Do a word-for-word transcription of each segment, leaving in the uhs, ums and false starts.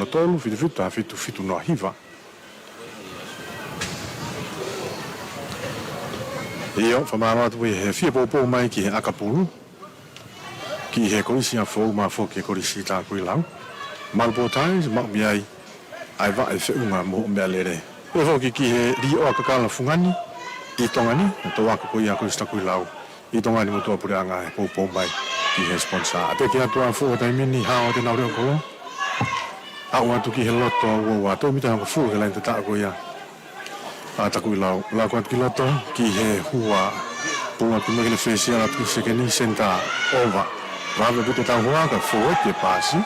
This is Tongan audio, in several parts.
tolu, fitu fitu taha fitu, fitu noa hiva. ʻIo, fakamālō atu ʻi he fie poupou mai ki he ʻakapulu, ki he Kolisi ʻa Foʻou mo e foki he Kolisi Takuilau. Malu pō Tiles, maʻu mei ai ʻa e vaʻe feʻunga mo hoʻo meʻalele. Pea foki ki he Liʻoa Kakala Fungani ʻi Tonga ni, ʻa e toʻu ako ko ia Kolisi Takuilau ʻi Tonga ni mo Tuʻapuleʻanga he poupou mai ki he sponsor. ʻAtaki atu ʻa Foʻou he taimi ni, hao atu ʻenau leʻo kolo. Aʻu atu ki he loto ua ua, toe mita hongofulu he laine tataʻo ko ia ʻa Takuilau. Laka atu ki loto ki he hua. Puʻaki mai ki he fesiala atu ki he sekeni, senitā, ova. Vave ʻaupito e tau hoa kae fou ʻa e paasi.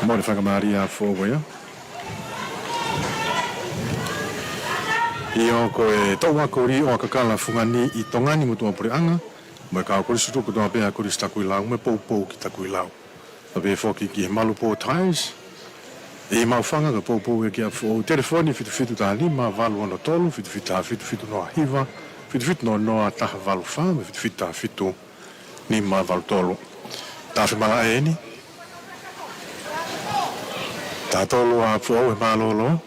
Mole faingamālie ʻa Foʻou ia. ʻIo, ko e toʻu ako Liʻoa Kakala Fungani ʻi Tonga ni mo Tuʻapuleʻanga, mo e kau kolisi tutuku kotoa pē ʻa Kolisi Takuilau, mo e poupou ki Takuilau. Pea pehē foki ki he Malu pō Tiles ʻi Maʻufanga, kae poupou ia kia Foʻou. Telefoni fitu fitu taha lima valu ono tolu, fitu fitu taha fitu fitu noa hiva, fitu fitu noa noa taha valu fā, mo e fitu fitu taha fitu nima valu tolu. Tafe malaʻe eni. Taha tolu ʻa Foʻou he mālōlō,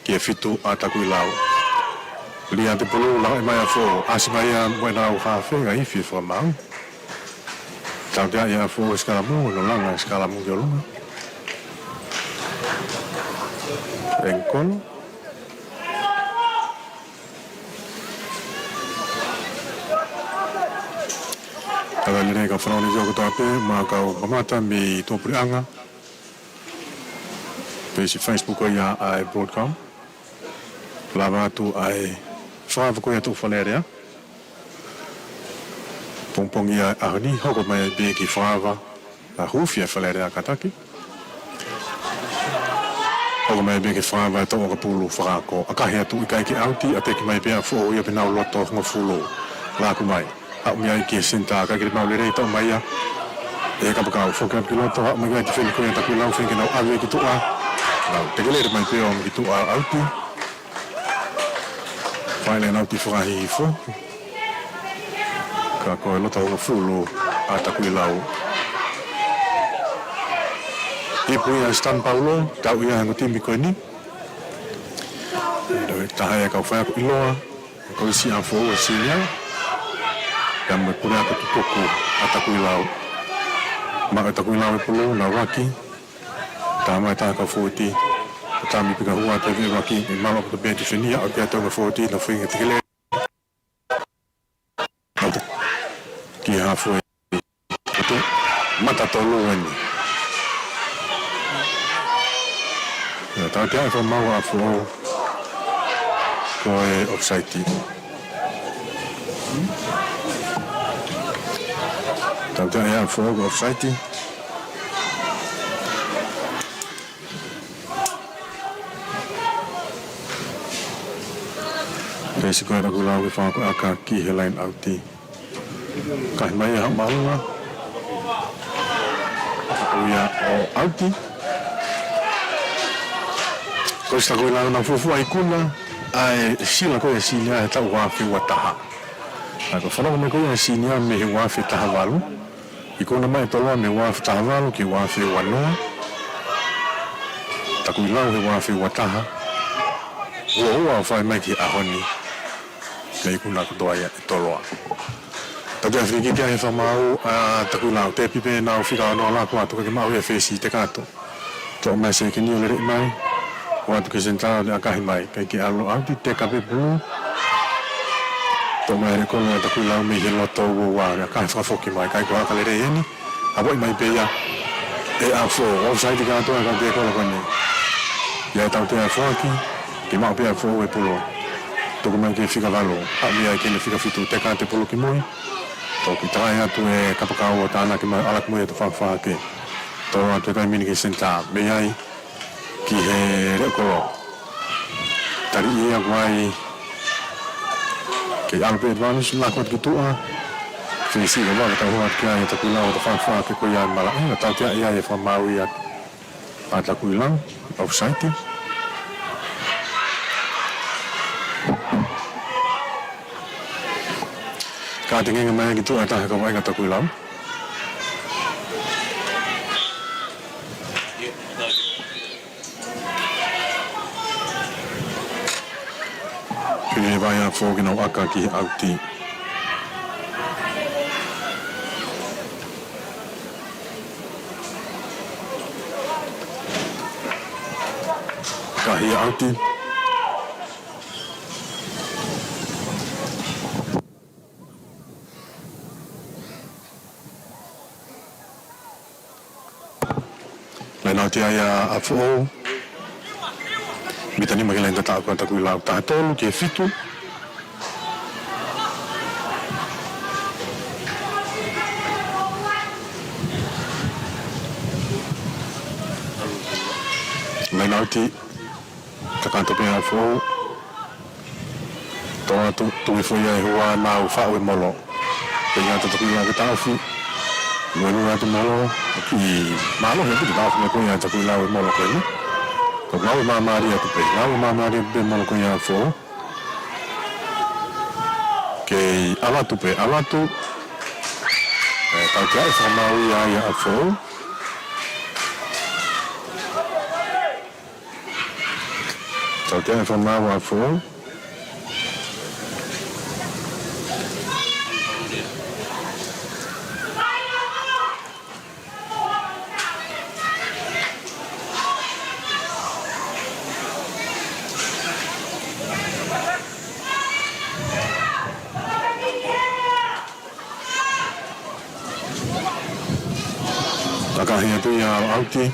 ki he fitu ʻa Takuilau. Lia atu e pulu, laka mai ʻa Foʻou, ʻasi mai ia mo ʻenau hafe, ka ifi e fakamaau. Tautea ia ʻa Foʻou he sikalamu, ʻo langa e sikalamu ki ʻolunga. ʻEngikolo. Tala lelei kau fanongo ni kotoa pē, mo e kau mamata mei Tuʻapuleʻanga. Peesi Facebook ko ia ʻa e Broadcom. Lava atu ʻa e fakaava ko ia ʻa e toʻu Fale Alea. Pongipongi ia ʻaho ni, hoko mai pē ki he fakaava, ʻa e huufi ʻa e Fale Alea kātaki. Hoko mai pē ki he fakaava ʻa e toʻu ʻakapulu fakaako. ʻAkahi atu ʻikai ke ʻauti, ʻataki mai pē ʻa Foʻou ia pea nau loto hongofulu. Laku mai. Haʻu mei ai ki he senitā, ʻikai ke maʻu lelei, toʻo mai ia ʻe he kapakau, foki atu ki loto, haʻu mai ki ai e tifeni ko ia ʻa Takuilau, feinga ke nau ʻave ki tuʻa. Nau tekelele mai pē ʻo aʻu mai ki tuʻa, ʻauti. Fai leva ʻenau ʻauti fakahihifo. Ka ko e loto hongofulu ʻa Takuilau. Ipu ia ʻa Stan Paulo, tau ia he ongo timi ko eni. Taha ia e kau faiako ʻiloa. Kolisi ʻa Foʻou he senior. Pea mo e puleako tutuku ʻa Takuilau. Maʻu ʻe Takuilau e pulu, nau laki. Tama e taha kau fōueti. Tami pika hua te ve laki, ʻe malo ko te pē tifeni ia, ʻo pea tau kau fōueti, nau feinga tekelele. Ki he halfway. Mata tolu eni. Ia, tautea e fakamaau ʻa Foʻou ko e offside. Tautea ʻa Foʻou ko e offside. Peesi ko ia ʻa Takuilau ke fakaako e ʻaka ki he line out. Kahi mai ia ha maunga. Ko ia ʻo ʻauti. Ko e sita ko ia ʻoku nau fuofua ikuna ʻa e sila ko ia ʻa e senior he taʻu ua afe ua taha. ʻA ia ko e fanongo mai ko ia ʻa e senior mei he ua afe taha valu. Ikuna mai e Toloa mei he ua afe taha valu ki he ua afe ua noa. Takuilau he ua afe ua taha. Ua ua ʻo fai mai ki he ʻaho ni. Naʻe ikuna kotoa ia ʻe Toloa. Tautea free kick ia he fakamaau ʻa Takuilau, tepi pē ʻenau fika ono, laka atu kae maʻu ia ʻe Fesi Tekato. Toʻo mai sekeni ʻo lele mai. ʻO atu ki he senitā ʻo ne ʻakahi mai. ʻIkai ke ʻalu ʻauti, teka pē pulu. Toʻo mai e leʻo kolo ʻa Takuilau mei he loto ua ua, ʻo ne ʻakahi fakafoki mai. ʻIkai ko ha ʻaka lelei eni. ʻAvoʻi mai pē ia ʻe ʻAfo. Offside kātoa e kau tēkolo ko eni. ʻIo, tautea foaki. Ke maʻu pē ʻe ʻAfo e pulu. Tuku mai ki he fika valu. Haʻu mei ai ki he fika fitu, teka atu e pulu ki mui. Toki takai atu e kapakau ʻo tānaki mai ʻo ʻalu ki mui ʻo toe fakafoki. Toʻo atu e taimi ni ki he senitā. Mei ai ki he leʻo kolo. Tali ia ko ai. Kei ʻalu pē advance, laka atu ki tuʻa. Fesi ka vaka tau hoa ki ai e Takuilau ʻo toe fakafoki ko ia e malaʻe. Tautea ia e fakamaau ia ʻa Takuilau, offside. Ka tengenga mai ki tuʻa e taha kau vaʻinga ʻa Takuilau. Pili vai ʻa Foʻou ke nau ʻaka ki he ʻauti. Kahi ʻauti. Laine ʻauti ia ʻa Foʻou. Mita nima ki he laine tataʻo ʻa Takuilau, taha tolu ki he fitu. Laine ʻauti. Kakato pē ʻa Foʻou. Toʻo atu, tuʻu hifo ia ʻi he hua, nau faʻu e molo. Pea ʻai ʻa Takuilau ke taʻofi. Luelue atu molo, ʻoku mālohi ʻa e taʻofi ko ia ʻa Takuilau e molo ko eni. Ko e ngāue māmālie atu pē, ngāue māmālie atu pē molo ko ia ʻa Foʻou. Kei ʻalu atu pē, ʻalu atu. ʻE, tautea e fakamaau ia ʻa Foʻou. Tautea e fakamaau ʻa Foʻou. Takahi atu ia ʻauti.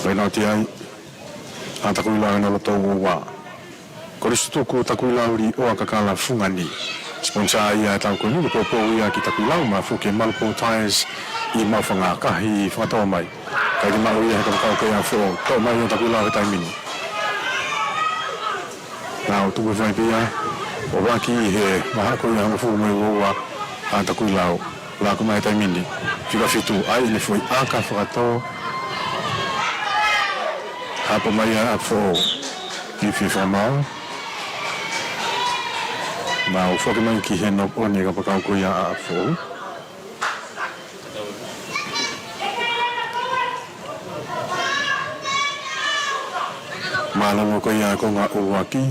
Laine ʻauti ai ʻa Takuilau ʻi he loto ua ua. Kolisi Tutuku Takuilau Liʻoa Kakala Fungani. Sponsor ia ʻetau ko eni, ko e poupou ia ki Takuilau, mafola ke malu pō tires ʻi Maʻufanga, kahi fakatō mai. Kae ke maʻu ia he kapakau ko ia ʻa Foʻou, toʻo mai ʻe Takuilau he taimi ni. Nau tuku fai pē ia ʻo vaki he vahaʻa ko ia hongofulu mo e ua ua ʻa Takuilau. Laka mai he taimi ni. Fika fitu, ʻai ʻene foʻi ʻaka fakatō. Hapo mai ʻa Foʻou. Ifi fakamaau. Nau foki mai ki he knock on e kapakau ko ia ʻa Foʻou. Mālōlō ko ia e konga ʻuluaki.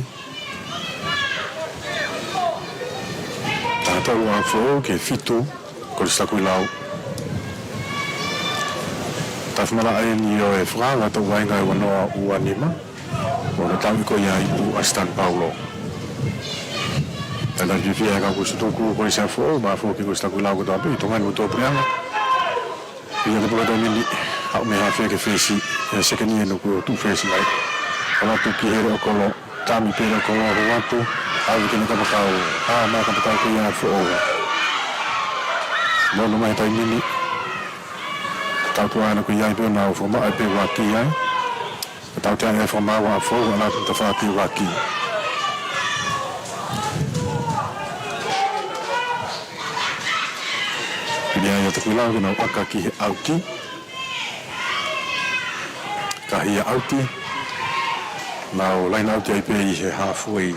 Taha tolu ʻa Foʻou ki he fitu, Kolisi Takuilau. Tafi malaʻe eni ʻo e fakaanga toʻu vainga ʻe ua noa ua nima. ʻO ne tauʻi ko ia ʻa Ipu ʻa Stan Paulo. Tana fiefia e kau Kolisi Tutuku, Kolisi ʻa Foʻou, mafola ki he Kolisi Takuilau kotoa pē, ʻi Tonga ni mo Tuʻapuleʻanga. ʻI he kapakau ko eni, haʻu mei he hafe ki he fesi, ʻi he sekeni ʻe nuku ʻo tuʻu fesi mai. ʻAlu atu ki he leʻo kolo, tami pē leʻo kolo, hū atu, ʻave ki he kapakau, ʻa, maʻu kapakau ko ia ʻa Foʻou. Mono mai he taimi ni, tautua ʻana ko ia ʻi pē ʻo nau fakamaʻa pē vaki ai. Tautea e fakamaau ʻa Foʻou, ʻalu atu tafaʻaki vaki. Pili ai ʻa Takuilau ke nau ʻaka ki he ʻauti. Kahi ia ʻauti. Nau laine ʻauti ai pē ʻi he halfway.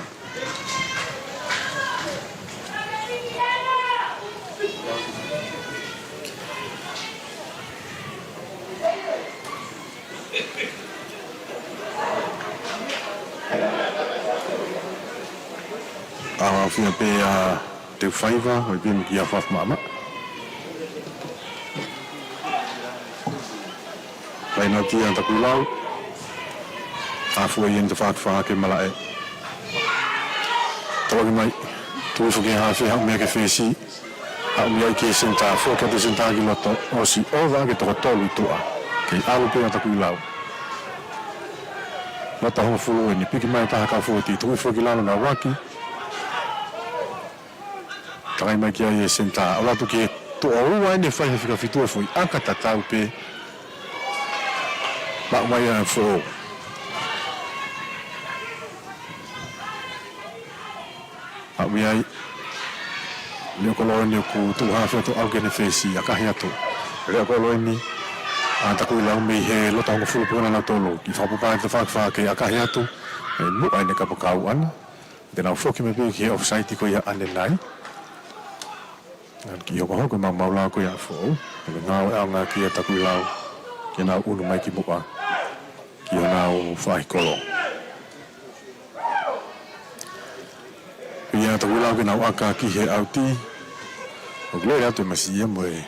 ʻAfia pē ʻa Teu Faiva, ʻo ʻi pē mo kia Faf Maʻamaʻa. Laine ʻauti ʻa Takuilau. Halfway eni tafaʻaki fā ki he malaʻe. Tauaki mai. Tuʻu hifo ki he hafe, haʻu mei ai ki he fesi. Haʻu mei ai ki he senitā, foki atu he senitā ki loto, ʻosi ova ki he toko tolu ʻi tuʻa. Kei ʻalu pē ʻa Takuilau. Loto hongofulu eni, piki mai taha kau fōueti, tuku hifo ki lalo, nau vaki. Takai mai ki ai e senitā, ʻalu atu ki he tuʻo ua eni, fai he fika fitu e foʻi ʻaka tatau pē. Maʻu mai ʻa Foʻou. Haʻu mei ai. Leʻo kolo eni ʻoku tuʻu hafe atu ʻo aʻu ki heʻene fesi, ʻakahi atu. Leʻo kolo eni ʻa Takuilau mei he loto hongofulu pē ʻa nautolu. Kiʻi fakapapau ʻe tafaʻaki fā kei ʻakahi atu. ʻE muʻa ʻene kapakau ʻana. Te nau foki mai pē ki he offside ko ia ʻanenai. Kiʻi hokohoko maumau lao ko ia ʻa Foʻou. He ngāueʻaonga ki ai ʻa Takuilau ke nau ʻunu mai ki muʻa ki honau faʻahi kolo. Pea ʻa Takuilau ke nau ʻaka ki he ʻauti. ʻOku lele atu e masiʻi ia mo e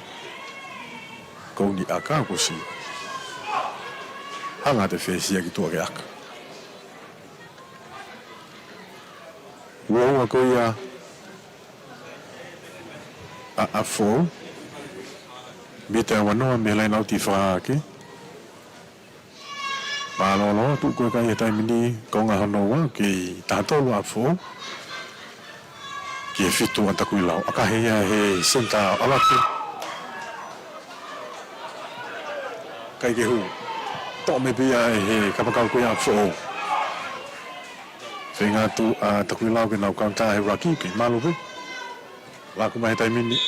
kouni ʻaka kuo ʻosi hanga atu e fesi ia ki tuʻa ke ʻaka. Uaua ko ia ʻa, ʻa Foʻou. Mita ua noa mei he laine ʻauti fakahā hake. Mālōlō atu ko e kai he taimi ni, konga hono ua, kei taha tolu ʻa Foʻou ki he fitu ʻa Takuilau. ʻAkahi ia he senitā ʻo ʻAlatu. ʻIkai ke hū. Toʻo mai pē ia ʻe he kapakau ko ia ʻa Foʻou. Feinga atu ʻa Takuilau ke nau kaunitā he ruck kick, kei malu pē. Laku mai he taimi ni,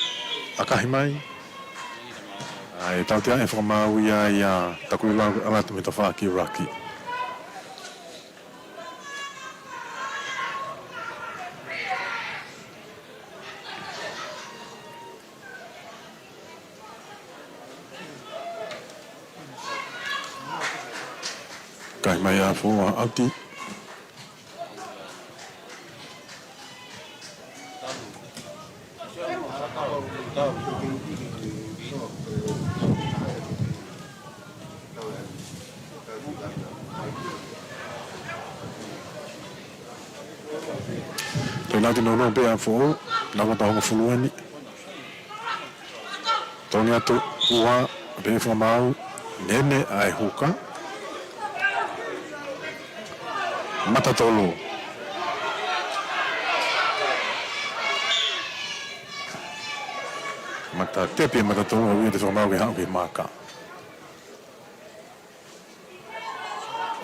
ʻakahi mai. ʻA e tautea ʻe fakamaau ia ʻia Takuilau ke ʻalu atu mei tafaʻaki ruck kick. Kai mai ʻa Foʻou ʻauti. Penalty nounou pē ʻa Foʻou, nau ʻata hongofulu eni. Tolongi atu, ua, pea fakamaau, nene ʻa e huka. Matatolu. Mata tepi ʻa Matatolu, ʻa ia te fakamaau ke haʻu ki he maaka.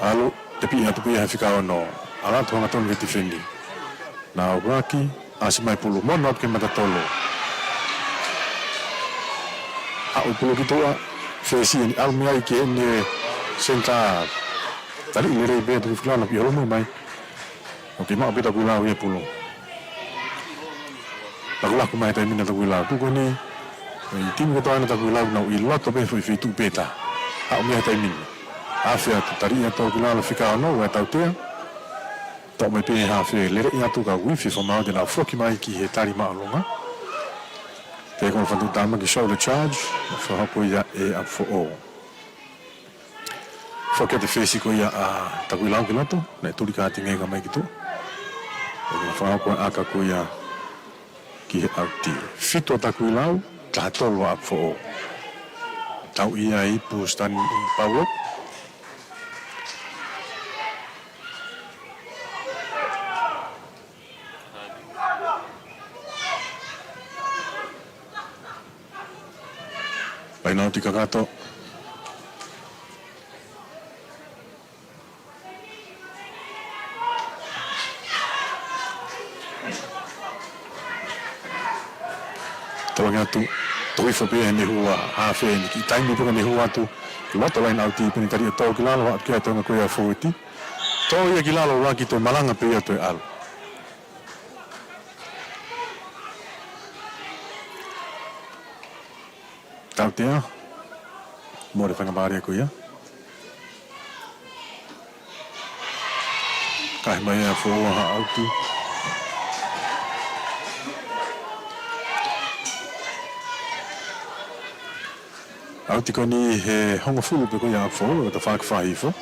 ʻAlu, tepi atu pē ia he fika ono. ʻAlu atu hangatonu ki he tifeni. Nau ʻuluaki, ʻasi mai pulu. Mono atu ki he Matatolu. Haʻu pulu ki tuʻa, fesi eni ʻalu mei ai ki heʻene senitā. Taliʻi lelei pē ʻa Takuilau, pea ʻalu mai. ʻOku maʻu pē ʻe Takuilau ia e pulu. Lakulaku mai he taimi ni ʻa Takuilau. Tuku eni, ʻa e timi kotoa ʻa Takuilau nau ʻi loto pē he foʻi feituʻu pē ʻe taha. Haʻu mei he taimi ni. Afe atu, taliʻi atu ʻe Takuilau e fika ono, ʻa e tautea. Toʻo mai pē he hafe, lele atu ka uifi e fakamaau te nau foki mai ki he tali māʻolunga. Pea ko e fatu tama ki shoulder charge, fakahoko ia ʻe ʻa Foʻou. Foki atu e fesi ko ia ʻa Takuilau ki loto, naʻe tuli ka tingei ka mai ki tuʻa. ʻE fakahoko e ʻaka ko ia ki he ʻauti. Fitu ʻa Takuilau, taha tolu ʻa Foʻou. Tau ia ipu Stan Paulo. Laine ʻauti kakato. Tolongi atu, toki fo pē ʻe he nehua, hafe eni, kiʻi taimi pē ka nehua atu, loto laine ʻauti pē eni, taliʻi ʻe Toʻo ki lalo, ʻalu ki ai e toenga ko ia ʻa e fōueti. Toʻo ia ki lalo, ʻuluaki toe malanga pē ia ʻo toe ʻalu. Tautea. Mole faingamālie ko ia. Kai mai ʻa Foʻou ha ʻauti. ʻAuti ko eni he hongofulu pē ko ia ʻa Foʻou, ʻo tafaʻaki fā hifo.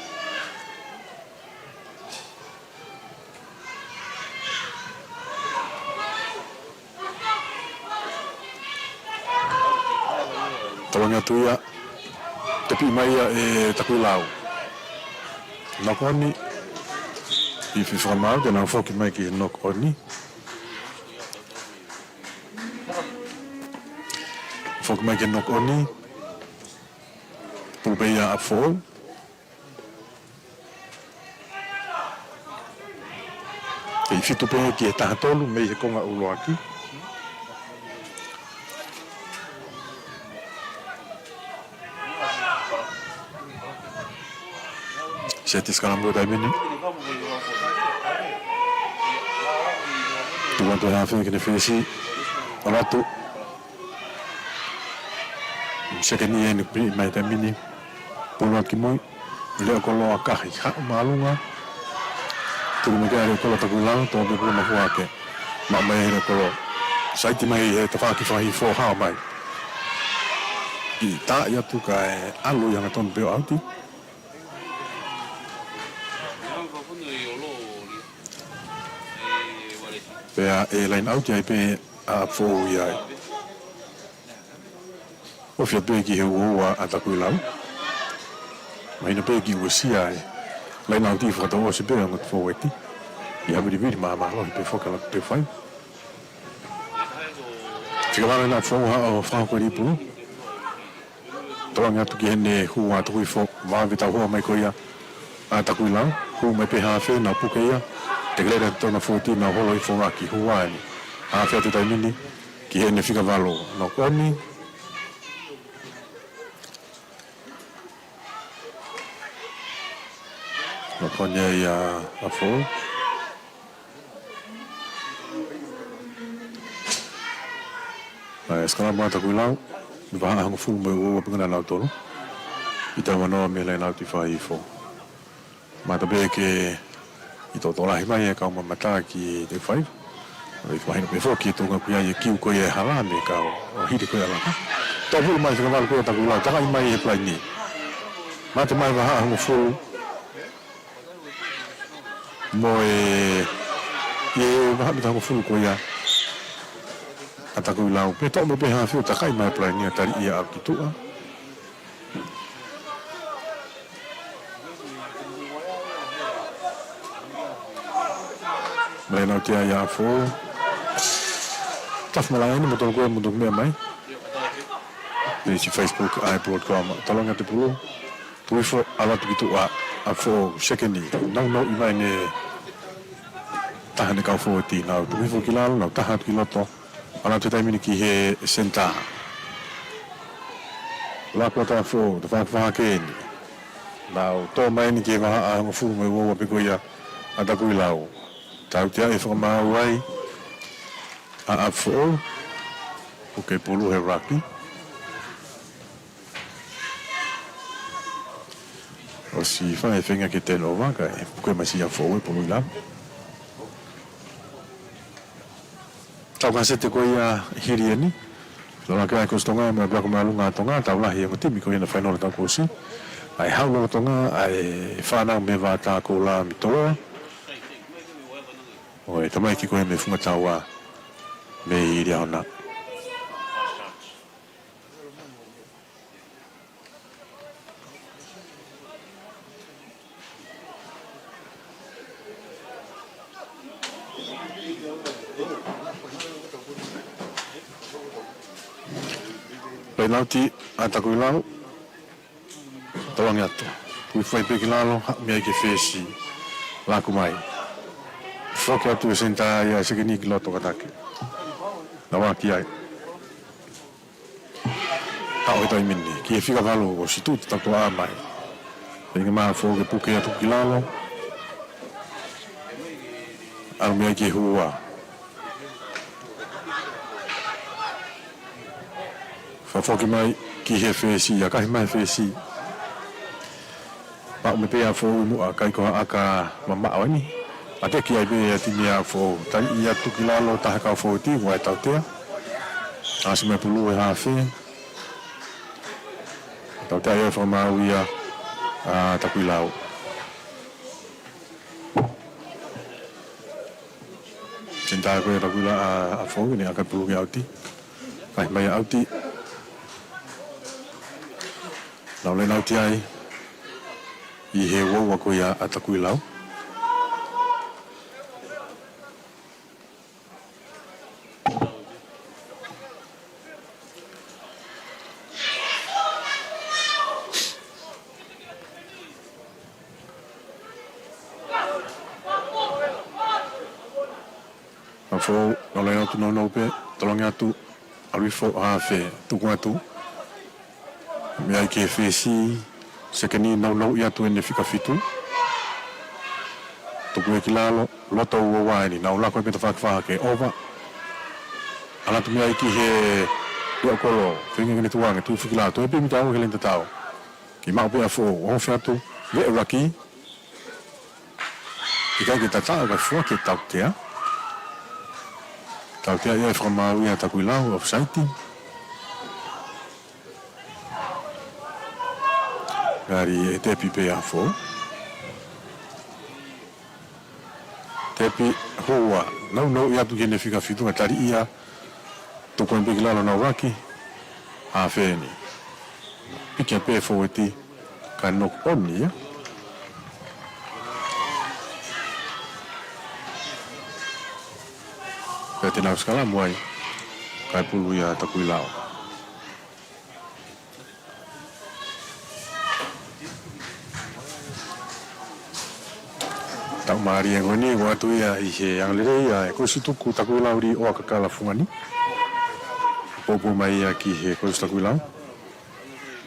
Tolongi atu ia, tepi mai ia ʻe Takuilau. Knock on, ʻi he fakamaau, te nau foki mai ki he knock on. Foki mai ki he knock on. Pulu pē ia ʻa Foʻou. Kei fitu pē ki he taha tolu mei he konga ʻuluaki. Seti sikalamo taimi ni. Tuʻu atu e hafe ki he fesi. ʻAlu atu. Sekeni eni pē mai he taimi ni. Pulu atu ki mui. Leʻo koloa kahi. Haʻu māʻolunga. Tuli mai ki ai leʻo koloa Takuilau. Tō pē pulu mahuake. Maʻu mai he leʻo koloa. Saiti mai he tafaʻaki fakahihifo, hao mai. Kiʻi taaʻi atu kae ʻalu ia hangatonu pē ʻo ʻauti. Pea ʻe laine ʻauti ai pē ʻa Foʻou ia ai. ʻOfa pē ki he uaua ʻa Takuilau. Mahino pē kiʻi uesia ai. Laine ʻauti fakatau ʻosi pē ʻa e ongo fōueti. ʻI ha vilivili māmālohi pē foki ʻa e laku pē fai. Fika valu ʻa Foʻou, haʻu ʻo fakahoko e lī pulu. Tolongi atu ki heʻene hū ʻa Tukuhifo, vave tauhoa mai ko ia ʻa Takuilau, hū mai pē hafe, nau puke ia, tekelele atu ʻa e ongo fōueti, nau holo hifo ʻaki, hū eni. Hafe atu he taimi ni, ki heʻene fika valu, nokoni. Nokoni ia ʻa Foʻou. ʻA e sikalama ʻa Takuilau, mei he vahaʻa hongofulu mo e uaua pē ko ena ʻanautolu. ʻI he taimi ni mei he laine ʻauti fakahihifo. Mata pē ke ʻi tōtō lahi mai e kau mamata ki he fai. ʻOku mahino pē foki e tuʻunga ko ia ʻa e kiu ko ia e hala mei he kau ʻo hili ko ia laka. Tō pulu mai fika valu ko ia ʻa Takuilau, takaʻi mai he palaini. Mate mai vahaʻa hongofulu. Mo e, ʻi he vahaʻa mita hongofulu ko ia ʻa Takuilau. Pea toʻo mai pē hafe ʻo takaʻi mai palaini ʻa tali ia ʻa ki tuʻa. Laine ʻauti ia ʻa Foʻou. Tafu malaʻe ni mo tolu ko e mutu meʻa mai. Peisi Facebook ʻa e Broadcom. Tolongi atu e pulu. Tukuhifo, ʻalu atu ki tuʻa ʻa Foʻou, sekeni, naunauʻi mai ʻene taha ʻene kau fōueti, nau Tukuhifo ki lalo, nau taha atu ki loto, ʻalu atu he taimi ni ki he senitā. Laku atu ʻa Foʻou, tafaʻaki fahake eni. Nau tō mai eni ki he vahaʻa hongofulu mo e uaua pē ko ia ʻa Takuilau. Tautea e fakamaau ai ʻa, ʻa Foʻou, puke pulu he laki. ʻOsi fai e feinga ke turnover, kae puke mai ʻa Foʻou e pulu ʻi lalo. Tau kasete ko ia hili eni. Lolotonga e Kosi Tonga mo e Ako Māʻolunga ʻa Tonga, tau lahi e ongo timi ko ia naʻe fainolo he taʻu kuo ʻosi. ʻA e Haʻu Lolotonga, ʻa e fānau mei Vātā Koula mei Toloa. ʻO e tamaiki ko ia mei Fungataua mei Liahona. Laine ʻauti ʻa Takuilau. Tolongi atu. Tukuhifo ai pē ki lalo, haʻu mei ai ki he fesi. Laku mai. Foki atu e senitā ia, sekeni ki loto kataki. Nau ʻaki ai. Haʻu he taimi ni, ki he fika valu ʻosi tuʻu te tau toʻa mai. Pea ʻi ai e maʻu ʻa Foʻou ke puke atu ki lalo. ʻAlu mei ai ki he hua. Fakafoki mai ki he fesi, ʻakahi mai he fesi. Maʻu mai pē ʻa Foʻou ʻi muʻa, ʻikai ko ha ʻaka mamaʻo eni. ʻAteki ai pē ʻa e timi ʻa Foʻou. Tali ia atu ki lalo, taha e kau fōueti, ʻoku ʻi ai e tautea. ʻAsi mai pulu he hafe. Tautea ia e fakamaau ia ʻa Takuilau. Senitā ko ia ʻa Takuilau, ʻa, ʻa Foʻou, ʻene ʻaka e pulu ke ʻauti. ʻAkahi mai ʻa ʻauti. Nau laine ʻauti ai ʻi he uaua ko ia ʻa Takuilau. ʻA Foʻou, nau laine ʻauti nounou pē, tolongi atu, ʻalu hifo hafe, tuku atu. Mei ai ki he fesi, sekeni naunauʻi atu ʻene fika fitu. Tuku ia ki lalo, loto uaua eni, nau laku ai pē tafaʻaki fahake, ʻova. ʻAlu atu mei ai ki he Leʻokolo, feinga ke ne tukuange, tuʻu foki ki lalo, toe pē mita ua ki he laine tatau. Kiʻi maʻu pē ʻa Foʻou, ofi atu, veʻe ʻuluaki. ʻIkai ke tataʻo, kae foaki ʻe Tautea. Tautea ia ʻe fakamaau ia ʻe Takuilau, offside. Ngali ʻe tepi pē ʻa Foʻou. Tepi, hua, nounou ia atu ki heʻene fika fitu, ka tali ia, tuku pē ki lalo ʻa ʻuluaki, ʻa Feni. Piki pē fōueti, ka knock on ia. Pea te nau sikalamu ai, kae pulu ia ʻa Takuilau. Tau mālie ko eni, ʻoatu ia ʻi he angalelei ʻa e kolisi tuku Takuilau Līʻoa Kakala Fungani. Poupou mai ia ki he kolisi Takuilau.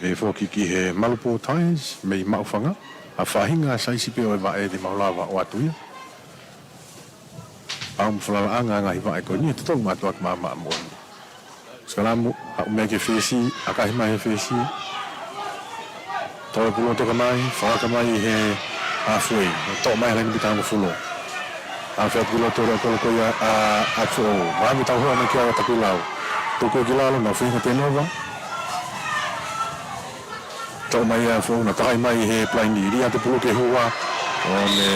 ʻE foki ki he Malupo Tyres, mei Maʻufanga. ʻA e faʻahinga saisi pē ʻo e vaʻe te mau lava ʻoatu ia. Pau mo falalaʻanga ngaahi vaʻe ko eni, ʻe totonu mātuʻaki maʻamaʻa moʻoni. Sikalamu, haʻu mai ki he fesi, ʻakahi mai he fesi. Toe pulu toka mai, fakaka mai he halfway. Toʻo mai he laine mita hongofulu. Afe atu ki loto leʻokolo ko ia ʻa, ʻa Foʻou. Vaha mita hoa mai ki ai ʻa Takuilau. Tuku ki lalo, nau feinga turnover. Toʻo mai ʻa Foʻou, nau takai mai he pelaini, lī atu pulu ki he hua, ʻo ne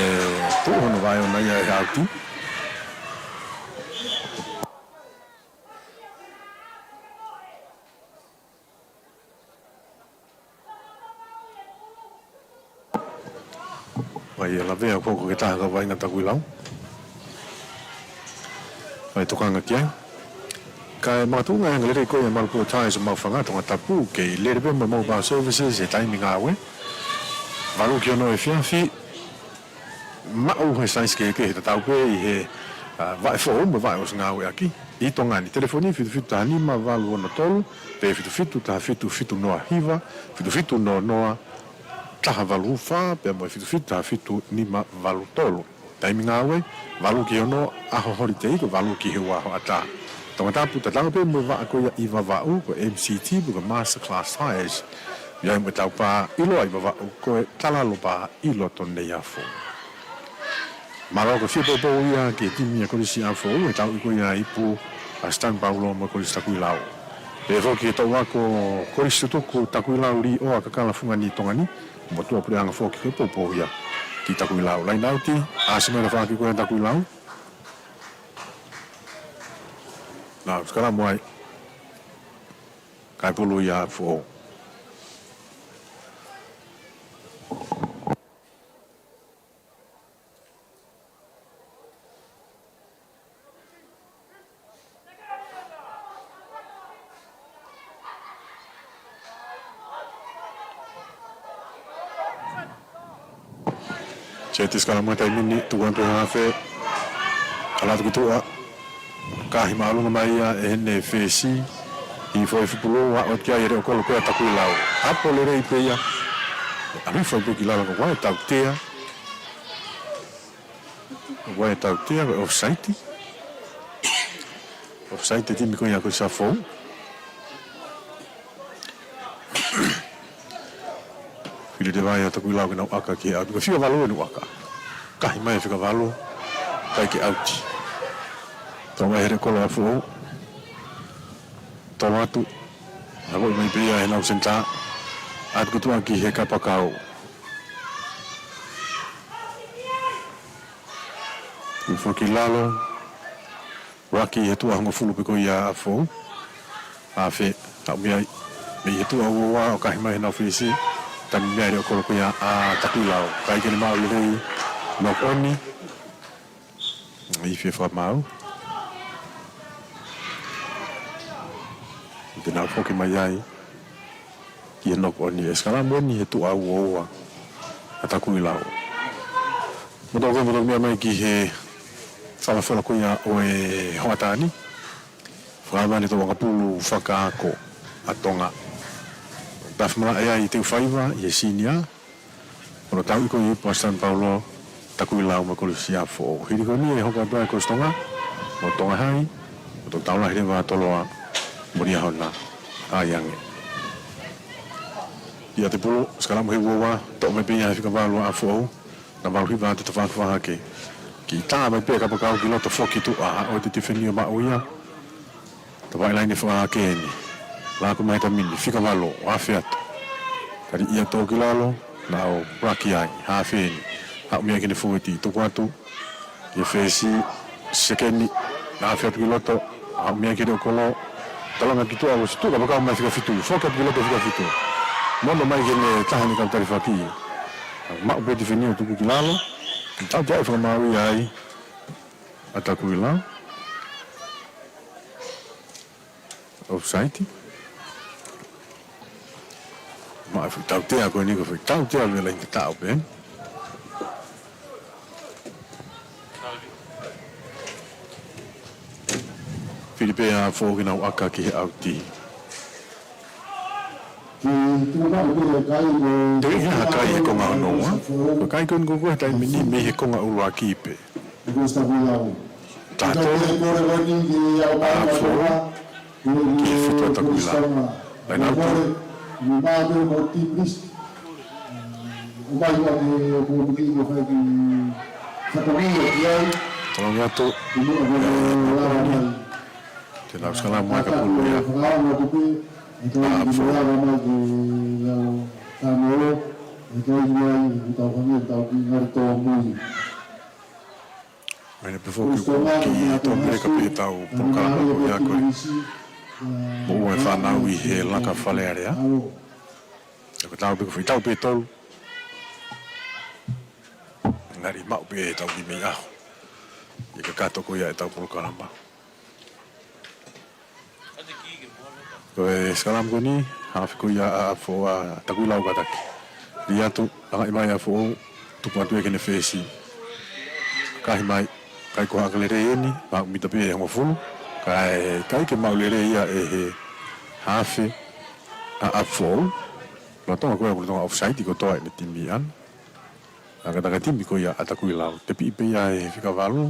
tuʻu hono vaʻe ʻona ia he ʻauti. Vaʻe ia lavea ko ē ki he taha kau vaʻinga Takuilau. Fai tokanga ki ai. Kae makatuʻunga e angalelei ko ia ʻa e Malupo Tyres ʻo Maʻufanga, Tongatapu, kei lele pē mo e Mobile Services he taimi ngāue. Valu ki ono efiafi, maʻu he saisi kehekehe tatau pē ʻi he, ʻa, vaʻe foʻou mo e vaʻe ʻosi ngāueʻaki. ʻI Tonga ni, telefoni fitu fitu taha nima valu ono tolu, pe fitu fitu taha fitu fitu noa hiva, fitu fitu noa noa taha valu fā, pea mo e fitu fitu taha fitu nima valu tolu. Taimi ngāue, valu ki he ono ʻaho holiday, ko e valu ki he ua hoʻatā. Tongatapu tatau pē mo e vaʻa ko ia ʻi Vavaʻu, ko e M C T, ko e Master Class Tyres. ʻI ai mo e taupā ʻiloa ʻi Vavaʻu, ko e Talalo Pā ʻi loto Neiafu. Mālō ko e fie poupou ia ki he timi ʻa e kolisi ʻa Foʻou, he tauʻi ko ia ʻa e ipu ʻa Stan Paulo mo e kolisi Takuilau. Pea foki ki he toʻu ako kolisi tutuku Takuilau Līʻoa Kakala Fungani Tonga ni, mo tuʻapuleʻanga foki ko e poupou ia ki Takuilau. Laine ʻauti, ʻasi mai e faʻaki ko ia ʻa Takuilau. Nau sikalamu ai. Kae pulu ia ʻa Foʻou. Seti sikalamu he taimi ni, tuku atu ʻe he hafe. Ala atu ki tuʻa. Kahi māʻolunga mai ia ʻe heʻene fesi. Hifo e fupulu, aʻu ki ai e leʻokolo ko ia ʻa Takuilau. ʻApo lelei pē ia. ʻAlu hifo pē ki lalo ko ia ʻa Tautea. Ko ia ʻa Tautea, ko e offside. Offside e timi ko ia ʻa e kolisi ʻa Foʻou. Fili leva ia ʻa Takuilau ke nau ʻaka ki he ʻauti. Ko e fika valu ʻenau ʻaka. Kahi mai e fika valu. ʻIkai ke ʻauti. Toʻo mai he leʻokolo ʻa Foʻou. Toʻo atu. Hako mai pē ia heʻenau senitā. Atu ki tuʻa ki he kapakau. Hifo ki lalo. Waki he tuʻa hongofulu pē ko ia ʻa Foʻou. Afe, haʻu mei ai. Mei he tuʻa ua ua ʻo kahi mai heʻenau fesi. Tanu mei ai e leʻokolo ko ia ʻa Takuilau. ʻIkai ke ne maʻu lelei. Knock on. ʻI fie fakamaau. Te nau foki mai ai. Ki he knock on ʻe sikalamu eni he tuʻa ua ua ʻa Takuilau. Mo tau ke mo tau meʻa mai ki he falafola ko ia ʻo e hoʻatā ni. Fakaʻamu ʻa e toʻu anga pulu fakaako ʻa Tonga. Tafi malaʻe ai Teufaiva ʻi he senior. Ko hono tauʻi ko ia e ipu ʻa Stan Paulo, Takuilau mo e kolisi ʻa Foʻou. Hili ko eni ʻe hoko atu ai e kolisi Tonga, mo Tonga Hai, mo Tonga Taulahi leva ʻa Toloa, mo Liahona. Hā ange. ʻIa Tupou, sikalamu he ua ua, toʻo mai pē ia he fika valu ʻa ʻApifoʻou. Nā valu hiva atu tafaʻaki fakahake. Kiʻi tā mai pē kapakau ki loto foki tuʻa, ʻo te tifeni ʻo maʻu ia. Tavaʻi laine fakahake eni. Lako mai he taimi ni, fika valu, afe atu. Tali ia toʻo ki lalo, nau laki ai, hafe eni. Haʻu mei ai ki he fōueti, tuku atu. ʻIa fesi, sekeni, nā afe atu ki loto, haʻu mei ai ki he ʻokolo, tolonga ki tuʻa, ʻo situ kapakau mai fika fitu, foki atu ki loto fika fitu. Mono mai ki he taha ni kau talifaki. Maʻu pē tifeni ʻo tuku ki lalo, tau te ai fakamāuʻi ai, ʻa Takuilau. Offside. Maʻu e foʻi tautea ko eni ko e foʻi tautea mei he laine tataʻo pē. Fili pē ʻa ʻApifoʻou ke nau ʻaka ki he ʻauti. Te ʻi ai ha kai he konga hono ua. Ko e kai ko eni ko e taimi ni mei he konga ʻuluaki pē. Taha tolu. ʻApifoʻou. Ki he fitu ʻa Takuilau. Laine ʻauti. Tolongi atu. Te nau sikalamu mai ka pulu ia. ʻApifoʻou. Mene pē foki ʻoku kiʻi tō mele ka pē ʻetau polokalama ko ia ko e moʻua e fānau ʻi he laka Fale Alea. Ko ʻetau pē ko e foʻi tau pē tolu. Ngali maʻu pē ʻetau kiʻi meʻa ʻaho. ʻI he kakato ko ia ʻetau polokalama. Ko e sikalamu ko eni, hafe ko ia ʻa ʻApifoʻou, ʻa Takuilau kātaki. Lī atu, langaʻi mai ʻApifoʻou, tuku atu ia ki he fesi. Kahi mai, kai ko ha ʻaka lelei eni, maʻu mita pē ʻe hongofulu. Kae ʻikai ke maʻu lelei ia ʻe he hafe ʻa ʻApifoʻou. Lolotonga ko ia, lolotonga offside kotoa ʻene timi ʻana. ʻA e kātaki timi ko ia ʻa Takuilau. Tepiʻi pē ia he fika valu.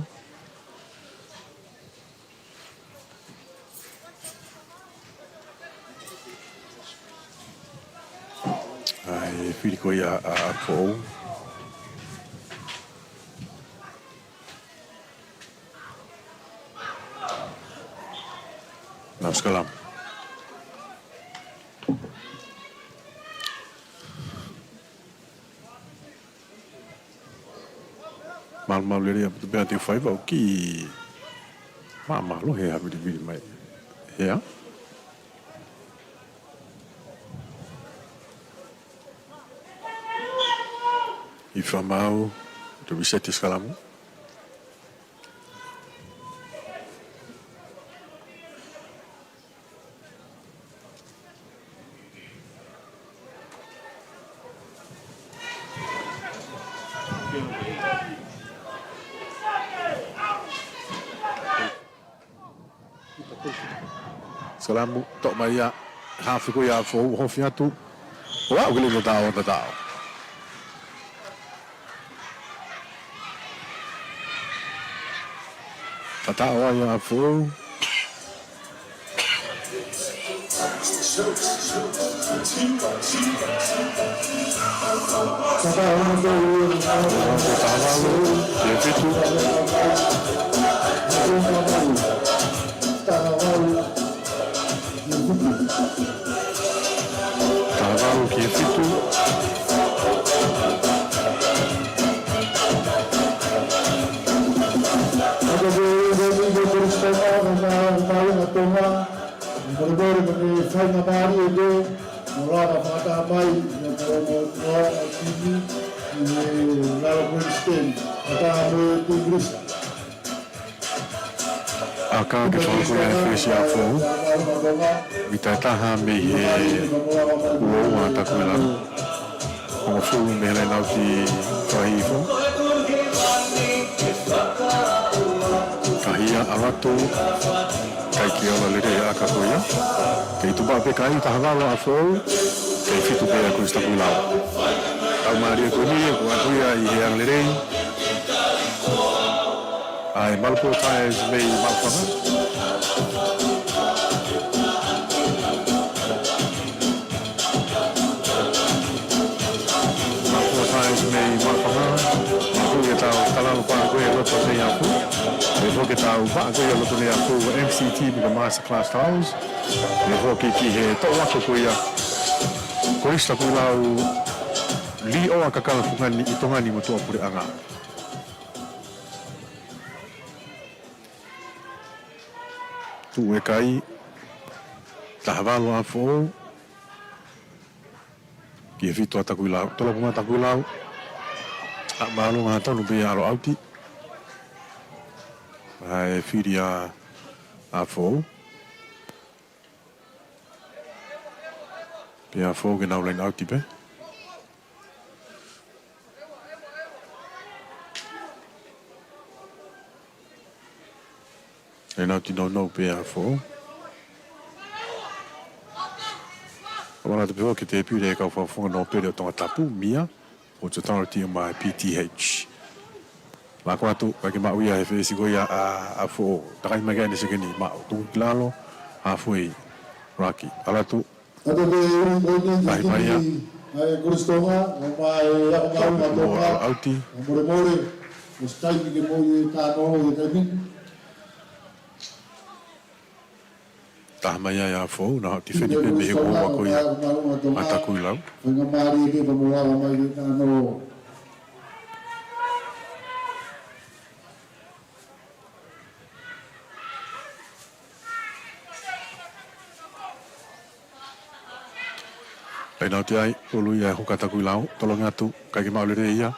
ʻA e fili ko ia ʻa ʻApifoʻou. Nau sikalamu. Malumalu lelei ʻaupito pea te u fai ʻo kiʻi māmālohi he havilivili mai. Hea? ʻI fāmau, te u reset e sikalamu. Sikalamu, toʻo mai ia, hafe ko ia ʻApifoʻou, hofi atu. ʻO aʻu ki he lima tau, tau. Tataʻo ai ʻa ʻApifoʻou. Taha valu ki he fitu. Taha valu ki he fitu. ʻAka ke fakakū ʻa e fesi ʻa ʻApifoʻou. Mita ʻe taha mei he ua ua ʻa Takuilau. Hongofulu mei he laine ʻauti fakahihifo. Kahi ia ʻalu atu. ʻIkai ke ola lelei ʻa e ʻaka ko ia. Kei tupa pē kai taha valu ʻa ʻApifoʻou. Kei fitu pē ʻa Kusi Takuilau. Tau mālie ko eni, ʻoku ʻatu ia ʻi he anga lelei. ʻA e Malupolu Tyres mei Maʻufanga. Ko e tau maʻa ko ia loto nei ʻa Fuʻu M C T mo e Master Class Towels. ʻE foki ki he toʻu ako ko ia, Kolisi Takuilau Liʻoa Kakala Fungani ʻi Tonga ni mo Tuʻapuleʻanga. Tuʻu e kai, taha valu ʻa Foʻou ki he fitu ʻa Takuilau. Tolopu mai Takuilau. ʻA, mālō, ngatonu pē ia ʻalu ʻauti. ʻA e fili ʻa, ʻa Foʻou. Pea Foʻou ke nau laine ʻauti pē. ʻE nau tino nau pē ʻa Foʻou. ʻOua naʻa tau pehē ke tepile e kau fakafofonga nōpele ʻo Tongatapu, MIA, Ports Authority mo e P T H. Lako atu, ʻikai ke maʻu ia he fesi ko ia ʻa, ʻa Foʻou. Takai mai ki ai ʻene sekeni, maʻu, tuku ki lalo, halfway, Raki. ʻAlu atu, Tahi mai ia. Tonga, ʻalu ʻauti. Taha mai ia ʻa Foʻou, naʻe tifeni pē mei he uaua ko ia ʻa Takuilau. Pea nau ʻi ai, pulu ia e huka ʻa Takuilau, tolongi atu, ʻikai ke maʻu lelei ia.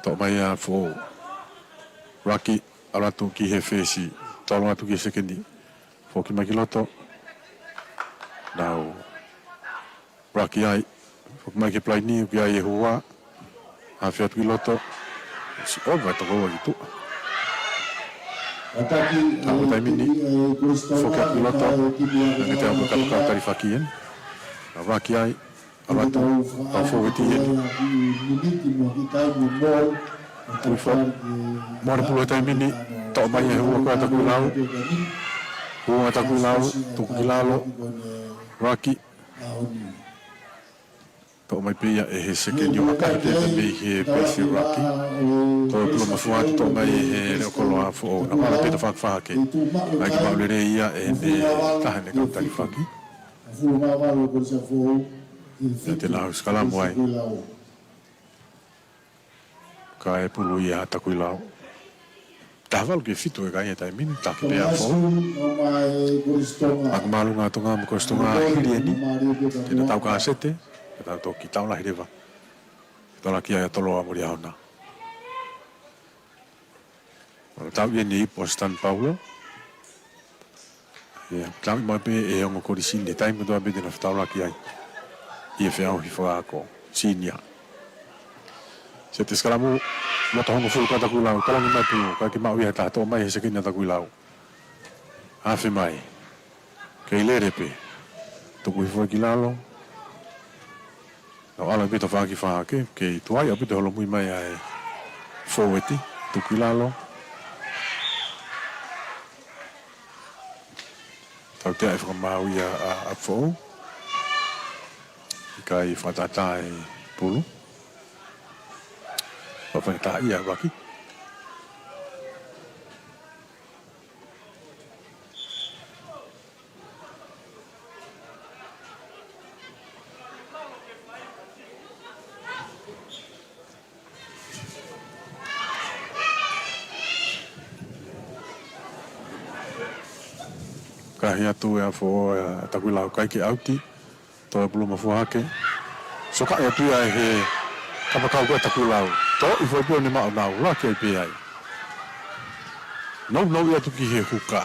Toʻo mai ʻa Foʻou. Raki, ʻalu atu ki he fesi, tolongi atu ki he sekeni. Foki mai ki loto. Nau Raki ai. Foki mai ki he palaini, ʻoku ʻi ai e hua. Hafe atu ki loto. Siʻi ʻova e toko ua ki tuʻa. Tau taimi ni. Foki atu ki loto. Naʻe teʻeki ai ke kau talifaki eni. Nau Raki ai. ʻAlu atu. Kau fōueti eni. Tui fo. Mole pulu he taimi ni. Toʻo mai e hua ko ia ʻa Takuilau. Hua ʻa Takuilau. Tuku ki lalo. Raki. Toʻo mai pē ia ʻe he sekeni ʻo kakahi pē mei he pesi Raki. Toe pulu mafua atu, toʻo mai ʻe he leʻo kolo ʻa Foʻou. Naʻe ʻalu pē ʻo fakafahake. ʻIkai ke maʻu lelei ia ʻe he taha ʻene kau talifaki. Pea te nau sikalamu ai. Kae pulu ia ʻa Takuilau. Taha valu ki he fitu e kai he taimi ni, taki pē ʻa Foʻou. ʻAku mālō ʻa Tonga mo Kolisi Tonga hili eni. Te nau tau kasete, te nau toki tau lahi leva. Tau laki ai ʻa Toloa Moliahona. Tau ʻi heni ʻi Boston Paulo. ʻIo, tau ʻi mai pē ʻe he ongo kolisi ni, taimi kotoa pē te nau fetaulaki ai. ʻI he feʻauhi fakaako, senior. Seti sikalamu, loto hongofulu ʻa Takuilau, tolongi mai pulu, ʻikai ke maʻu ia ha taha, toʻo mai he sekeni ʻa Takuilau. Hafe mai. Kei lele pē. Tuku hifo ki lalo. Nau ʻalu pē ʻo fakafahake, kei tuai ʻaupito e holomui mai ʻa e fōueti, tuku ki lalo. Tautea e fakamaau ia ʻa, ʻa Foʻou. ʻIkai fakatātā e pulu. Fakatātā ia Raki. Kahi atu ʻa Foʻou, ʻa Takuilau ʻikai ke ʻauti. Toe pulu mafua hake. Sokaʻi atu ia ʻe he kapakau ko ia ʻa Takuilau. Toe ʻi fai pē ʻo ne maʻu nau, laki ai pē ai. Nounou ia atu ki he huka.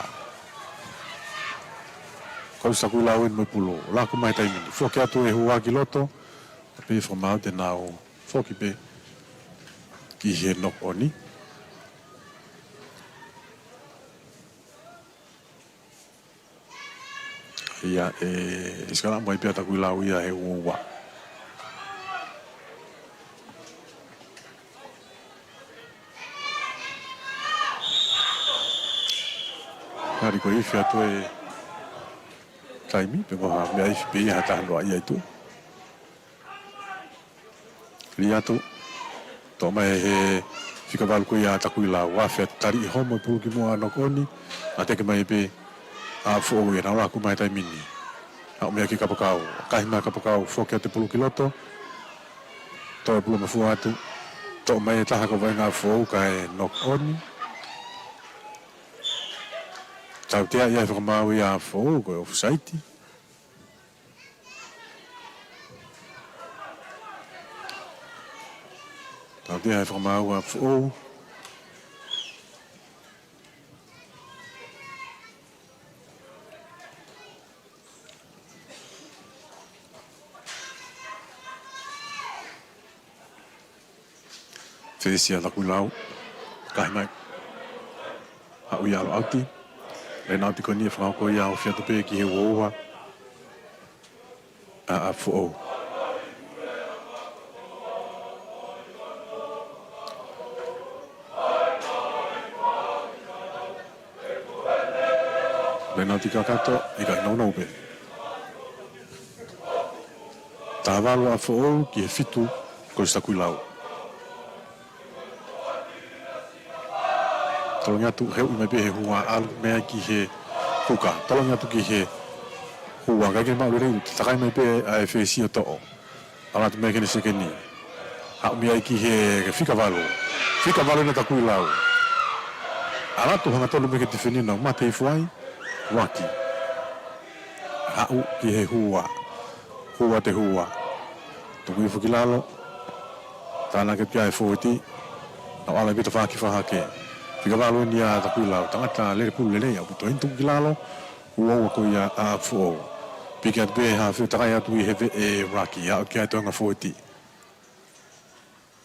Kolisi Takuilau eni mo e pulu. Laku mai taimi ni. Foki atu e hua ki loto. Pea fakamaau te nau foki pē ki he knock on. ʻIo, ʻe sikalamu ai pē ʻa Takuilau ia he uaua. Kari ko e ifi atu e taimi, pe ko ha meʻa ifi pē ia ha taha noa ia ʻi tuʻa. Lī atu, toʻo mai ʻe he fika valu ko ia ʻa Takuilau, afe atu tali ʻi homo e pulu ki muʻa ʻa Nokoni, ʻa teke mai pē ʻa Foʻou ia, nau laku mai taimi ni. Haʻu mei ai ki Kapakau, kahi mai Kapakau, foki atu e pulu ki loto, toe pulu mafua atu, toʻo mai e taha ko vaʻinga ʻa Foʻou kae Nokoni. Tautea ia he fakamaau ia ʻa Foʻou ko e ʻofusaiti. Tautea he fakamaau ʻa Foʻou. Fesi ʻa Takuilau. Kahi mai. Haʻu ia ʻalu ʻauti. Laine ʻauti ko eni ʻe fakahoko ia ʻo ofi atu pē ki he uaua ʻa, ʻa Foʻou. Laine ʻauti kakato, ʻikai, nounou pē. Taha valu ʻa Foʻou ki he fitu ko Takuilau. Tolongi atu, he ui mai pē he hua, ʻalu mei ai ki he huka. Tolongi atu ki he hua, ʻikai ke maʻu lelei, takai mai pē ʻa e fesi ʻo toʻo. ʻAlu atu mei ai ki he sekeni. Haʻu mei ai ki he fika valu. Fika valu ʻa Takuilau. ʻAlu atu hangatonu mei he tifeni, nau mate hifo ai. Uaki. Haʻu ki he hua. Hua te hua. Tuku hifo ki lalo. Tānaki atu ki ai e fōueti. Nau ʻalu pē tafaʻaki fakahake. Fika valu eni ʻa Takuilau. Tangata lele pulu lelei, ʻalu pē ʻo tuku ki lalo. Uaua ko ia ʻa Foʻou. Piki atu pē ha fio, takai atu ʻi he veʻe ʻa Raki. Aʻu ki ai e toenga fōueti.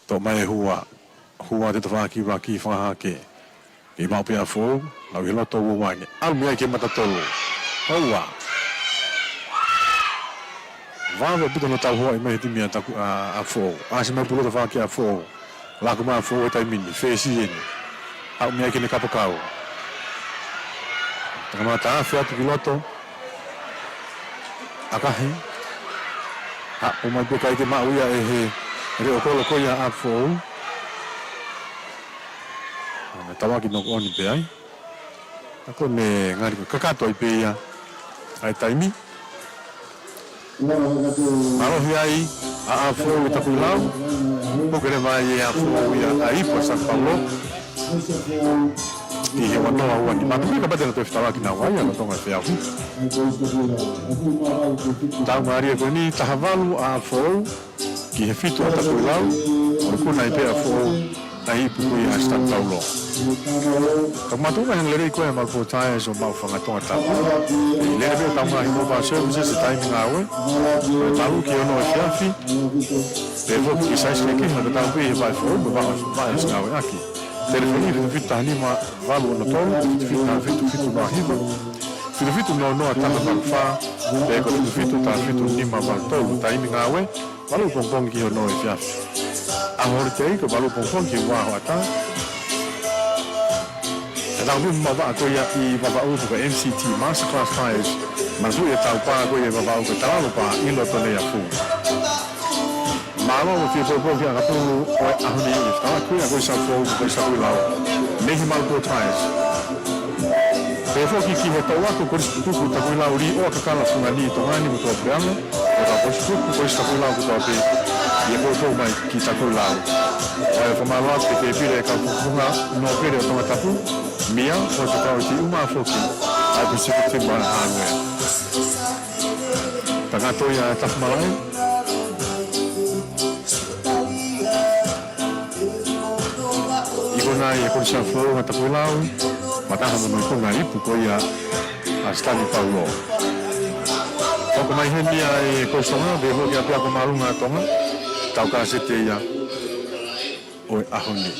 Toʻo mai e hua. Hua te tafaʻaki, Raki fakahake. Kei maʻu pē ʻa Foʻou, lau ʻi loto, uaua ange. ʻAlu mei ai ki he mata tolu. Uaua. Vave ʻaupito hono tauhoaʻi mai he timi ʻa Taku-, ʻa, ʻa Foʻou. ʻAsi mai e pulu tafaʻaki ʻa Foʻou. Laku mai ʻa Foʻou he taimi ni, fesi eni. Haʻu mei ai ki he Kapakau. Takamata afe atu ki loto. ʻAkahi. Haʻu mai pē, ʻikai ke maʻu ia ʻe he, ʻe he leʻo kolo ko ia ʻa Foʻou. ʻA, ne tauaki Nokoni pē ai. Ka ko ʻene ngali ko e kakato ai pē ia ʻa e taimi. Mālohi ai ʻa, ʻa Foʻou ʻi Takuilau. Puke leva ai ʻe ʻa Foʻou ia ʻa e ipu ʻa Satauro. Ki he ua noa ua nima, tuku ika pate na toe fetaulaki naua ia, lolotonga e feʻauhi. Tau mālie ko eni, taha valu ʻa Foʻou ki he fitu ʻa Takuilau, ʻo ikuna ai pē ʻa Foʻou, ʻa e ipu ko ia ʻa Satauro. Ka maʻu mai hangē lelei ko ē ʻa Malu Port Tyres ʻo maʻu fanga Tongatapu. ʻE lele pē ʻetau ngaahi mobile services he taimi ngāue. Ko e talu ki he ono efiafi. Pea foki ki he size kehekehe, ʻoku tau pē ʻi he vaʻe Foʻou, mo e vaʻe, vaʻe ʻosi ngāueʻaki. Telefoni fitu fitu taha nima valu ono tolu, fitu fitu taha fitu fitu noa hiva, fitu fitu noa noa taha valu fā, pe ko e fitu fitu taha fitu nima valu tolu, taimi ngāue, valu pongipongi ki he ono efiafi. ʻAho holiday ko e valu pongipongi ki he ua hoʻatā. ʻE tau pē mo e vaʻa ko ia ʻi Vavaʻu ko e M C T, Masterclass Tyres, manatuʻi ʻetau pā ko ia ʻi Vavaʻu ko e Talalo Pā ʻi loto Neiafu. Mālō mo e fie poupou ki he ʻakapulu ʻo e ʻaho ni ʻi he fetaulaki ko ia ko Satauro, ko Takuilau, mei he Malu Port Tyres. Pea foki ki he tau ako Kolisi Tutuku Takuilau, Liʻoa, Kakala, Fungani, Tonga ni mo Tuʻapuleʻanga, ʻo e kau Kolisi Tutuku Kolisi Takuilau kotoa pē, ʻi he poupou mai ki Takuilau. ʻOku ou fakamālō atu ki he Pile ʻo e Kau Fakafofonga Nōpele ʻo Tongatapu, Mia, Fosa Kauti, ʻumaʻā foki ʻa e Pacific Timber Hardware. Kakato ia e tafu malaʻe. Ikuna ʻa e Kolisi Foʻou ʻa Takuilau, fakataha mo hono ikuna e ipu ko ia ʻa Stanley Paulo. Hoko mai heni ʻa e Kolisi Tonga, pea foki ʻa e Apiako Māʻolunga ʻa Tonga, tau kasete ia ʻo e ʻaho ni.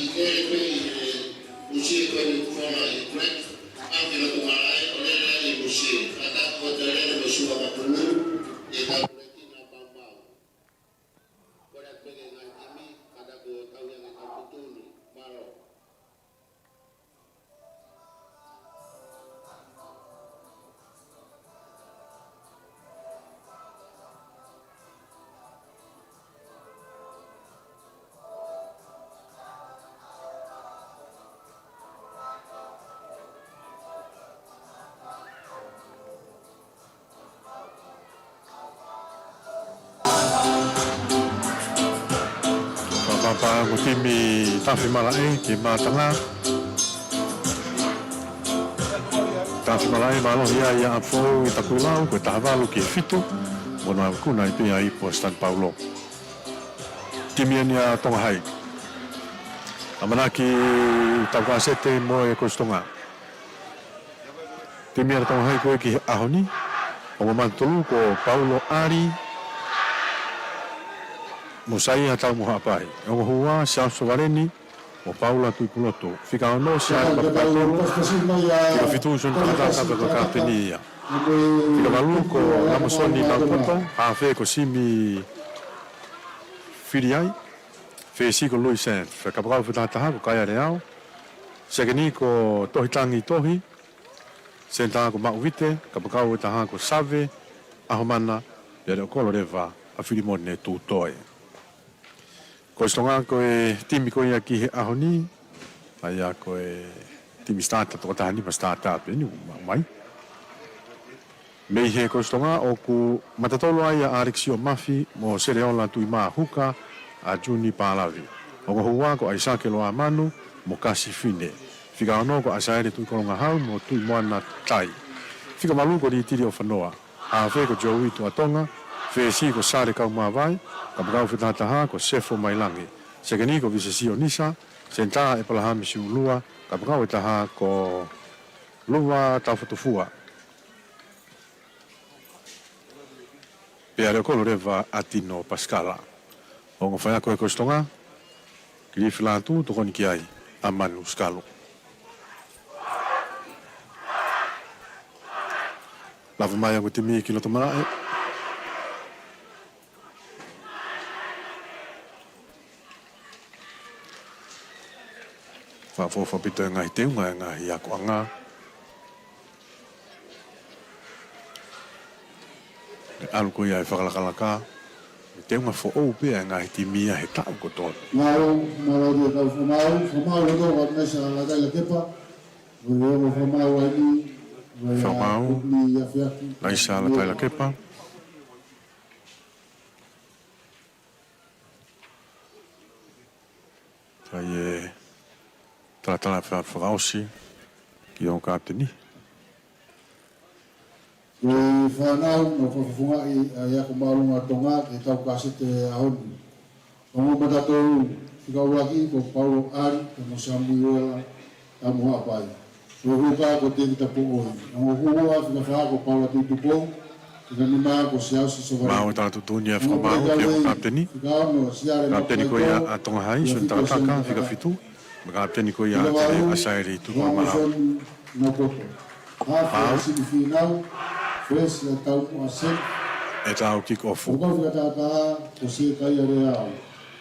Pea ko e timi Tafe Malaʻe ki he mātanga. Tafe Malaʻe mālohi ai ʻi ʻapi foʻou ʻi Takuilau, ko e taha valu ki he fitu, mo hono ikuna ai pē ʻa Ipo Stan Paulo. Timi eni ʻa Tonga Hai. ʻAmanaki Taukāsete mo e Kolisi Tonga. Timi ʻa Tonga Hai ko ē ki he ʻaho ni, ongo mataʻitolu ko Paulo ʻAli mo Saia Taumuʻapai. Ongo hua, Siaosi Sovaleni mo Paula Tuʻipulotu. Fika ono, Siaosi Papakaipoʻou. Fika fitu, Sione Talataka, ko e kapiteni ia. Fika valu ko Lamasoni Naupoto, hafe ko Simi Filiai, fesi ko Louis Sands, kapakau fakataha ko Kaia Leao, sekeni ko Tohitangi Tohi, senitā ko Maʻu Vite, kapakau fakataha ko Save ʻAhomana, pea leʻo kolo leva ʻa Filimone Tutoe. Kolisi Tonga ko e timi ko ia ki he ʻaho ni, ʻa ia ko e timi starter, tokotaha nima starter pē eni ʻoku maʻu mai. Mei he Kolisi Tonga ʻoku mataʻitolu ai ʻa ʻAlekisio Mafi mo Seleola Tuʻimā, huka ʻa Juni Palavi. Ongo hua ko ʻAisake Loamanu mo Kasi Fine. Fika ono ko ʻAsaele Tuʻikolongahau mo Tuʻimoana Tai. Fika valu ko Litili ʻOfanoa. Hafe ko Joey Tuʻatonga. Fesi ko Sale Kaumavae. Kapakau fakataha ko Sefo Mailangi. Sekeni ko Visesio Nisa. Senitā ʻEpalahame Siulua. Kapakau fakataha ko Luva Taufatufua. Pea leʻo kolo leva ʻa Tino Pasikala. Ongo faiako ʻa e Kolisi Tonga, Kilifi Lātū, tokoni ki ai ʻa Manu Sikalu. Lava mai ongo timi ki loto malaʻe. Fakaʻofoʻofa ʻaupito e ngaahi teunga e ngaahi akoʻanga. ʻE ʻalu ko ia e fakalakalaka, e teunga foʻou pē e ngaahi timi ia he taʻu kotoa. Mālō, mālō e kau fakamaau, fakamaau e kau Naisa Lataila Kepa, ʻo e ongo fakamaau ai ni, ʻo e fakamaau, ʻo ni ia feaki. Naisa Lataila Kepa. Kae talatala fakaʻosi ki he ongo kapiteni. Ko e fānau naʻe fakafofongaʻi ʻa e ako māʻolunga ʻa Tonga ke tau kasete he ʻaho ni. Ongo mataʻitolu, fika ʻuluaki ko Paulo ʻAli, pea mo Samuela Taumuʻapai. Ko e huka ko Tēvita Poʻoi. Ongo hua, fika fā ko Paula Tuʻitupou. Fika nima ko Siaosi Sovaleni. Maʻu e tala tuʻutuʻuni ʻa e fakamaau ki he ongo kapiteni. Fika ono, Siale Kapiteni ko ia Maʻupoto. ʻA Tonga Hai, Sione Talataka, fika fitu. Mo e kapiteni ko ia ʻa Tele ʻAsaeli Tuʻikolongahau. Maʻu. Hafe, Sili Fīnau, Fesi ʻa Taumuʻa Sen. ʻE tau kick off. Fika taha, ko Sekaia Leao.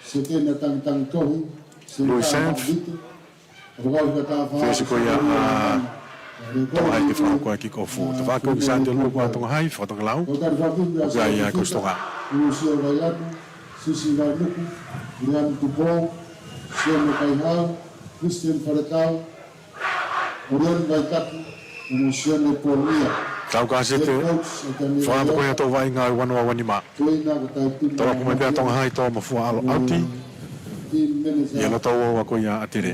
Sekeni ʻa Tangitangi Tohi, Louis Sands. Fesi ko ia ʻa Tonga Hai ke fakahoko e kick off. Tafaʻaki ko ē ki he sātelu ko ē ʻa Tonga Hai, fakatokelau. ʻOku ʻi ai ʻa e Kolisi Tonga. Lucio Vailatu, Sisi Vainuku, Leon Tupou, Sione Kaihau, Christian Faletau, Orion Vaitaki, mo Sione Polia. Tau kasete, fakapoko ia tau vaʻinga ʻi he ua noa ua nima. Tau ako mai pē ʻa Tonga Hai, tau mafua ʻalu ʻauti. ʻI he loto ua ko ia ʻa Tele.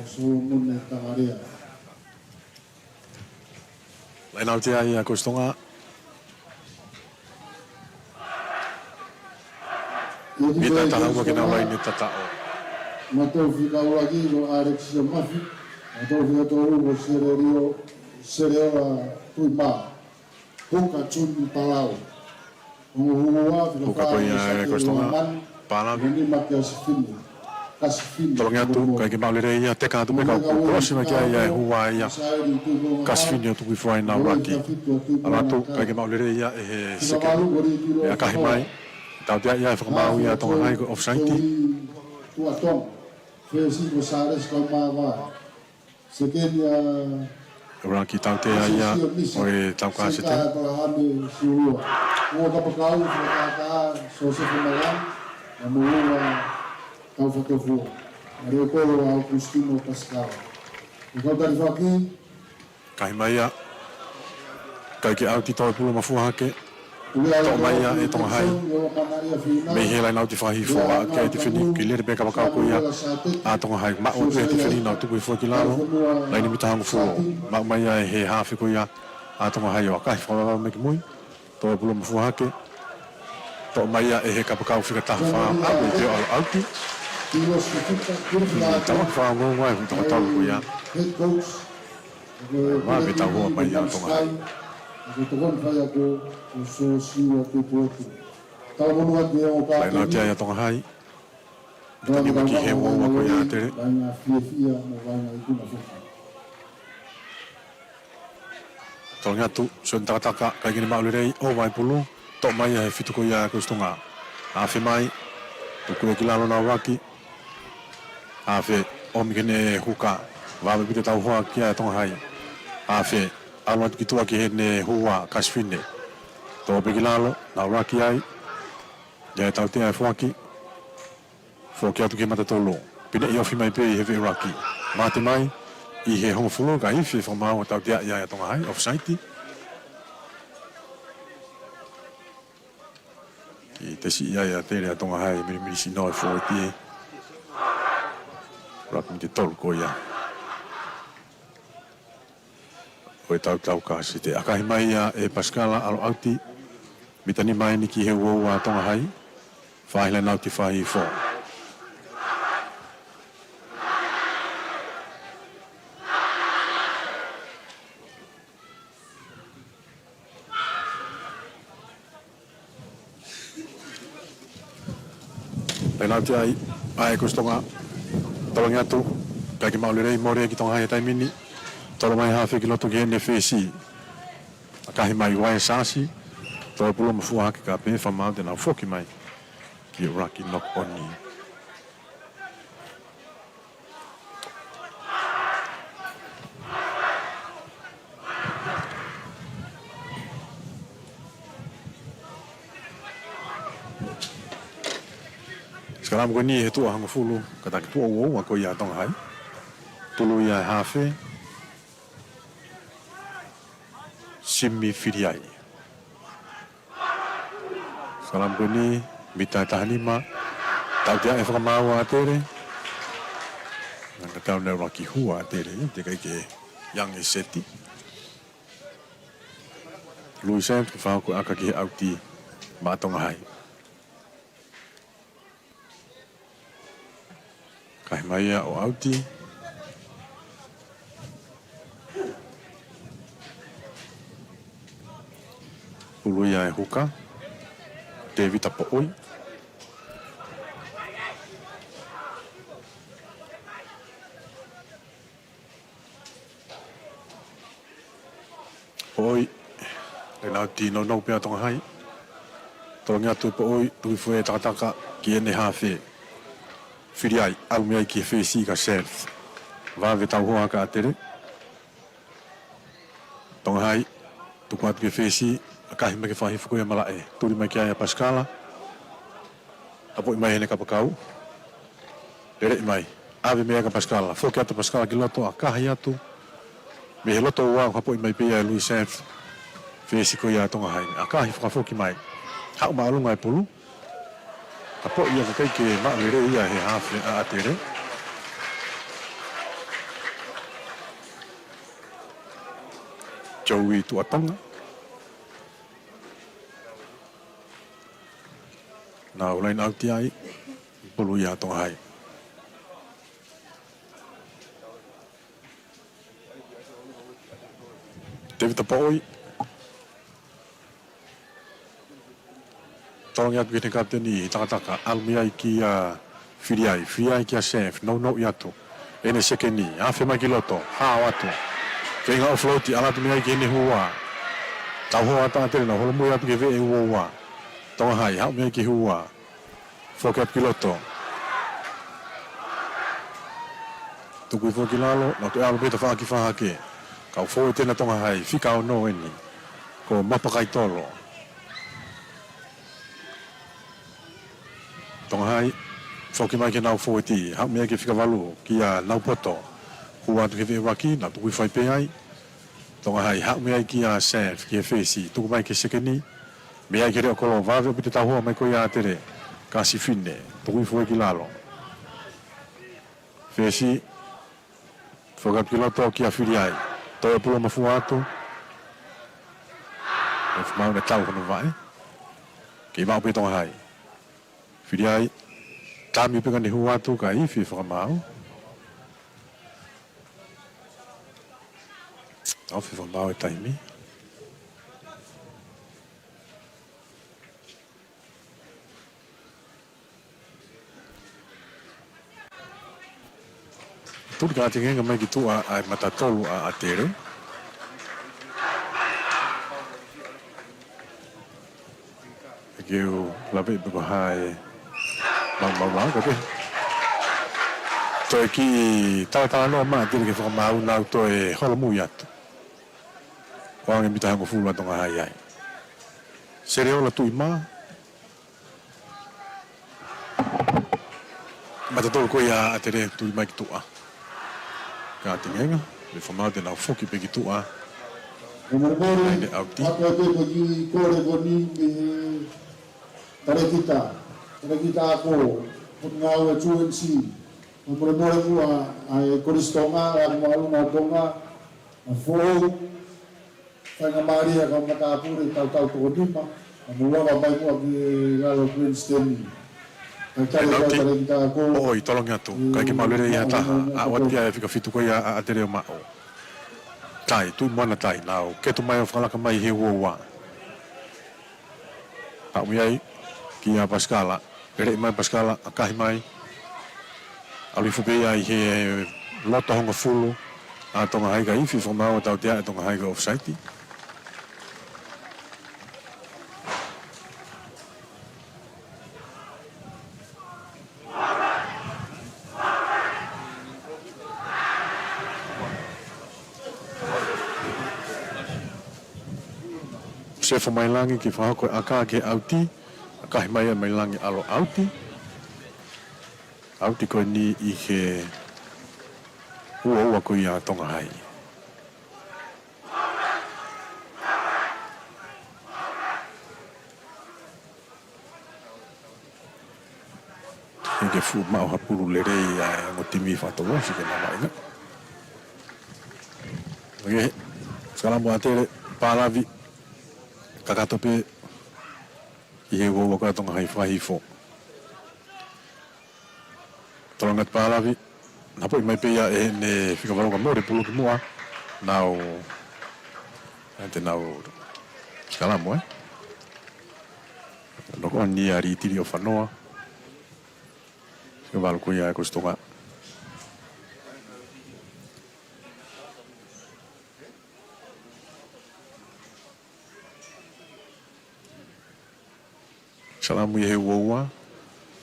Laine ʻauti ia ʻa Kolisi Tonga. Mita taha ua ke nau laine tataʻo. Mataʻitolu fika ʻuluaki ko Alexio Mafi. Mataʻitolu fika tolu ko Serelio, Serela Tuima. Huka Juni Palau. Ongo hua, fika fā ko ia ʻa Kolisi Tonga. Palavi. Mo nima kia Sifini. Tolongi atu, ʻikai ke maʻu lelei ia, teka atu pē ka ʻoku kolosi mai ki ai ʻa e hua ia. Kasifini ʻo tuku hifo ai ʻa Naulaki. ʻAlu atu, ʻikai ke maʻu lelei ia ʻe he sekeni. ʻE ʻakahi mai. Tautea ia ʻe fakamaau ia ʻa Tonga Hai ko e offside. Naulaki tautea ia ʻo e tau kasete. Ongo kapakau, fika taha, Sosefo Malani, mo Lua Taufatofua. Mo e leʻo kolo ʻa Augustino Pascal. ʻE kau talifaki. Kahi mai ia. ʻIkai ke ʻauti, toe pulu mafua hake. Toʻo mai ia ʻe Tonga Hai. Mei he laine ʻauti fakahihifo, aʻu ki ai e tifeni, kiʻi lele pē kapakau ko ia ʻa Tonga Hai. Maʻu atu e tifeni, nau tuku hifo ki lalo. Laine mita hongofulu. Maʻu mai ia ʻe he hafe ko ia ʻa Tonga Hai ʻo ʻakahi fakavavevave mai ki mui. Toe pulu mafua hake. Toʻo mai ia ʻe he kapakau fika taha fā, ʻa, mei he ʻalu ʻauti. Tau fakaongoongo ai, hui tokotolu ko ia. Vave tauhoa mai ʻa Tonga Hai. Laine ʻauti ia ʻa Tonga Hai. Tau nima ki he uaua ko ia ʻa ʻAtele. Tolongi atu, Sione Takataka, ʻikai ke ne maʻu lelei, ʻova e pulu, toʻo mai ia ʻe he fitu ko ia ʻa Ekuasi Tonga. Afe mai, tuku ia ki lalo, nau ʻuluaki. Afe, ʻomi ki heʻene huka, vave pē ke tauhoa ki ai ʻa Tonga Hai. Afe, ʻalu atu ki tuʻa ki heʻene hua, Kasifine. Toʻo pē ki lalo, nau ʻuluaki ai. ʻI ai e tautea ʻe foaki. Foki atu ki he mata tolu. Pine ʻi ofi mai pē ʻi he veʻe ʻuluaki. Mate mai ʻi he hongofulu ka ifi e fakamaau ʻo tautea ai ʻa Tonga Hai, offside. Kiʻi tesi ia ʻa ʻAtele ʻa Tonga Hai, milimili sino e fōueti. Ua miniti ʻe tolu ko ia ʻo e tautau kāsite. ʻAkahi mai ia ʻe Pasikala ʻalu ʻauti. Mita nima eni ki he uaua ʻa Tonga Hai. Fai laine ʻauti fakahihifo. Laine ʻauti ai ʻa Ekuasi Tonga. Tolongi atu, ʻikai ke maʻu lelei, mole ki Tonga Hai he taimi ni. Tolo mai hafe ki loto ki heʻene fesi. ʻAkahi mai ʻe Saasi. Toe pulu mafua hake ka pehē fakamaau te nau foki mai ki he ʻuluaki knock on. Sikalamu ko eni he tuʻa hongofulu, kātaki tuʻa uaua ko ia ʻa Tonga Hai. Pulu ia ʻe he hafe. Simi Filiai. Sikalamu ko eni, mita ʻe taha nima. Tautea e fakamaau ʻa ʻAtele. Naʻa ka tau ne ʻuluaki hua ʻa ʻAtele, ʻikai ke ʻi ai e seti. Louis James, fakahoko e ʻaka ki he ʻauti maʻa Tonga Hai. ʻAkahi mai ia ʻo ʻauti. Pulu ia ʻe he huka, Tevita Poʻoi. Poʻoi, laine ʻauti nounou pē ʻa Tonga Hai. Tolongi atu ʻe Poʻoi, tuku hifo ʻe Takataka ki heʻene hafe. Filiai, ʻalu mei ai ki he fesi ka Seth. Vave tauhoa ʻa ʻAtele. Tonga Hai, tuku atu ki he fesi, ʻakahi mai ki he fakahihifo ko ia ʻa Malaʻe. Tuli mai ki ai ʻa Pasikala. Hapoʻi mai heʻene kapakau. Leleʻi mai. ʻAve mei ai kia Pasikala. Foki atu Pasikala ki loto, ʻakahi atu. Mei he loto ua, hapoʻi mai pē ia ʻe Louis James. Fesi ko ia ʻa Tonga Hai. ʻAkahi fakafoki mai. Haʻu māʻolunga e pulu. Hapoʻi ia, ʻikai ke maʻu lelei ia he hafe ʻa ʻAtele. Joey Tuʻatonga. Nau laine ʻauti ai, pulu ia ʻa Tonga Hai. Tevita Poʻoi. Tolongi atu ki heʻene kapiteni, Takataka, ʻalu mei ai kia Filiai, Filiai kia Seth, nounou atu. ʻEne sekeni, afe mai ki loto, hao atu. Feinga offload, ʻalu atu mei ai ki heʻene hua. Tauhoa atu ʻa ʻAtele, nau holomui atu ki he veʻe ua ua. Tonga Hai, haʻu mei ai ki he hua. Foki atu ki loto. Tuku hifo ki lalo, nau toe ʻalu pē tafaʻaki fakahake. Kau fōueti ʻa Tonga Hai, fika ono eni. Ko Mapakaitolo. Tonga Hai, foki mai ki heʻenau fōueti, haʻu mei ai ki he fika valu, kia Naupoto. Hua atu ki he veʻe ʻuluaki, nau tuku hifo ai pē ai. Tonga Hai, haʻu mei ai kia Seth, ki he fesi, tuku mai ki he sekeni. Mei ai ki he leʻo kolo, vave ʻaupito e tauhi mai ko ia ʻa ʻAtele. Kasifine, tuku hifo ki lalo. Fesi, foki atu ki loto kia Filiai. Toe pulu mafua atu. ʻE Fakamaau ne tau hono vaʻe. Kei maʻu pē Tonga Hai. Filiai, tami pē ka ne hū atu ka ifi Fakamaau. Ofi Fakamaau e taimi. Tuli ka tingenga mai ki tuʻa ʻa e matatolu ʻa ʻAtele. ʻE ke u lave pe ko hai mau mau lau ka pe. Toe kiʻi talatala noa mai ʻAtele ke Fakamaau nau toe holomui atu. ʻO ange mita hongofulu ʻa Tonga Hai ai. Seleola Tuʻimā. Matatolu ko ia ʻa ʻAtele tuli mai ki tuʻa. Ka tingenga, ʻe Fakamaau te nau foki pē ki tuʻa. Ko mole mole, ʻai ne ʻauti. Ako e pepa ki kole ko ni me he tarekita. Tarekita ako, ko ngāue T N C. Ko mole mole kuo ʻa e Kolisi Tonga, ʻa e Maʻalunga Tonga, ʻa Fou. Faingamālie ka matāpule tautau toko nima, ka mou ava mai muʻa ki lalo Queenston. Ka tale ʻe, ka tale kita ko. ʻOi, tolongi atu. Ka ke maʻu lelei ia taha. ʻA ʻoatu ia e fika fitu ko ia ʻa ʻAtele ʻo maʻu. Tai, Tuʻimoana Tai, nau ketu mai ʻo fakalaka mai he uaua. Haʻu mai ai, kia Pasikala. Peleʻi mai Pasikala, ʻakahi mai. ʻAlu hifo pē ia ʻi he loto hongofulu ʻa Tonga Hai ka ifi Fakamaau ʻo tautea ʻe Tonga Hai ko e offside. Sefo Mailangi ke fakahoko e ʻaka ki he ʻauti. ʻAkahi mai ʻe Mailangi ʻalu ʻauti. ʻAuti ko eni ʻi he uaua ko ia ʻa Tonga Hai. ʻIkai ke fuʻu maʻu ha pulu lelei ʻa e ongo timi fakatolosi ke nau maʻu ʻi ai. ʻOku ʻi ai e sikalamu ʻa ʻAtele, Palavi, kakato pē ʻi he uaua ko ia ʻa Tonga Hai, fakahifo. Tolongi atu Palavi, napoʻi mai pē ia ʻe heʻene fika valu ka mole pulu ki muʻa, nau, ʻa te nau sikalamu, ē? Knock on ia Ritili ʻo Fanoa. Fika valu ko ia ʻa e Kolisi Tonga. Sikalamu ia he uaua,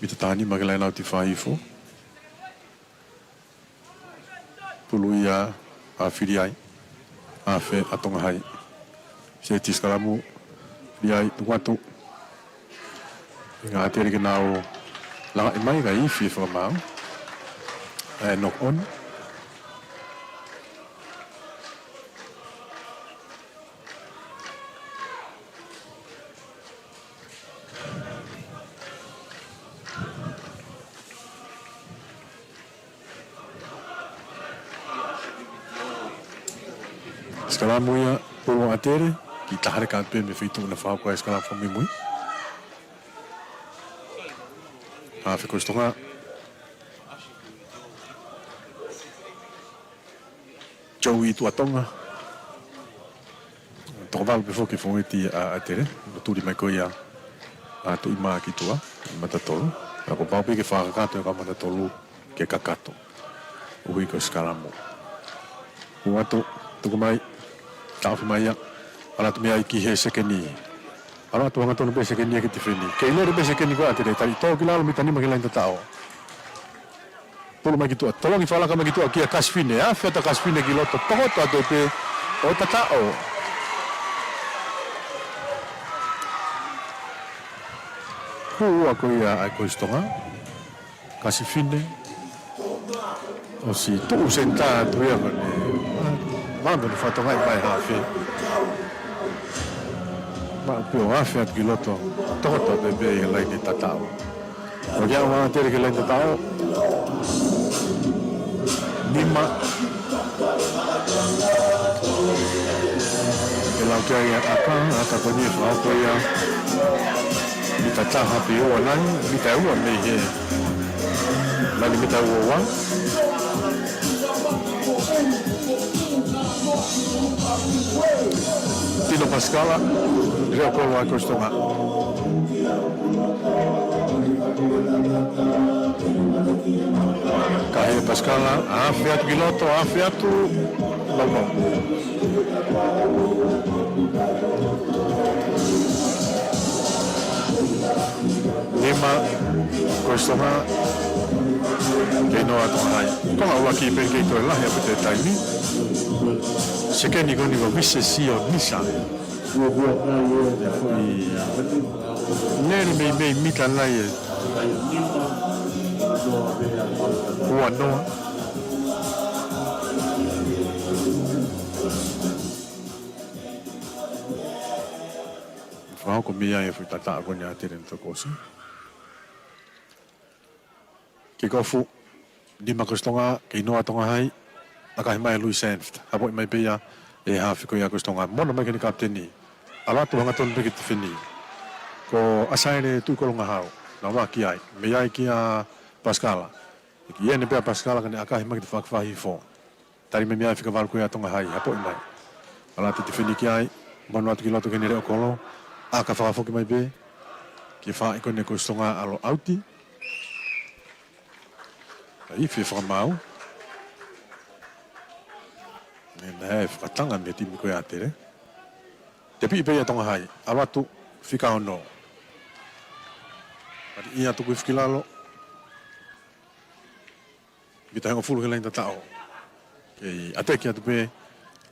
mita taha nima ki he laine ʻauti, fakahifo. Pulu ia ʻa Filiai, ʻa Fe, ʻa Tonga Hai. Seti sikalamu, Filiai, tuku atu. ʻIkai ʻa ʻAtele ke nau langaʻi mai, ka ifi Fakamaau. ʻA e knock on. Sikalamu ia, pulu ʻa ʻAtele, kiʻi taha leka pē mei he feituʻu naʻe fakahoko ai e sikalamu fakamuimui. Hafe Kolisi Tonga. Joey Tuʻatonga. Toko valu pē foki fōueti ʻa ʻAtele. Tuli mai ko ia ʻa Tuʻimā ki tuʻa, matatolu. Ka kuo pau pē ke fakakakato e kau matatolu ke kakato. ʻUhi ko e sikalamu. Hū atu, tuku mai, taʻofi mai ia. ʻAlu atu mei ai ki he sekeni. ʻAlu atu hangatonu pē sekeni ia ke tifeni. Kei lele pē sekeni ko ia ʻa ʻAtele, tali tō ki lalo mita nima ki he laine tataʻo. Pulu mai ki tuʻa, tolongi fakalaka mai ki tuʻa kia Kasifine, afe atu ʻa Kasifine ki loto, tokoto atu pē ʻo tataʻo. Hū ua ko ia ʻa e Kolisi Tonga. Kasifine. ʻOsi tuʻu senitā atu ia ko eni. Mano ni fatonga i mai hafe. Maʻu pē ʻo afe atu ki loto, tokoto pē pē ʻi he laine tataʻo. ʻOku ʻalu ʻa Tele ki he laine tataʻo. Nima. Ke lau ki ai ʻa ʻAka, ʻAka ko eni ʻe fakahoko ia. Mita taha pē ua nai, mita ua mei he laine mita ua ua. Tino Pasikala, leʻo kolo ʻa e Kolisi Tonga. Kahe Pasikala, afe atu ki loto, afe atu, lau mau. Nima, Kolisi Tonga, kei noa Tonga Hai. Konga ʻuluaki pē kei toe lahi ʻaupito e taimi. Sekeni ko eni ko Vise Sionisa. Lele meimei mita nai e ua noa. Fakahoko mei ai e foʻi tataʻo ko eni ʻa Tele Tokosi. Kikofu, nima Kolisi Tonga, kei noa Tonga Hai, ʻakahi mai Louis Sanft, hapoʻi mai pē ia ʻe he hafe ko ia Kolisi Tonga, mono mai ki he kapiteni. ʻAlu atu hangatonu pē ki he tifeni. Ko ʻAsaele Tuʻikolongahau, naʻe ʻomai ki ai, mei ai kia Pasikala. ʻIo, ʻi heʻene pē ʻa Pasikala ka ne ʻakahi mai ki he faʻahi hifo. Tali mai mei ai fika valu ko ia Tonga Hai, hapoʻi mai. ʻAlu atu e tifeni ki ai, mono atu ki loto ki heʻene leʻo kolo, ʻaka fakafoki mai pē, ki he faʻahi ko eni Kolisi Tonga ʻalu ʻauti. ʻA e ifi fakamaau. Naʻe fakatanga mei he timi ko ia ʻa Tele. Tepiʻi pē ia Tonga Hai, ʻalu atu, fika ono. Mali ia tuku ifi ki lalo. Mita hongofulu he laine tataʻo. Kei ʻateki atu pē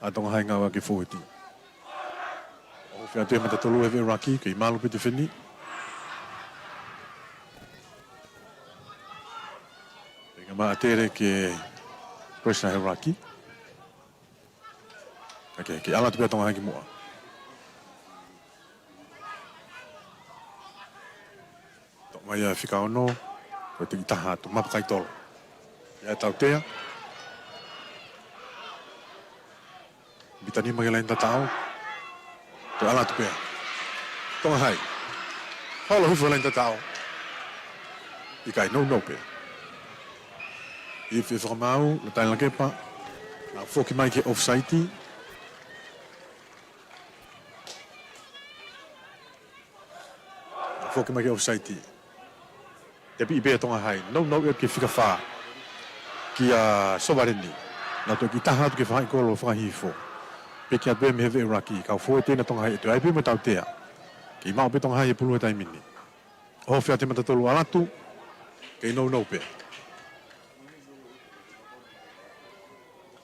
ʻa Tonga Hai ngāue ki he fōueti. ʻOhofi atu e mata tolu ʻa e veʻe ʻuluaki, kei malu pē tifeni. Pea ka maʻa Tele ke pressure he ʻuluaki. Ka ke, ke ʻalu atu pē ʻa Tonga Hai ki muʻa. Toʻo mai ia fika ono, ko e tiki taha atu, mapu kai tolo. Ia tautea. Mita nima ki he laine tataʻo. Toe ʻalu atu pē ʻa Tonga Hai. Holo hifo he laine tataʻo. ʻIkai, nounou pē. Ifi fakamaau, Lataile Lakepa. Naʻe foki mai ki he offside. Foki mai ki he offside. Tepiʻi pē ʻa Tonga Hai. Nounou ʻi he fika fā. Kia Sovaleni. Naʻe toe tiki taha atu ki he faʻahi kolo fakahifo. Piki atu pē mei he veʻe ʻuluaki. Kau fōueti ʻa Tonga Hai ʻe toe ʻai pē mo tautea. Kei maʻu pē Tonga Hai e pulu he taimi ni. ʻOhofi atu e mata tolu ʻalu atu. Kei nounou pē.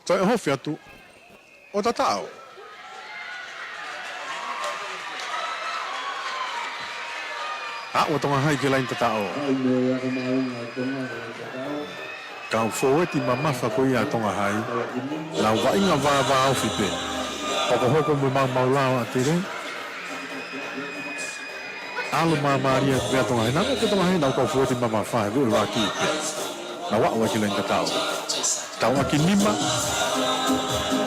Toe ʻohofi atu ʻo tataʻo. Aʻu ʻa Tonga Hai ki he laine tataʻo. Kau fōueti mamafa ko ia ʻa Tonga Hai. Nau vaʻinga vāvāofi pē. Hokohoko mo e maumau lao ʻa Tele. ʻAlu māmālie pē ʻa Tonga Hai. Naʻe ko Tonga Hai nau kau fōueti mamafa he veʻe ʻuluaki pē. Nau aʻu ai ki he laine tataʻo. Tauʻaki nima.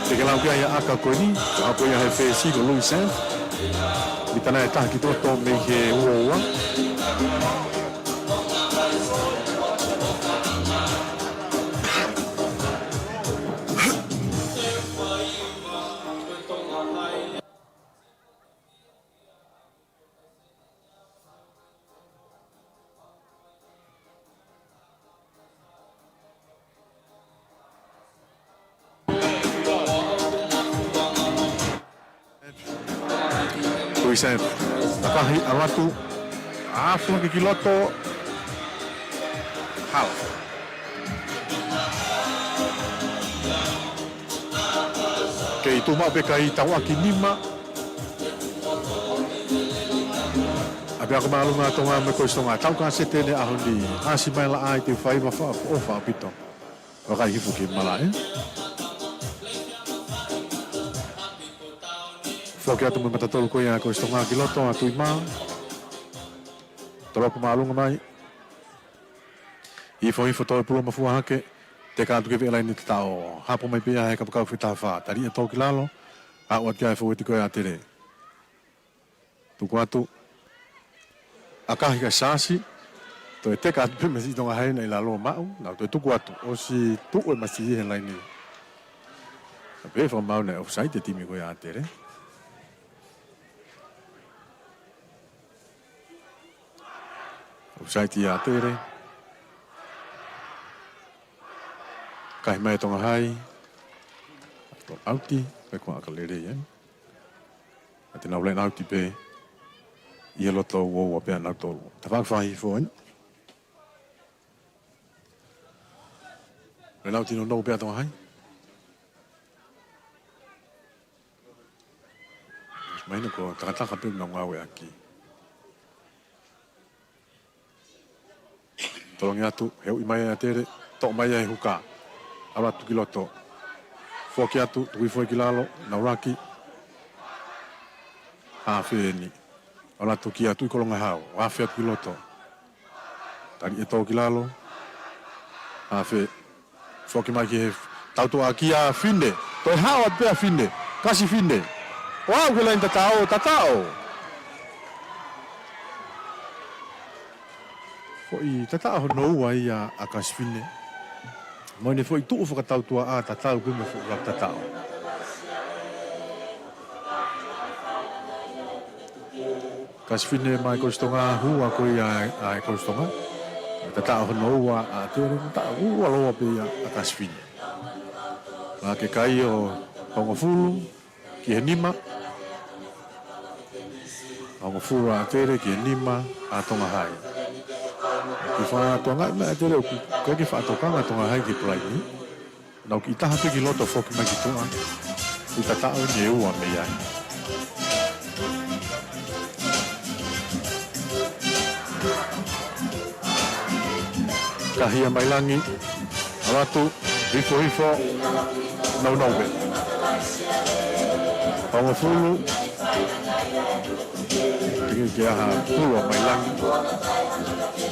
Te ke lau ki ai ʻa e ʻaka ko eni, ʻa ko ia he fesi ko Louis Sanft. Mita nai ʻe taha ki loto mei he ua ua. Louis Sanft, ʻakahi, ʻalu atu, afe ki loto, hala. Kei tuʻu maʻu pē kai, tauʻaki nima. ʻApiako māʻolunga ʻa Tonga mo e Kolisi Tonga. Tau kasete ʻi he ʻaho ni. ʻAsi mai laʻā ʻi he faiva fakaʻofoʻofa ʻaupito. Vakai hifo ki malaʻe. Foki atu mo e matatolu ko ia ʻa Kolisi Tonga ki loto, ʻa Tuʻimā. Tolopu māʻolunga mai. Hifo hifo, toe pulu mafua hake. Teka atu ki he laini tataʻo. Hapo mai pē ia he kapakau fetafā. Tali ʻe tō ki lalo. Aʻu atu ki ai e foueti ko ia ʻa ʻAtele. Tuku atu. ʻAkahi kae sasi. Toe teka atu pē masiʻi Tonga Hai naʻe ʻi lalo maʻu. Nau toe tuku atu. ʻOsi tuʻu e masiʻi he laini. Ka pehē fakamaau naʻe ʻofusaiti e timi ko ia ʻa ʻAtele. ʻOfusaiti ʻa ʻAtele. Kahi mai Tonga Hai. ʻAuti, pe ko e ʻaka lelei, ē? ʻA te nau laine ʻauti pē. ʻI he loto uoua pē ʻa nautolu. Tafaʻaki faʻahi foʻi. Laine ʻauti nounou pē ʻa Tonga Hai. Mahino ko e takataka pē ʻoku nau ngāueʻaki. Tolongi atu, he uʻi mai ʻa ʻAtele, toʻo mai ʻa e huka. ʻAlu atu ki loto. Foki atu, tuku hifo ki lalo, nau laki. Hafe eni. ʻAlu atu ki ai Tuʻikolongahau, hafe atu ki loto. Tali ʻe tō ki lalo. Hafe. Foki mai ki he tautuʻa kia Fine. Toe hao atu pē ʻa Fine. Kasi Fine. ʻO aʻu ki he laini tataʻo, tataʻo. Foʻi tataʻo hono ua ia ʻa Kasi Fine. Mo ʻene foʻi tuʻu fakatautuʻa ʻa tatau pē mo e foʻi ʻuluaki tataʻo. Kasi Fine mai Kolisi Tonga, hua ko ia ʻa e Kolisi Tonga. Tataʻo hono ua ʻa ʻAtele, tataʻo ua lōua pē ia ʻa Kasi Fine. Laka ke kai ʻo hongofulu ki he nima. Hongofulu ʻa ʻAtele ki he nima ʻa Tonga Hai. Ki fakatokangaʻi mai ʻa ʻAtele ʻoku ʻikai ke fakatokanga Tonga Hai ki he pulaini. Nau kiʻi taha pē ki loto foki mai ki tuʻa. Ko e tataʻo eni ʻe ua mei ai. Kahi ʻa Mailangi. ʻAlu atu. Hifo hifo. Nounou pē. Hongofulu. Tiki ke aha pulu ʻa Mailangi.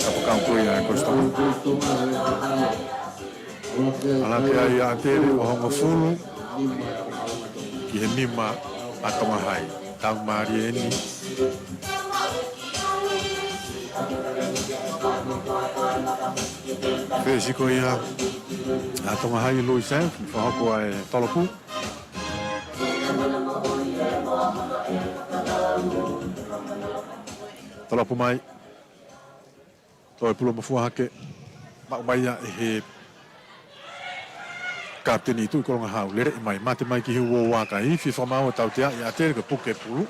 Kapakau ko ia ʻa e Kolisi Tonga. ʻAlu atu ki ai ʻa ʻAtele ʻo hongofulu ki he nima ʻa Tonga Hai. Tau mālie eni. Fesi ko ia ʻa Tonga Hai, Louis Sainz, fakahoko ʻa e tolopu. Tolopu mai. Toe pulu mafua hake. Maʻu mai ia ʻe he kapiteni Tuʻikolongahau. Lele mai, mate mai ki he uoua ka ifi fakamaau ʻa e tautea ʻa ʻAtele ke puke pulu.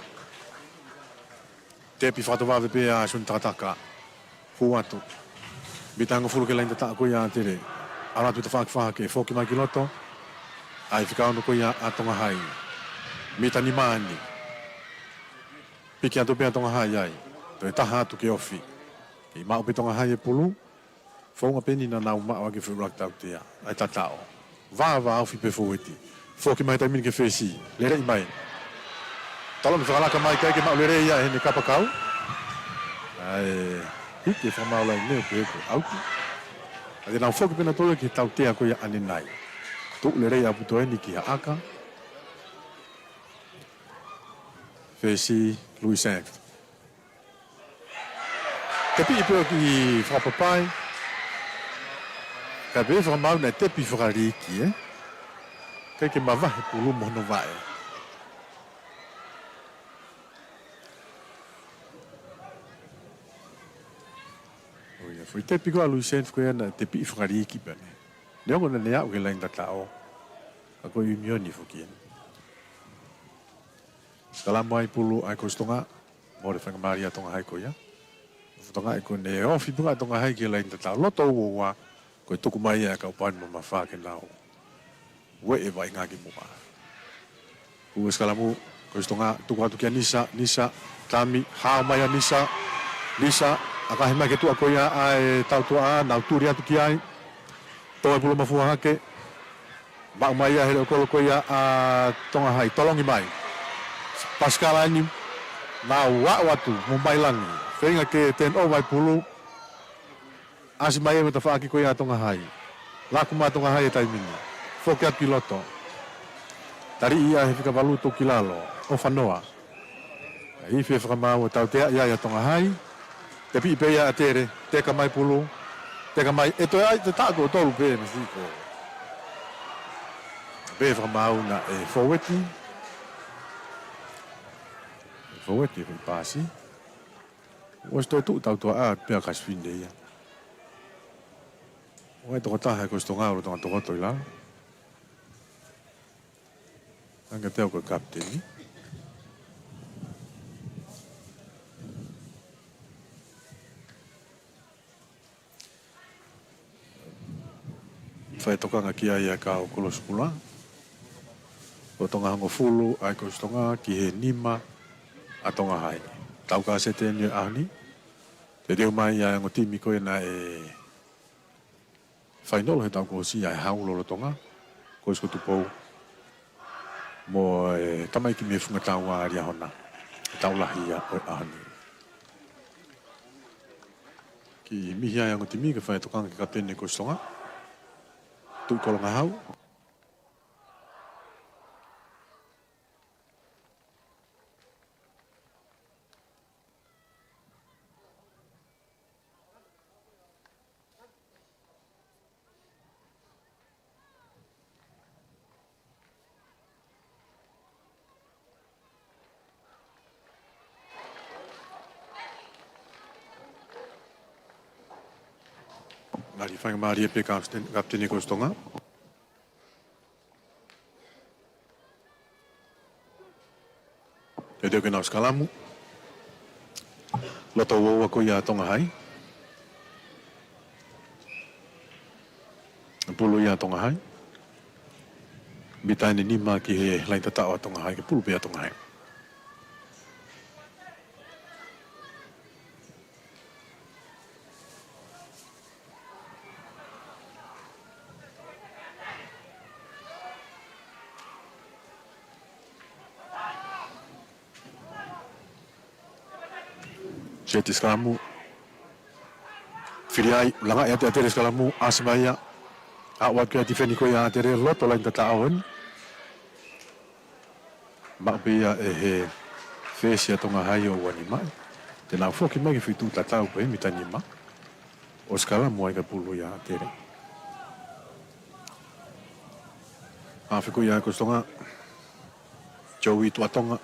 Tepi fakatovave pē ʻa Suni Takataka. Hū atu. Mita hongofulu ki he laini tataʻo ko ia ʻa ʻAtele. ʻAlu atu tafaʻaki fā hake, foki mai ki loto. ʻAi fika ono ko ia ʻa Tonga Hai. Mita nima eni. Piki atu pē ʻa Tonga Hai ai. Toe taha atu ke ofi. Kei maʻu pē Tonga Hai e pulu. Founga pē eni naʻa nau maʻu ʻaki e foʻi ʻuluaki tautea. ʻAi tataʻo. Vāvā ofi pē foueti. Foki mai taimi ni ki he fesi. Lele mai. Talo ni fakalaka mai ʻikai ke maʻu lelei ia ʻe heʻene kapakau. ʻAi. Hiki e fakamaau laine ʻo pehē ko e ʻauti. ʻA te nau foki pē nautolu ki he tautea ko ia ʻanenai. Tuʻu lelei ʻaupito eni ki ha ʻaka. Fesi, Louis Sainz. Tepi pē ʻo kiʻi fakapapai. Ka pehē fakamaau naʻe tepi fakaliiki, ē? ʻIkai ke mavahe pulu mo hono vaʻe. ʻO ia, foʻi tepi ko ia ʻa Louis Sainz ko ia naʻe tepi fakaliiki pē eni. Neongo naʻa ne aʻu ki he laini tataʻo. Ka ko e ʻiunioni foki eni. Sikalamu ai pulu ʻa e Kolisi Tonga. Mole faingamālie ʻa Tonga Hai ko ia. Futonga ʻi ko ʻene ofi pē ʻa Tonga Hai ki he laini tataʻo. Loto uoua, ko e tuku mai ia ʻa e kau pani mamafa ke nau ueʻi e vaʻinga ki muʻa. Ua sikalamu, Kolisi Tonga, tuku atu kia Nisa, Nisa, tami, hao mai ʻa Nisa, Nisa, ʻakahi mai ki he tuʻa ko ia ʻa e tautuʻa, nau tuli atu ki ai. Toe pulu mafua hake. Maʻu mai ia he leʻo kolo ko ia ʻa Tonga Hai, tolongi mai. Pasikala eni, nau aʻu atu mo Mailangi. Feinga ke turn over e pulu. ʻAsi mai e matafaʻaki ko ia ʻa Tonga Hai. Laku mai Tonga Hai he taimi ni. Foki atu ki loto. Taliʻi ia he fika valu toki lalo. ʻOfanoa. Ifi e fakamaau ʻo tautea ia ʻa Tonga Hai. Tepiʻi pē ia ʻa Tele. Teka mai pulu. Teka mai. ʻE toe ʻai te taʻu tolu pē Mesiko. Pē fakamaau naʻe fōueti. Fōueti ko e paasi. ʻOsi toe tuʻu tautua ʻa pea kasifine ia. ʻOku ʻi ai tokotaha ʻi Kostonga ʻo lolotonga tokoto ʻi lalo. Ange teu ko e kapiteni. Fai tokanga ki ai ʻa e kau kolosi pulu. Lolotonga hongofulu ʻa e Kostonga ki he nima ʻa Tonga Hai. Tau ka sete ni ʻa ni. Te teu mai ʻa e ongo timi ko ē naʻe fainolo he taʻu kuo ʻosi ʻa e Hau lolotonga, ko Siko Tupou. Mo e tamaiki mei Funga Tau ʻa Liahona. Tau lahi ia ʻo e ʻaho ni. Kiʻi mihi ʻa e ongo timi ke fai tokanga ki he kapiteni Kostonga. Tuʻi Kolongahau. Ngali faingamālie pē kapiteni, kapiteni Kostonga. Teuteu ke nau sikalamu. Loto uaua ko ia ʻa Tonga Hai. Pulu ia ʻa Tonga Hai. Mita ʻe nima ki he laini tataʻo ʻa Tonga Hai, ke pulu pē ʻa Tonga Hai. Seti sikalamu. Fili ai, langaʻi atu ʻa Tele sikalamu, ʻasi mai ia. ʻAu atu ki he tifeni ko ia ʻa Tele, loto laini tataʻo eni. Maʻu pē ia ʻe he fesi ʻa Tonga Hai ʻo uani mai. Te nau foki mai ki he feituʻu tatau pē mita nima. ʻO sikalamu ai ka pulu ia ʻa Tele. Hafe ko ia ʻa Kostonga. Joey Tuʻatonga.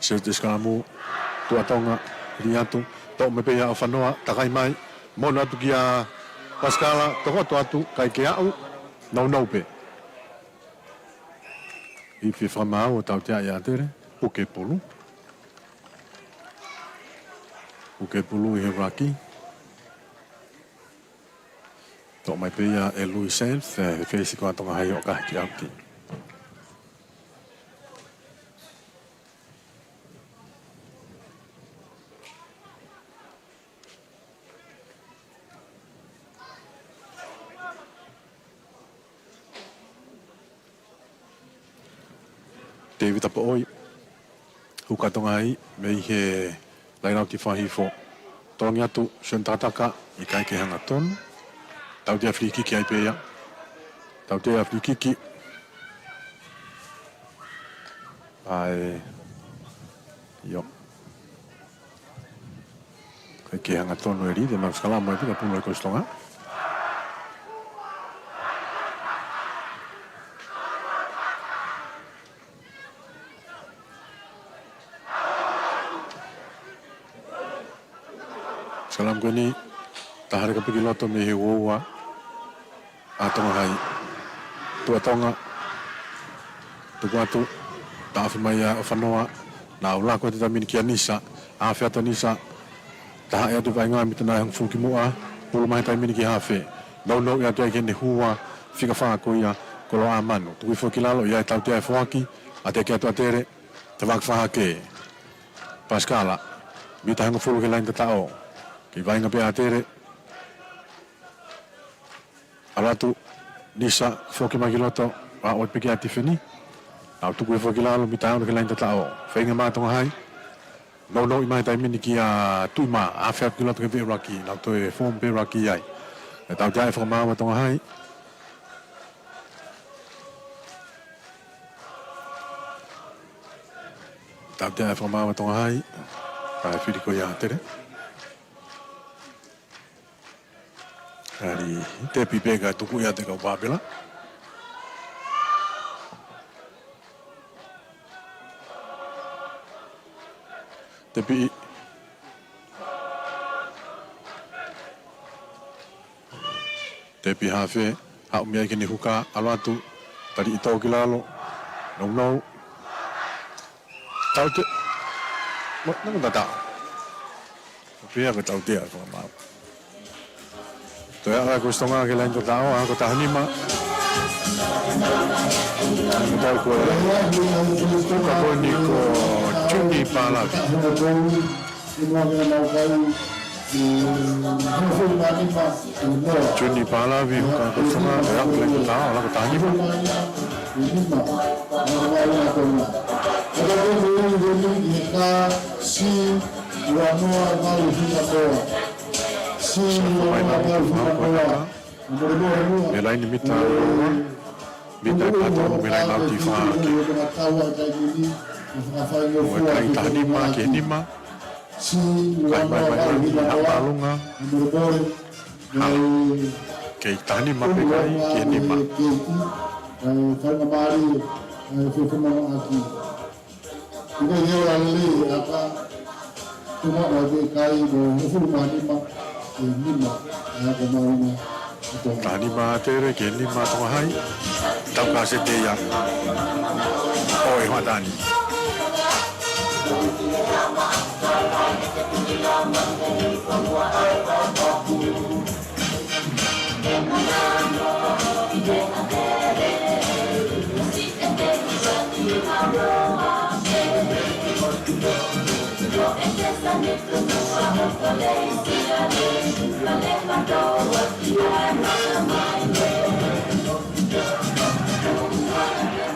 Seti sikalamu, Tuʻatonga, lī atu, toʻo mai pē ia ʻOfanoa, takai mai, monu atu kia Pasikala, tokoto atu, ʻikai ke aʻu, nounou pē. Ifi e fakamaau ʻo tautea ia ʻa Tele, puke pulu. Puke pulu ʻi he raki. Toʻo mai pē ia ʻe Louis Sands, ʻe he fesi ko ia ʻa Tonga Hai ʻo kahe ki ʻauti. Tēvita Poʻoi, huka Tonga Hai, mei he laine ʻo e fakahifo. Tolongi atu, Sione Takataka, ʻikai ke hangatonu. Tautea filikiki ai pē ia. Tautea filikiki. ʻAi. ʻIo. ʻIkai ke hangatonu e lī, te nau sikalamu ai pē ka pulu ʻa Kostonga. Sikalamu ko eni, taha leka pē ki loto mei he uaua ʻa Tonga Hai. Tuʻatonga. Tuku atu. Taʻofi mai ʻa ʻOfanoa. Nau laku atu he taimi ni kia Nisa. Hafe atu ʻa Nisa. Tahaʻi atu e vaʻinga mita ʻe hongofulu ki muʻa. Pulu mai he taimi ni ki hafe. Nounou atu ai ki heʻene hua. Fika fā ko ia. Koloa manu. Tuku hifo ki lalo. ʻI ai e tautea ʻe foaki. ʻAteaki atu ʻa Tele. Tavaki fā hake. Pasikala, mita hongofulu ki he laine tataʻo. Kei vaʻinga pē ʻa ʻAtele. ʻAlu atu, Nisa, foki mai ki loto, ʻa ʻoe piki ʻa Tifeni. Nau tuku hifo ki lalo, mita ono ki he laine tataʻo. Feinga mai Tonga Hai. Nounou mai he taimi ni kia Tuʻi Mā, afe atu ki loto ki he veʻe ʻuluaki, nau toe foomu pē ʻuluaki ai. ʻE tautea e fakamaau ʻa Tonga Hai. Tautea e fakamaau ʻa Tonga Hai. Kae fili ko ia ʻAtele. ʻAli, tepi pē kae tuku ia ʻe he kau Pāpela. Tepi. Tepi hafe, haʻu mei ai ki he huka, ʻalu atu, tali ʻi tō ki lalo, nounou. Taute. Mo, nau tata. Pea ko e tautea ko mau. Toe ʻalu ʻa Kolisi Tonga ki he laine tataʻo, ako taha nima. Tau ko e, ko e ko eni ko Juni Palavi. Juni Palavi, huka ko Tonga, e ako le ta, la ko Tani. Mei he laine mita ua, mita ʻe patolu, mei he laine ʻauti fā ki. Ko e kai taha nima ki he nima. Kai mai mai mai, haʻu mālunga. Hala. Kei taha nima pē kai, ki he nima. Taha nima ʻAtele, ki he nima Tonga Hai. Tau ka sete ia. ʻOi, hoa tani.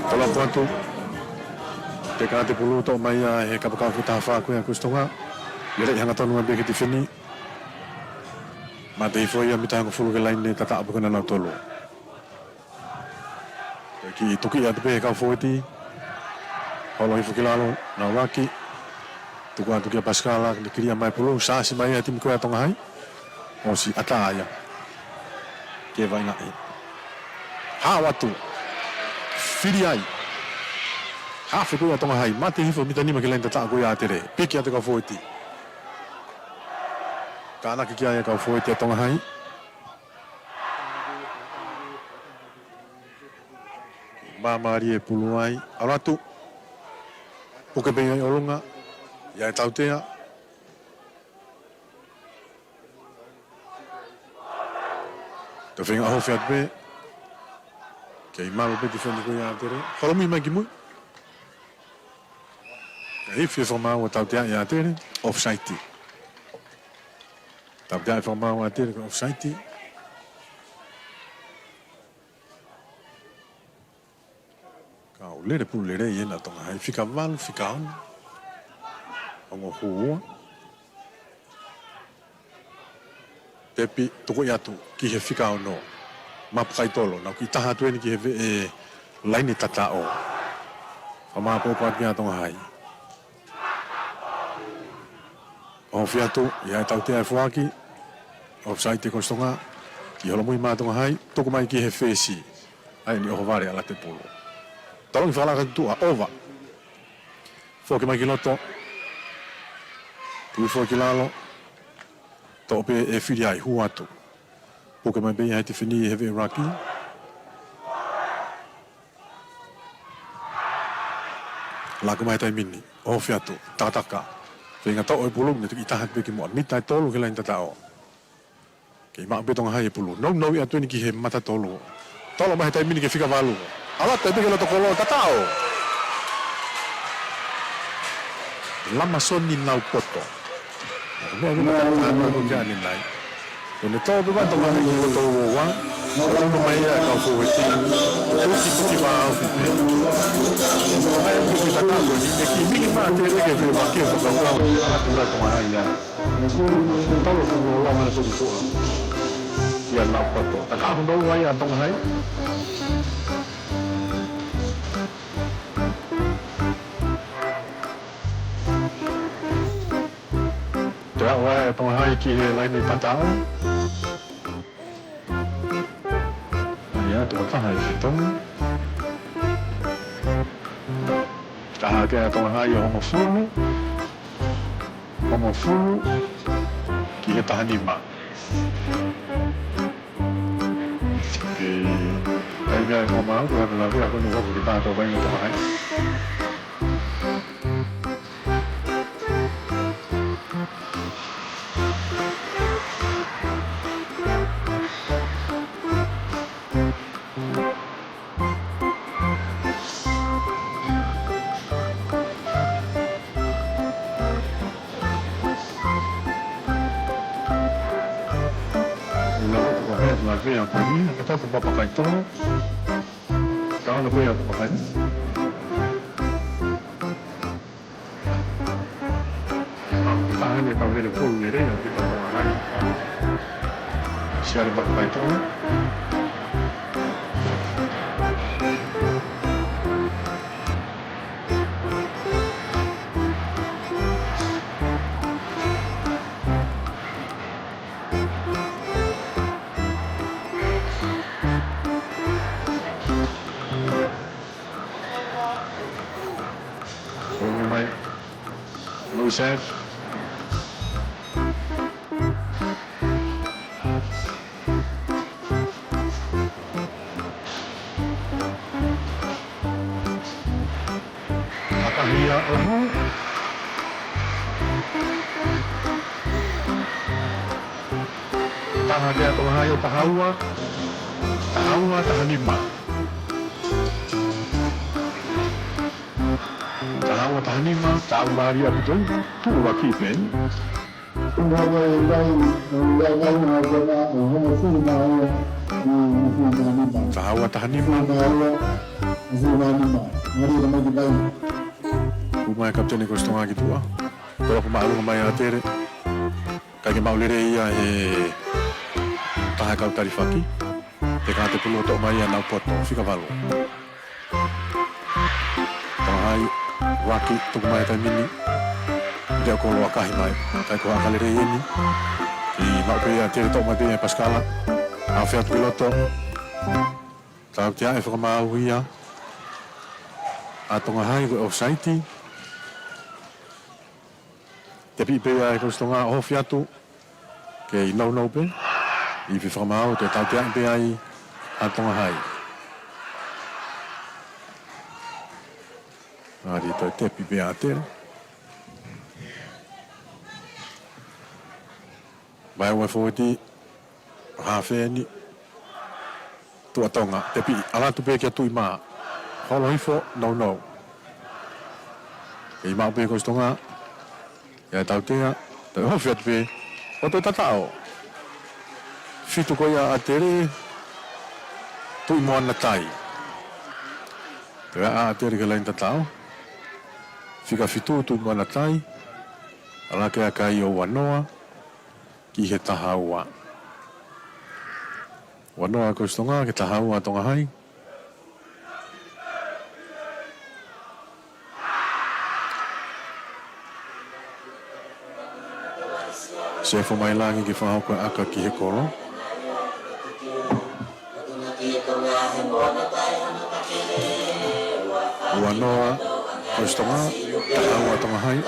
Tolo atu. Teka atu e pulu, toʻo mai ia he kapakau fetaha fā ko ia ʻa Kolisi Tonga. Lele hangatonu mai pē ki he tifeni. Mata hifo ia mita hongofulu ki he laine tataʻo pē ko ena ʻa nautolu. Ko e kiʻi tuki atu pē he kau fōueti. Holo hifo ki lalo, nau laki. Tuku atu kia Pasikala, ne kilia mai pulu, sasi mai ia timi ko ia Tonga Hai. ʻOsi ʻatā ia. Ke vaʻinga ē. Haʻu atu. Fili ai. Hafe ko ia Tonga Hai. Mata hifo mita nima ki he laine tataʻo ko ia ʻAtele. Piki atu e kau fōueti. Tānaki ki ai e kau fōueti ʻa Tonga Hai. Māmālie e pulu ai. ʻAlu atu. Puke pē ia ʻi ʻolunga. ʻIa e tautea. Toe feinga ʻo hofi atu pē. Kei malu pē tifeni ko ia ʻAtele. Holomui mai ki mui. Kei fie fakamaau ʻa e tautea ʻa ʻAtele. Offside. Tautea e fakamaau ʻa ʻAtele ko e offside. Kau lele pulu lelei ena Tonga Hai, fika valu, fika ono. Ongo hū ua. Tepi, tuku atu ki he fika ono. Mapu kai tolo, nau kiʻi taha atu eni ki he veʻe laine tataʻo. Fakamāʻopoʻopo atu kia Tonga Hai. ʻOfi atu, ʻia e tautea e foaki. Offside e Kolisi Tonga. Kiʻi holomui mai Tonga Hai, tuku mai ki he fesi. ʻAi ni ʻohovale ʻa Latepulu. Tolongi fakalaka ki tuʻa, ova. Foki mai ki loto. Tui foki lalo. Toʻo pē ʻe fili ai, hū atu. Puke mai pē ia he tifeni he veʻe ʻuluaki. Laku mai taimi ni, ʻofi atu, takataka. Feinga toʻo e pulu, ne tuki taha pē ki muʻa, mita ʻe tolu ki he laine tataʻo. Kei maʻu pē Tonga Hai e pulu. Nounou atu eni ki he mata tolu. Tolo mai he taimi ni ki he fika valu. ʻAlu atu pē ki he loto kolo, tataʻo. Lamasoni Naupoto. Meʻa, meʻa, meʻa, meʻa, meʻa, meʻa, meʻa, meʻa. Ko ʻene tō pē ko ē Tonga Hai ki he loto ua ua. Ko e ʻuno mai ia e kau fōueti. Tuki, tuki vā ofi pē. Tonga Hai ki he tata ko eni. ʻE kiʻi miki mai ʻa Tele ke fie vaki e fakakaukau. Atu la Tonga Hai ia. Tolo ko ua ua mai ko ua. Ia Naupoto. Taka hono ua ia Tonga Hai. Toe aʻu ʻa Tonga Hai ki he laine tataʻo. ʻAi atu ʻa Tonga Hai ki Tonga. Taha ake ʻa Tonga Hai ʻo hongofulu. Hongofulu ki he taha nima. Ke, ʻai meʻa e kau mau, ko e hana lawe, ʻa ko eni ʻoku ke taha tau vai mo Tonga Hai. Lau ko he la vea ko ni, ka tau ko papa kai tō. Ka ona ko ia ko kai. Taha ni e kau lele pō lele ia ki Tonga Hai. Siale papa kai tō. Oi, mai. Oi, Seth. Fakahia ʻoho. Taha ake ʻa Tonga Hai ʻo taha ua. Taha ua, taha nima. Taha ua, taha nima, taha ua ʻaupito. Tuʻu ua ki pē. Taha ua taha nima. Hū mai e kapiteni ko Tonga ki tuʻa. Tolo ko māʻolunga mai ʻa Tele. Kae ke maʻu lelei ia he taha e kau talifaki. Te ka te pulu toʻo mai ia Naupoto, fika valu. Tonga Hai, vaki, tuku mai taimi ni. Te o kolo ʻakahi mai, kai ko ʻaka lelei eni. Kiʻi maʻu pē ia Tele toʻo mai pē ia Pasikala. Afe atu ki loto. Tautea e fakamaau ia ʻa Tonga Hai ko e offside. Tepi pē ia e kau Tonga ʻo ofi atu. Kei nounou pē. ʻI he fakamaau te tautea pē ai ʻa Tonga Hai. ʻAli toe tepi pē ʻa Tele. Mai ua fōueti. Hafe ni. Tuʻa Tonga, tepi, ʻalu atu pē kia Tuʻimā. Holo hifo, nounou. Kei maʻu pē ko Tonga. Ia tautea, toe ofi atu pē. ʻO toe tataʻo. Fitu ko ia ʻa Tele. Tuʻimoana Tai. Toe aʻa ʻa Tele ki he laine tataʻo. Fika fitu Tuʻimoana Tai. ʻAlu ake ʻa Kai ʻo ua noa. Ki he taha ua. Ua noa ko Tonga, ki he taha ua Tonga Hai. Sefo Mailangi ke fakahoko e ʻaka ki he kolo. Ua noa ko Tonga, taha ua Tonga Hai.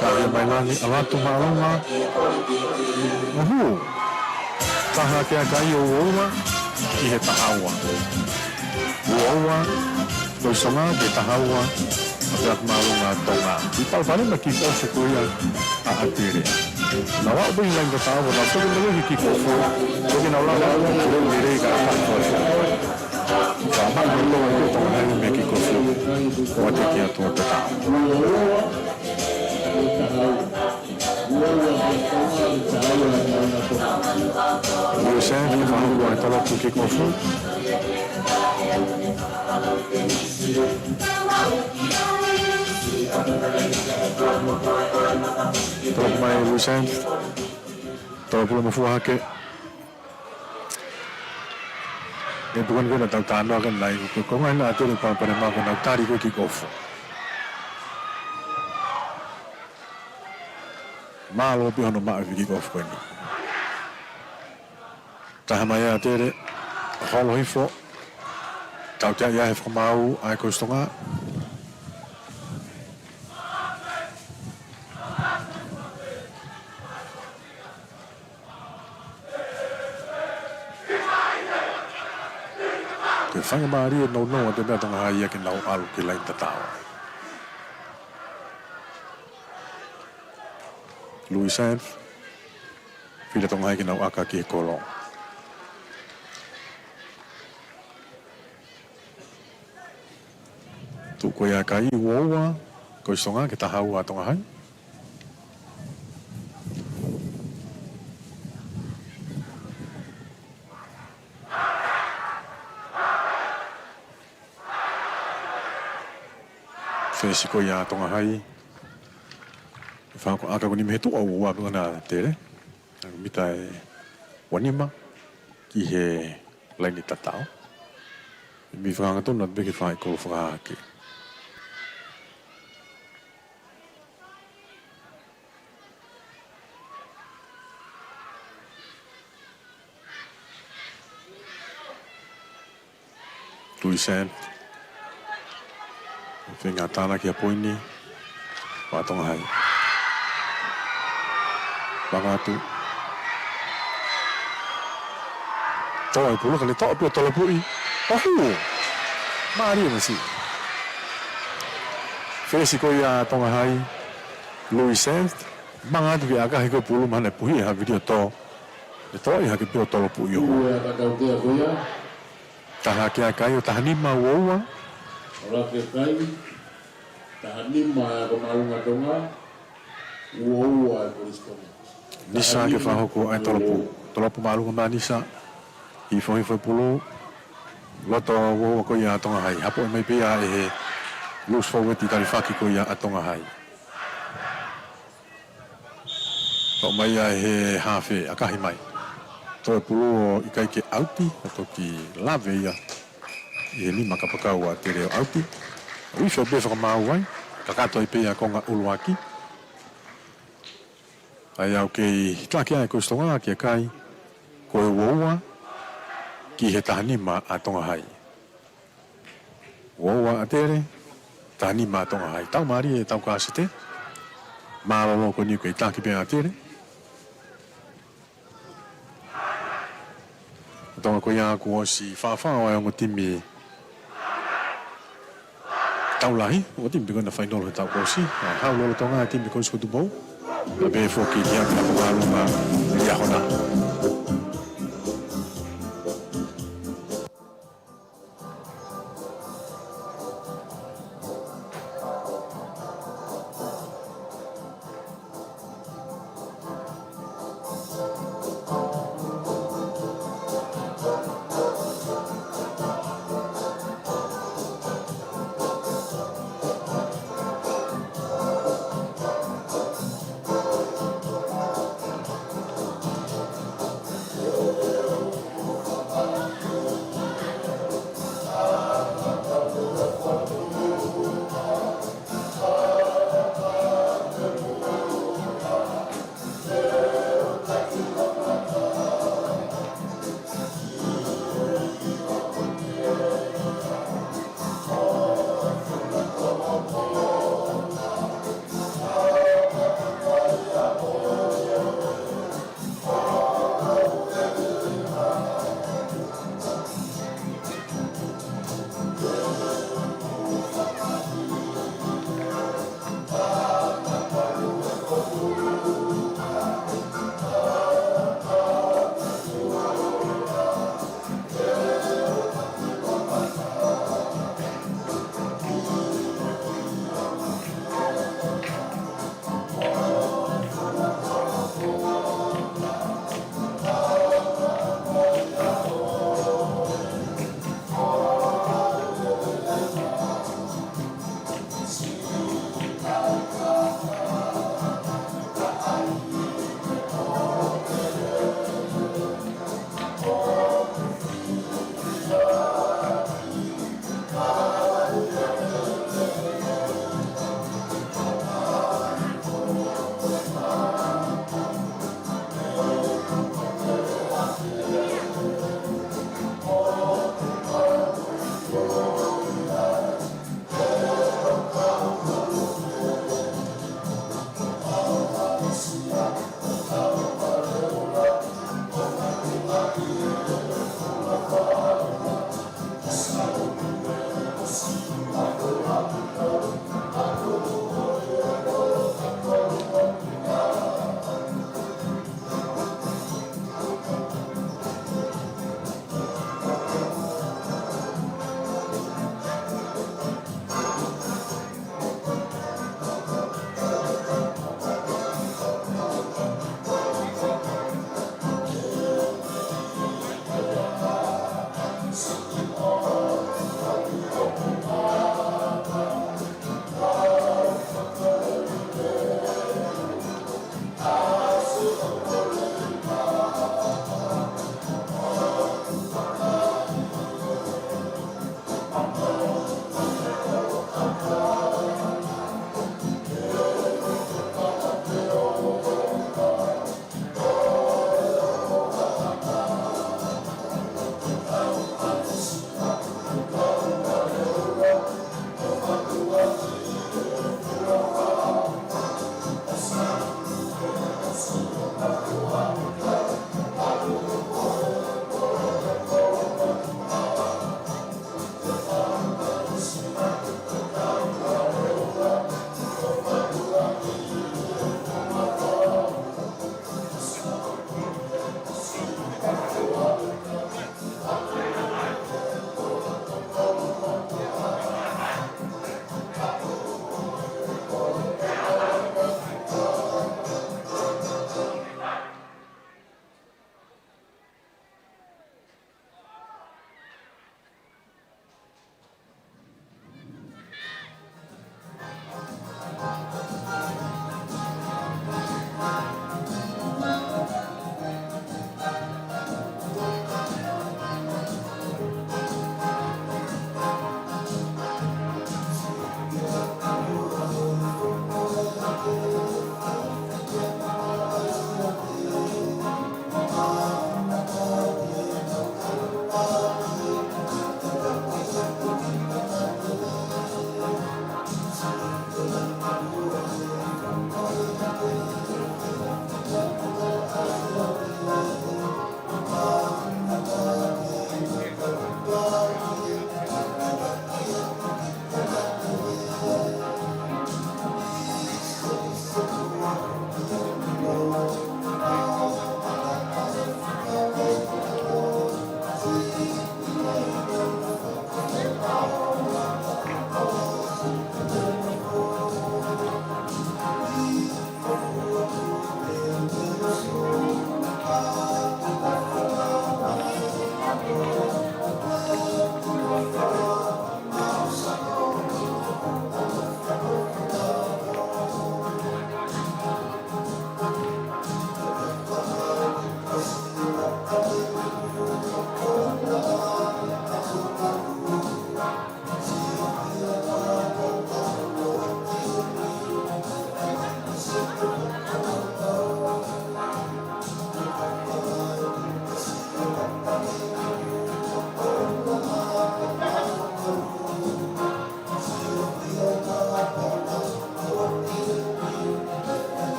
Ka ia mai langi, ʻalu atu māʻolunga. ʻO hū. Taha ake ʻa Kai ʻo ua ua, ki he taha ua. Ua ua, ko Tonga ki he taha ua, ʻa pea māʻolunga Tonga. ʻI pau pale ma ki ofu ko ia ʻa ʻAtele. Nau aʻu pē ki he laine tatau, nau toki lele ki he kick off. Toki nau lava ʻo lele ka ʻatā ʻa e kick off. Ka maʻu ʻe Tonga ʻa e kick off. ʻO ʻoatu ki he laine tatau. Louis Sands, ke fakahoko ʻa e tolopu kick off. Tolopu mai Louis Sands. Tolopu lōmafua hake. Ko e tuʻunga ko ē naʻa tau talanoa ki ai, ko e konga ʻe taha ʻa ʻAtele Palopalema ko ʻenau tali ko ē kick off. Mālō pē hono maʻu e kick off ko eni. Taha mai ʻa ʻAtele, holo hifo, tautea ia he fakamaau ʻa e Kolisi Tonga. Ko e faingamālie nounou ʻa e Tonga High ia ke nau ʻalu ki he laine tatau. Louis Sands, fili ʻa Tonga High ke nau ʻaka ki he kolo. Tuʻu ko ia ʻa e kai, ua ua, Kolisi Tonga ki he taha ua ʻa Tonga High. Fesi ko ia ʻa Tonga High. Fakahoko ʻa e ʻaka ko eni mei he tuʻa ua ua pē ʻa ʻAtele. ʻA e mita ʻe ua nima ki he laine tatau. Mei he fakahangatonu atu pē ki he faʻahi kolo fakahahake. Louis Sands. Feinga tānaki ʻa e poini. ʻA Tonga High. Langa atu. Toʻo e pulu kae toʻo pē ʻo tolopuʻi. ʻOhoo! Mālie masi. Fesi ko ia ʻa Tonga High. Louis Sands. Manga atu ki he ʻakahi ko e pulu mahalo naʻe puhi ha video tō. ʻE toʻo ia hake pē ʻo tolopuʻi ʻo. Ua ʻa e tautea ko ia. Taha ki he kai ʻo taha nima ua ua. Ora ke kai. Taha nima ʻa e Ako Māʻolunga Tonga. Ua ua ʻa e Kolisi Tonga. Nisa ke fakahoko ʻa e tolopu. Tolopu māʻolunga mai ʻa Nisa. Hifo hifo e pulu. Loto ua ua ko ia ʻa Tonga High. Hapoʻi mai pē ia ʻe he loose forward ʻi talifaki ko ia ʻa Tonga High. Toʻo mai ia ʻe he hafe, ʻakahi mai. Toʻo e pulu ʻo ʻikai ke ʻauti, ʻo toki lave ia ʻi he nima kapakau ʻa ʻAtele ʻo ʻauti. ʻO ʻife pē fakamaau ai, kakato ai pē ia konga ʻuluaki. ʻA ia ʻoku kei taki ʻa e Kolisi Tonga ki he kai, ko e ua ua ki he taha nima ʻa Tonga High. Ua ua ʻa ʻAtele, taha nima ʻa Tonga High. Tau mālie e tau kāsete. Mālōlō ko eni ʻoku kei taki pē ʻa ʻAtele. Tonga ko ia kuo ʻosi fāfā ʻa e ongo timi tau lahi, ongo timi pē ko ena fainolo he taʻu kuo ʻosi. ʻA, hau lolotonga e timi Kolisi ko Tupou. Pea pehē foki ki he Ako Māʻolunga ʻi he ʻaho na.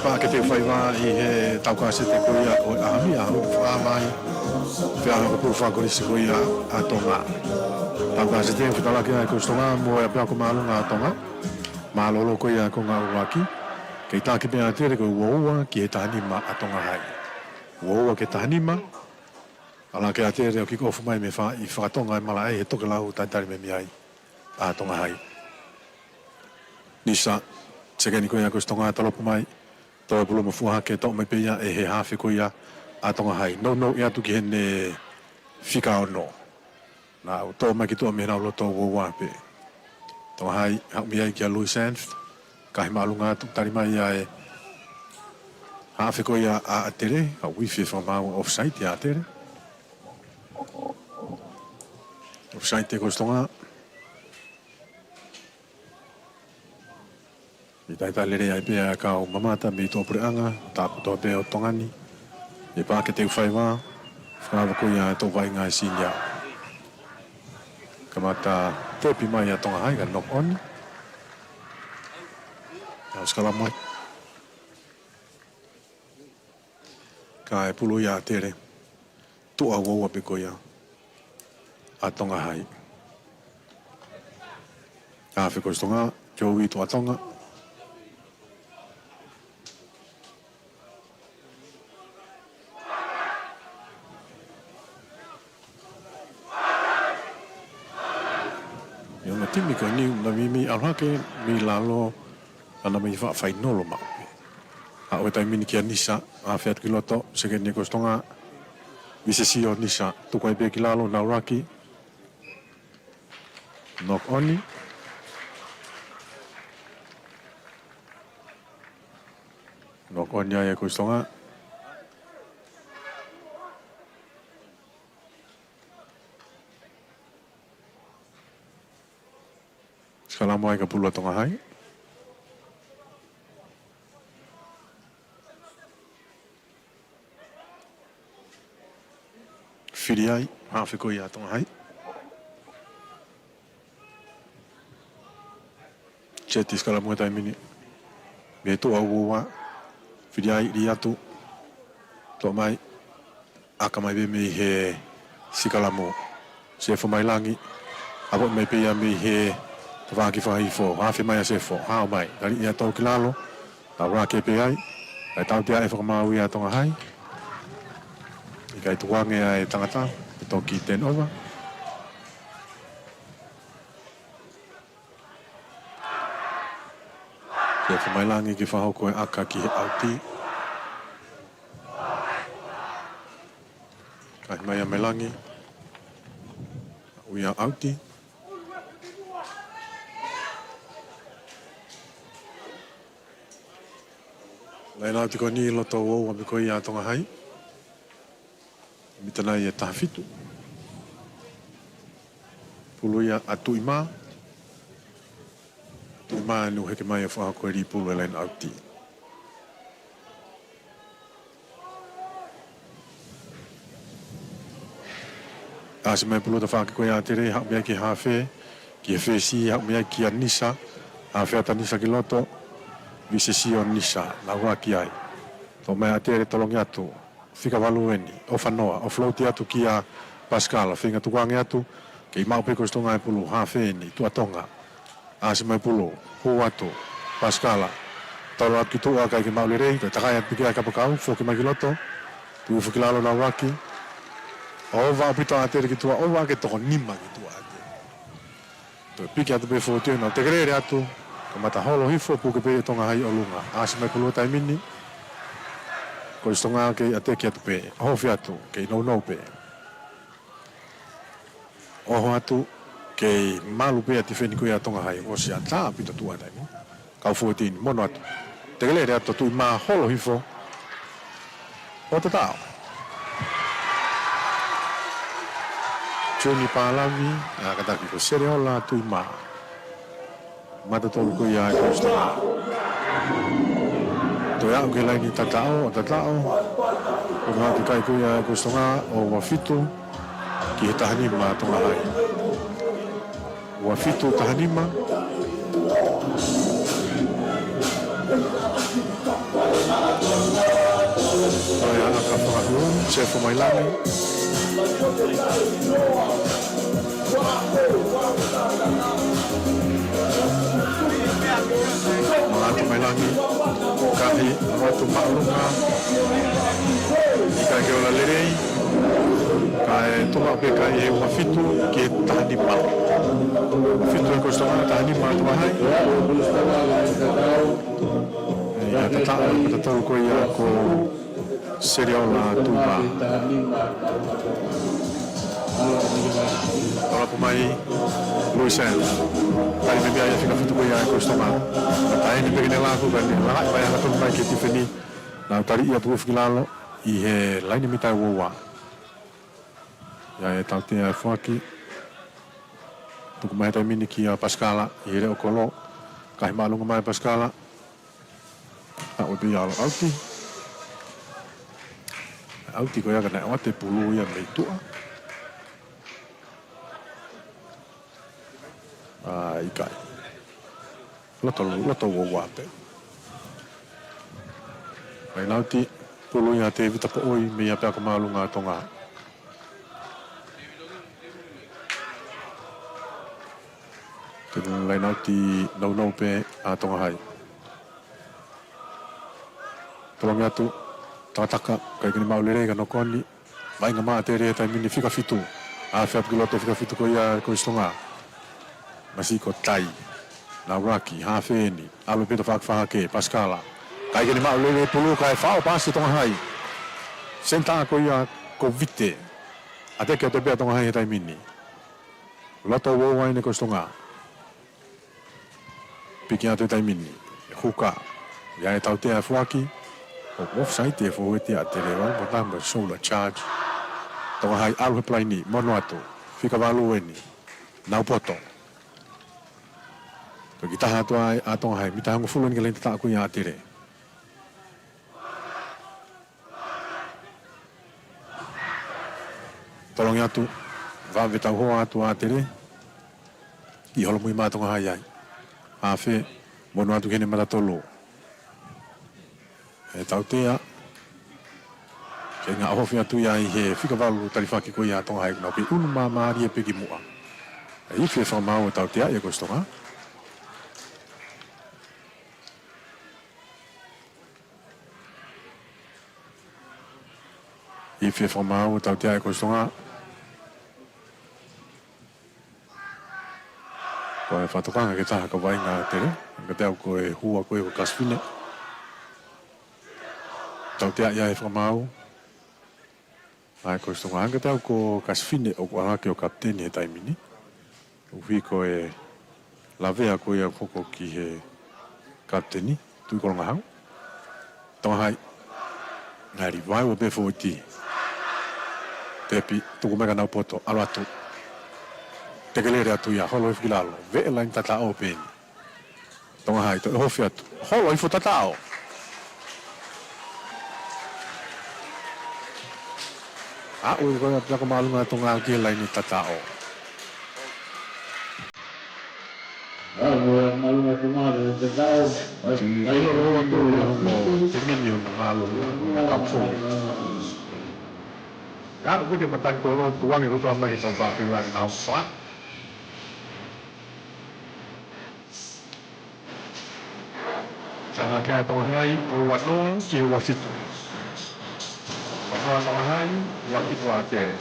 Paʻake Teufaiva ʻi he taukāsete ko ia ʻo e ʻaho ni, ʻaho ni fakaʻā mai. Feʻao ko e pulu fakakolisi ko ia ʻa Tonga. Taukāsete ʻoku fetaulaki ai ʻa e Kolisi Tonga mo e ʻapiako māʻolunga ʻa Tonga. Mālōlō ko ia ʻa e konga ʻuluaki. Kei taki pē ʻa ʻAtele ko e ua ua ki he taha nima ʻa Tonga Hai. Ua ua ki he taha nima. Ala ʻa ʻAtele ʻo kick off mai mei he fā-, ʻi fakatonga e malaʻe he tokelau talitali mei ai ʻa Tonga Hai. Nisa, sekeni ko ia ʻa e Kolisi Tonga, talopu mai, toe pulu mo fua hake, toʻo mai pē ia ʻe he hafe ko ia ʻa Tonga Hai. Nounou atu ki heʻene fika ono. Naʻa nau toʻo mai ki tuʻa mei heʻenau loto ua ua pē. Tonga Hai, haʻu mei ai kia Louis Sands, kahi māʻolunga atu, tali mai ia ʻe he hafe ko ia ʻa ʻAtele, ka ʻoku ifi e fakamaau, offside ia ʻa ʻAtele. Offside ʻa e Kolisi Tonga. ʻI he talitali lelei ai pē ʻa e kau mamata mei tuʻapuleʻanga, tāputo pē ʻo Tonga ni. ʻI he Paʻake Teufaiva, fakaava ko ia ʻa e toʻu vaʻinga ʻa e senior. Kamata tepi mai ʻa Tonga Hai, ka knock on. Ka ʻosi kalamu ai. Kae pulu ia ʻa ʻAtele. Tuʻa ua ua pē ko ia ʻa Tonga Hai. Hafe Kolisi Tonga, Joey Tuʻatonga. ʻI he ongo timi ko eni ʻoku na meimei ʻalu hake mei lalo, ʻa na mei faʻa fainolo maʻu. Haʻu he taimi ni kia Nisa, hafe atu ki loto, sekeni ʻa e Kolisi Tonga, visesio Nisa, tuku ai pē ki lalo, nauraki. Knock on. Knock on ia ʻa e Kolisi Tonga. Sikalamu ai ka pulu ʻa Tonga Hai. Fili ai, hafe ko ia ʻa Tonga Hai. Seti sikalamu he taimi ni. Mei tuʻa ua ua. Fili ai, lī atu. Toʻo mai. ʻAka mai pē mei he sikalamu. Sefo Mailangi. ʻAvoʻi mai pē ia mei he tafaʻaki fakahihifo. Hafe mai ʻa Sefo. Hao mai. Tali ia tau ki lalo. Nauraki pē ai. Kae tautea e fakamaau ia ʻa Tonga Hai. ʻIkai tukuange ʻa e tangata. Ke toki turnover. Sefo Mailangi ke fakahoko e ʻaka ki he ʻauti. Kahi mai ʻa Mailangi. Ui ʻa ʻauti. Laine ʻauti ko eni loto ua ua pē ko ia ʻa Tonga Hai. Mita nai ʻe taha fitu. Pulu ia ʻa Tuʻimā. Tuʻimā ʻoku heke mai ʻo fakahoko e lī pulu e laine ʻauti. ʻAsi mai pulu tafaʻaki ko ia ʻa ʻAtele, haʻu mei ai ki he hafe, ki he fesi, haʻu mei ai kia Nisa, hafe atu ʻa Nisa ki loto, visesio Nisa, nauraki ai. Toʻo mai ʻa ʻAtele tolongi atu, fika valu eni, ʻofa noa, offload atu kia Pasikala, feinga tukuange atu, kei maʻu pē Kolisi Tonga e pulu, hafe eni, Tuʻatonga. ʻAsi mai pulu, hū atu, Pasikala. Tolo atu ki tuʻa, ʻikai ke maʻu lelei, toe takai atu pē ki ai kapakau, foki mai ki loto. Tuʻu hifo ki lalo nauraki. ʻOva ʻaupito ʻa ʻAtele ki tuʻa, ʻova ke toko nima ki tuʻa ʻa ʻAtele. Toe piki atu pē fōtiō, nau tekelele atu, kamata holo hifo, puke pē ʻe Tonga Hai ʻolunga. ʻAsi mai pulu taimi ni. Kolisi Tonga kei ʻateki atu pē, ʻohofi atu, kei nounou pē. ʻOho atu, kei malu pē ʻa e tifeni ko ia ʻa Tonga Hai, ʻosi ʻatā ʻaupito tuʻa taimi. Kau fōtini, mono atu. Tekelele atu Tuʻimā holo hifo. ʻO tatau. Juni Pālavi, ʻa kātaki ko Seleola Tuʻimā. Mata tolu ko ia ʻa e Kolisi Tonga. Toe aʻu ki he laini tataʻo, ʻo tataʻo. Ko e ngaahi kai ko ia ʻa e Kolisi Tonga, ʻo ua fitu ki he taha nima ʻa Tonga Hai. Ua fitu taha nima. Fakahū, Sefo Mailangi. Manatu Mailangi, kahi, manatu māʻolunga. ʻIkai ke ola lelei. Kae tuʻu maʻu pē kae ʻi he uafitu ki he tahanima. Uafitu ʻa e Kolisi Tonga, tahanima ʻa Tonga Hai. ʻE, ʻa e tataʻo, tataʻo ko ia ko Seleola Tuʻivā. Ola pē mai, Luis Sands. Tali mai pē ia fika fitu ko ia ʻa e Kolisi Tonga. Ka taʻe ʻi ai pē ke ne laku, ka ne langa mai hangatonu mai ki he tifeni. Nau tali ia pulu fiki lalo ʻi he laine mita ua ua. ʻA e tautea e foaki. Tuku mai he taimi ni kia Pasikala, ʻi he leʻo kolo. Kahi māʻolunga mai Pasikala. Taʻu pē ia ʻalu ʻauti. ʻAuti ko ia ka naʻe ʻoatu e pulu ia mei tuʻa. ʻA, ʻikai. Loto, loto ua ua pē. Laine ʻauti, pulu ia ʻa Tēvita Poʻoi mei he peako māʻolunga ʻa Tonga. Ko e laine ʻauti nounou pē ʻa Tonga Hai. Tolongi atu, takataka, ʻikai ke ne maʻu lelei ka nokoni. Vaʻinga mai ʻa Tele he taimi ni, fika fitu. Hafe ʻapi ki loto, fika fitu ko ia Kolisi Tonga. Masiʻi ko Tai. Naulaki, hafe eni. ʻAlu pē ʻo fakafahake, Pasikala. ʻIkai ke ne maʻu lelei pulu, kae fao paasi Tonga Hai. Senitā ko ia ko Vite. ʻAteki atu pē ʻa Tonga Hai he taimi ni. Loto ua ua ʻeni Kolisi Tonga. Piki atu he taimi ni. Huka. ʻA e tautea e foaki. ʻOku offside e fōueti ʻa Tele, ʻalu mo taha mo e shoulder charge. Tonga Hai ʻalu he palaini. Monū atu. Fika valu eni. Naupoto. Ko e kiʻi taha atu ai ʻa Tonga Hai. Mita hongofulu eni ki he laine tataʻo ko ia ʻa Tele. Tolongi atu, vave tauhoa atu ʻa Tele. ʻI holomui mai Tonga Hai ai. Hafe, monū atu ki heʻene mata tolu. ʻE tautea. Ke ngaohofi atu ia ʻi he fika valu talifaki ko ia ʻa Tonga Hai, nau kei ʻunu māmālie pē ki muʻa. ʻE ifi e fakamaau ʻo tautea ʻe Kolisi Tonga. Ifi e fakamaau ʻo tautea ʻe Kolisi Tonga. Ko e fakatokanga ke taha ka vaʻinga ʻa Tele. Ka te au ko e hua ko e ko Kasifine. Tautea ia e fakamaau. ʻA e Kolisi Tonga, hangē ko e tau ko Kasifine ʻoku ʻalu hake ʻo kapiteni he taimi ni. ʻUhi ko e lavea ko ia hoko ki he kapiteni, Tuʻi Kolongahau. Tonga Hai. Ngali vai ua pē fōueti. Tepi, tuku mai ka Naupoto, ʻalu atu. Tekelele atu ia, holo hifo ki lalo. Veʻe laine tataʻo pē eni. Tonga Hai, toe ohofi atu. Holo hifo tataʻo. Aʻu ko ia peako māʻolunga Tonga ki he laine tataʻo. Aʻu ko ia māʻolunga Tonga ki he tataʻo. Ai, ai, ai, ai, ai, ai. Ko e mini ʻo māʻolunga Kapu. Ka ko e mataki ko ē ʻoku tuʻu ange ko e tau mai he tau pāpila nau fa. Sanga kia Tonga Hai, ua noa ki he ua fitu. Ua noa Tonga Hai, ua fitu ʻa Tele.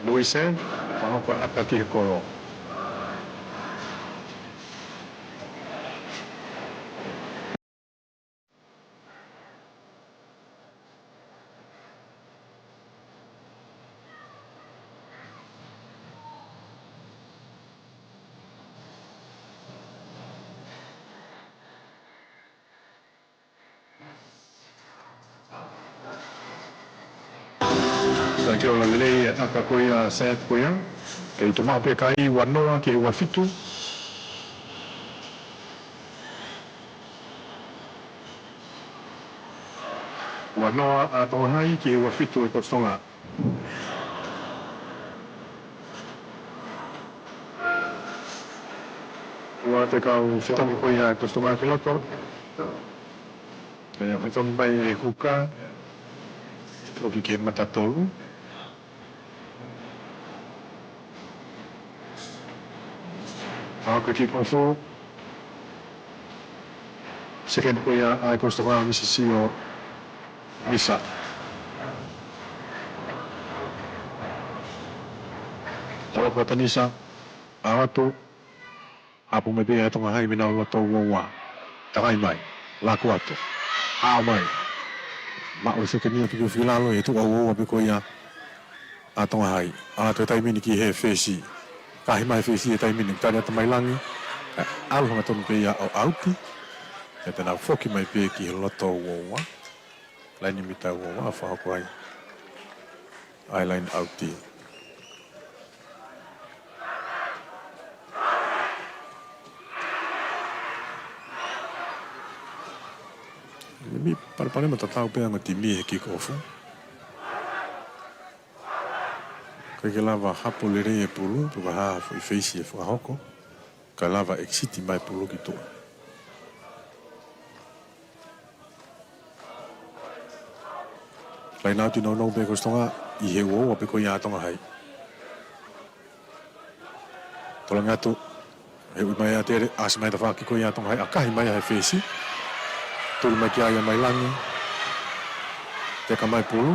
Luisen, fanga ko ata ki he kolo. Sai ke ola lelei e ʻaka ko ia, set ko ia. Kei tuʻu maʻu pē kae ua noa ki he ua fitu. Noa ʻa Tonga Hai ki he ua fitu ʻa e Coast Tonga. Ua te kau fetongi ko ia ʻa e Coast Tonga ki loto. Pea fetongi mai e huka. Toki ke mata tolu. Hoko e kick off. Second ko ia ʻa e Coast Tonga, Misisio Misa. Tolo ko Tanisa, ʻalu atu. ʻApu mai pē ʻa Tonga Hai mei loto uaua. Takai mai. Laku atu. Hao mai. Maʻu e second ia tuku fika lalo e tuʻa uaua pē ko ia ʻa Tonga Hai. ʻAlu atu e taimi ni ki he fesi. Kahi mai fesi e taimi ni. Tali atu mai langi. ʻAlu hangatonu pē ia ʻo ʻauti. Pea te nau foki mai pē ki he loto uaua. Laini mita uaua fakahoko ai ʻa e laini ʻauti. Mei Palopalema tatau pē ʻa e ongo timi he kick off. ʻIkai ke lava hapo lelei e pulu, pe ko e hā foʻi feisi ʻe fakahoko, kae lava exit mai pulu ki tuʻa. Laini ʻauti nounou pē Coast Tonga ʻi he uaua pē ko ia ʻa Tonga Hai. Tolongi atu, he ui mai ʻa Tere, ʻasi mai tafaʻaki ko ia ʻa Tonga Hai, ʻakahi mai ia he feisi. Tuli mai ki ai ʻa Mailangi. Teka mai pulu.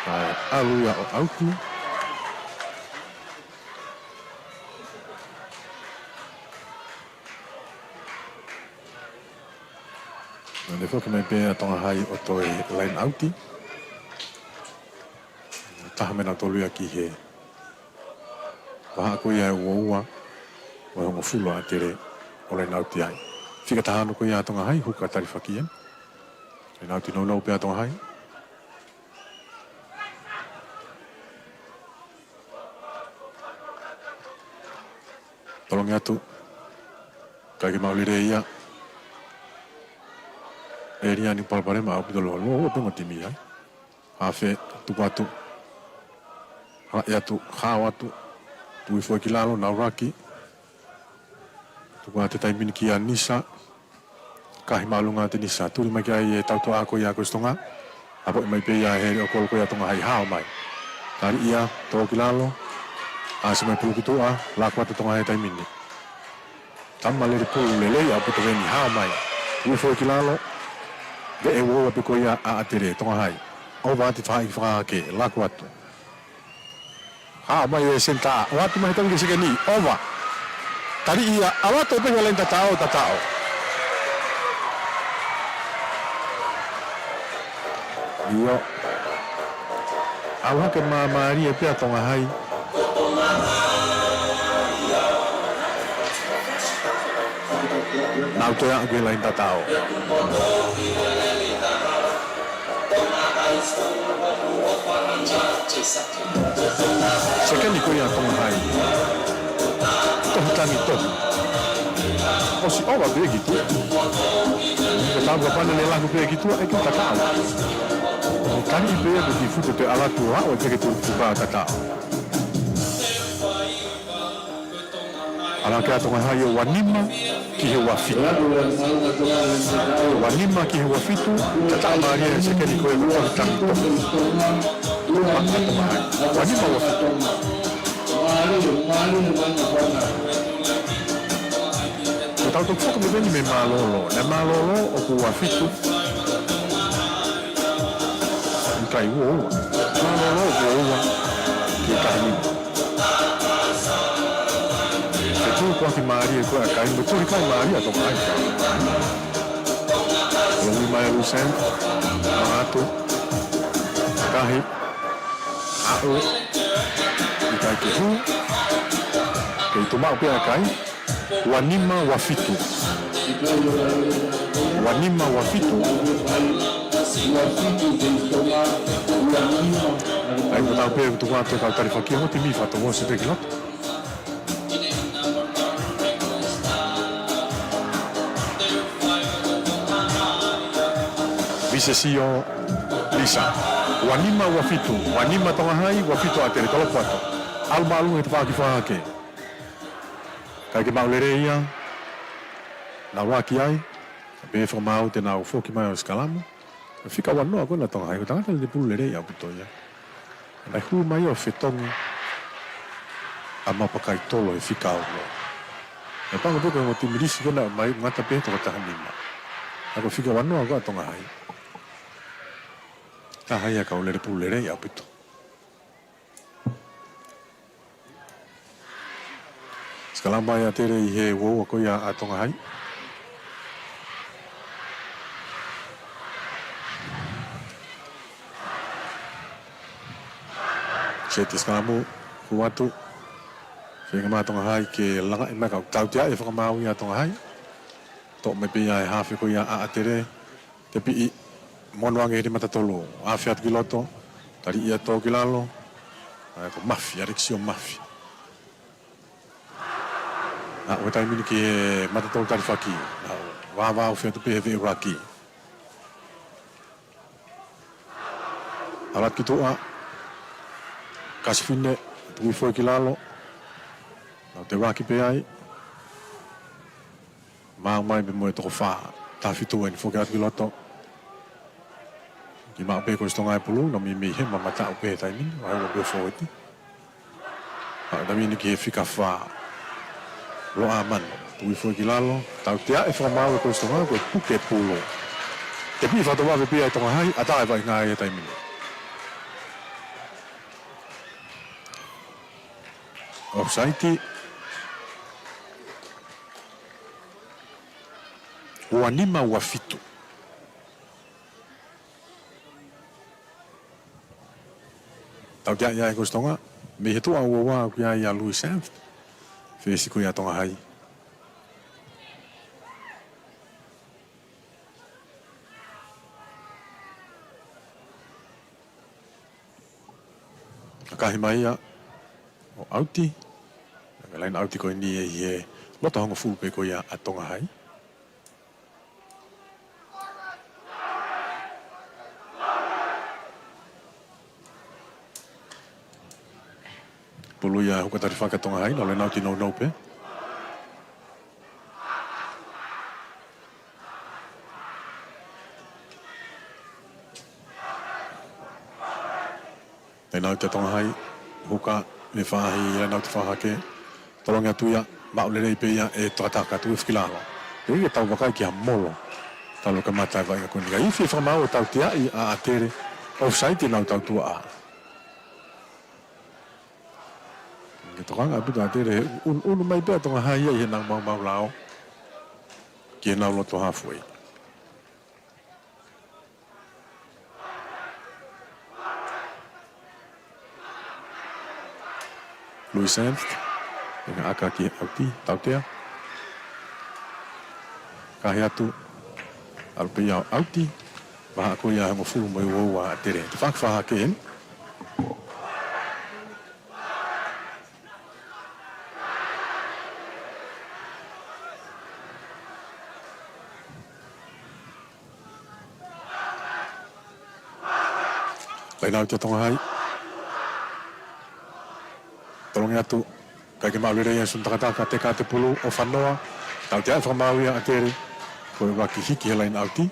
Kae ʻalu ia ʻo ʻauti. Naʻe foki mai pē ʻa Tonga Hai ʻo toe laini ʻauti. Taha mei he tolu ia ki he vahaʻa ko ia ʻe uaua, ʻo e hongofulu ʻa Tere ʻo laini ʻauti ai. Fika taha ono ko ia ʻa Tonga Hai, huka talifaki eni. Laini ʻauti nounou pē ʻa Tonga Hai. Tolongi atu. ʻIkai ke maʻu lelei ia. Eliani Palopalema ʻaupito loloa, loloa pē ongo timi ai. Hafe, tuku atu. Halaʻi atu, hao atu. Tui foʻi ki lalo, naulaki. Tuku atu e taimi ni kia Nisa. Kahi māʻolunga ʻa Nisa. Tuli mai ki ai e tautuʻa ko ia ʻa Coast Tonga. ʻApoʻi mai pē ia he ʻokolu ko ia ʻa Tonga Hai, hao mai. Tali ia, tō ki lalo. ʻAsi mai pulu ki tuʻa, laku atu Tonga Hai he taimi ni. Tama lele pulu lelei ʻaupito eni, hao mai. Ui foʻi ki lalo. Veʻe uaua pē ko ia ʻa ʻAtere, Tonga Hai. ʻOva atu faʻahi fakahake, laku atu. Hao mai e senitā, ʻoatu mai he taimi ni ki he sekeni, ʻova. Tali ia, ʻalu atu pē he laini tataʻo, tataʻo. ʻIo. ʻAlu hake māmālie pē ʻa Tonga Hai. Nau toe aʻu ki he laini tataʻo. Sekeni ko ia ʻa Tonga Hai. Tohi tangi tohi. ʻOsi ʻova pē ki tuʻa. Ko e tau kapana ne laku pē ki tuʻa, ʻe ke tataʻo. Tali pē ia ko e kiʻi futu pē ʻalu atu ʻo aʻu pē ki he tuʻu puka tataʻo. ʻAlu hake ʻa Tonga Hai ʻo ua nima ki he ua fitu. Ua nima ki he ua fitu, tataʻo mālie e sekeni ko ia ko e tohi tangi tohi. Ua nima ua fitu. Ko e tau toki foki mai pē eni mei mālōlō. Naʻe mālōlō ʻoku ua fitu. ʻIkai, ua ua. Mālōlō ua ua. Ki he kahi nima. Ke tuʻu ko ē ki mālie ko ē ʻa e kakai, mo tuli kai mālie ʻa Tonga Hai. Longi mai ʻa Lusen, mangatu, kahi, aʻu, ʻikai ke hū, kei tuʻu maʻu pē ʻa e kakai, ua nima ua fitu. Ua nima ua fitu. ʻAi, ko e tau pē ʻoku tuku atu e kau talifaki, ongo timi fatongo se pē ki loto. V Sesio Lisa. Ua nima ua fitu, ua nima Tonga Hai, ua fitu ʻAtele. Kalopu atu. ʻAlu māʻolunga he tafaʻaki fakahahake. ʻIkai ke maʻu lelei ia. Nau ʻaki ai. Pea fakamaau te nau foki mai ʻo sikalamu. Fika ua noa ko ena Tonga Hai, ko e tangata lelei, pulu lelei ʻaupito ia. Naʻe hū mai ʻo fetongi ʻa Mapakaitolo he fika ono. Naʻe pango pē ko e ongo timi Lisi ko ena mai ngata pē toko taha nima. Ka ko e fika ua noa ko ē ʻa Tonga Hai. Taha ia kau lele pulu lelei ʻaupito. Sikalamu ʻa ʻAtele ʻi he ua ua ko ia ʻa Tonga Hai. Seti sikalamu, hū atu. Feinga mai Tonga Hai ke langaʻi mai, ka ʻoku tautea e fakamaau ia ʻa Tonga Hai. Toʻo mai pē ia ʻe he hafe ko ia ʻa ʻAtele. Tepiʻi, mono ange he matatolu. Afe atu ki loto. Tali ia tō ki lalo. ʻA ia ko Mafi, ʻAlekisio Mafi. ʻA, ʻo taimi ni ki he matatolu talifaki. ʻA, vāvā ʻo fea tu pē he veʻe ʻuluaki. ʻAlu atu ki tuʻa. Kasifine, tuʻu hifo ki lalo. Nau te ʻuluaki pē ai. Maau mai pē mo e toko fā, taha fitu eni foki atu ki loto. Ki maʻu pē Kolisi Tonga e pulu, nau meimei hema mataʻu pē he taimi ni, ʻa e ua pē fōueti. ʻA, taimi ni ki he fika fā. Loʻa mano, tuʻu hifo ki lalo, tautea e fakamaau ʻa Kolisi Tonga, ko e puke pulu. Tepiʻi fakatouʻave pē ia ʻe Tonga Hai, ʻatā e vaʻinga ia he taimi ni. ʻOfsaiti. Ua nima ua fitu. Tautea ia ʻe Kolisi Tonga, mei he tuʻa ua ua ʻoku ʻi ai ʻa Louis Sands, fesi ko ia ʻa Tonga Hai. Kahi mai ia ʻo ʻauti. Ko e laine ʻauti ko eni ʻi he loto hongofulu pē ko ia ʻa Tonga Hai. Pulu ia huka talifaki ʻa Tonga Hai, nau laine ʻauti nounou pē. Laine ʻauti ʻa Tonga Hai, huka, ne faʻahi, laine ʻauti fakahahake. Tolongi atu ia, maʻu lelei pē ia ʻe Takataka, tuʻu hifo ki lalo. Pea ke tau vakai ki ha molo. Talu ka mata e vaʻinga ko eni. Ka ifi e fakamaau ʻo tauteaʻi ʻa ʻAtele, ʻofsaiti nau tautuaʻa. Ke tokanga ʻaupito ʻa ʻAtele, ʻunuʻunu mai pē ʻa Tonga Hai ia ʻi heʻenau maumau lao ki heʻenau loto halfway. Louis Sands, ʻi he ʻaka ki he ʻauti, tautea. Kahi atu, ʻalu pē ia ʻo ʻauti, vahaʻa ko ia ʻe hongofulu mo e ua ua ʻa ʻAtele. Tafaʻaki fakahahake eni. Laine ʻauti ʻa Tonga Hai. Tolongi atu, ʻikai ke maʻu lelei ʻe Sunu Takataka, teka atu e pulu, ʻofa noa, tautea e fakamaau ia ʻa ʻAtele, ko e ʻuluaki hiki he laine ʻauti.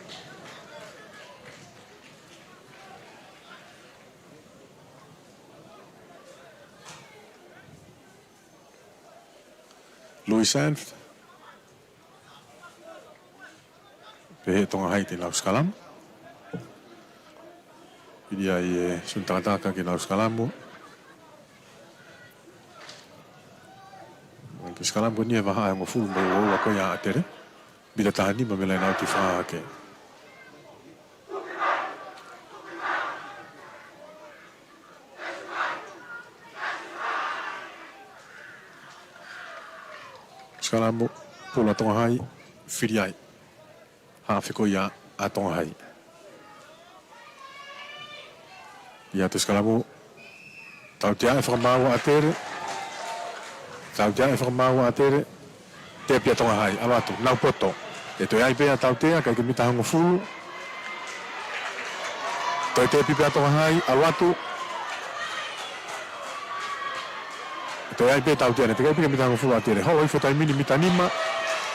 Louis Sands. Pehē ʻe Tonga Hai te nau sikalamu. Pili ai ʻe Sunu Takataka ke nau sikalamu. Ke sikalamu ko eni he vahaʻa ʻe hongofulu mo e ua ua ko ia ʻa ʻAtele. Mita taha nima mei he laine ʻauti fakahahake. Sikalamu, pulu ʻa Tonga Hai, fili ai. Hafe ko ia ʻa Tonga Hai. ʻI he sikalamu, tautea e fakamaau ʻa ʻAtele. Tautea e fakamaau ʻa ʻAtele. Tepi ʻa Tonga Hai, ʻalu atu, nau poto. ʻE toe ʻai pē ʻa e tautea, ʻikai ke mita hongofulu. Toe tepi pē ʻa Tonga Hai, ʻalu atu. Toe ʻai pē tautea, naʻe teʻeki ai pē ke mita hongofulu ʻa Tele. Holo hifo taimi ni mita nima,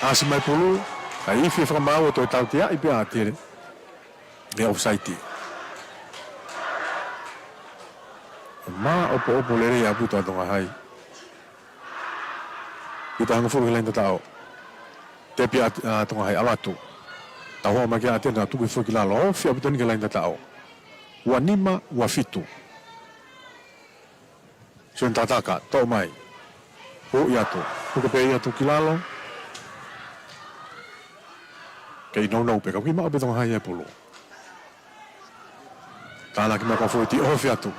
ʻasi mai pulu, kae ifi e fakamaau ʻo toe tauteaʻi pē ʻa Tele. Mei he ʻofisaiti. Māʻopoʻopo lelei ʻaupito ʻa Tonga Hai. Mita hongofulu ki he laine tataʻo. Tepi ʻa, ʻa Tonga Hai, ʻalu atu. Tauhoa mai ki ai ʻa Tele, nau tuku hifo ki lalo. Ofi ʻaupito eni ki he laine tataʻo. Ua nima, ua fitu. Seni Tataka, toʻo mai. Huʻi atu. Puke pē ia atu ki lalo. Kei nounou pē, ka ʻoku kei maʻu pē Tonga Hai e pulu. Tānaki mai kau fōueti, ofi atu.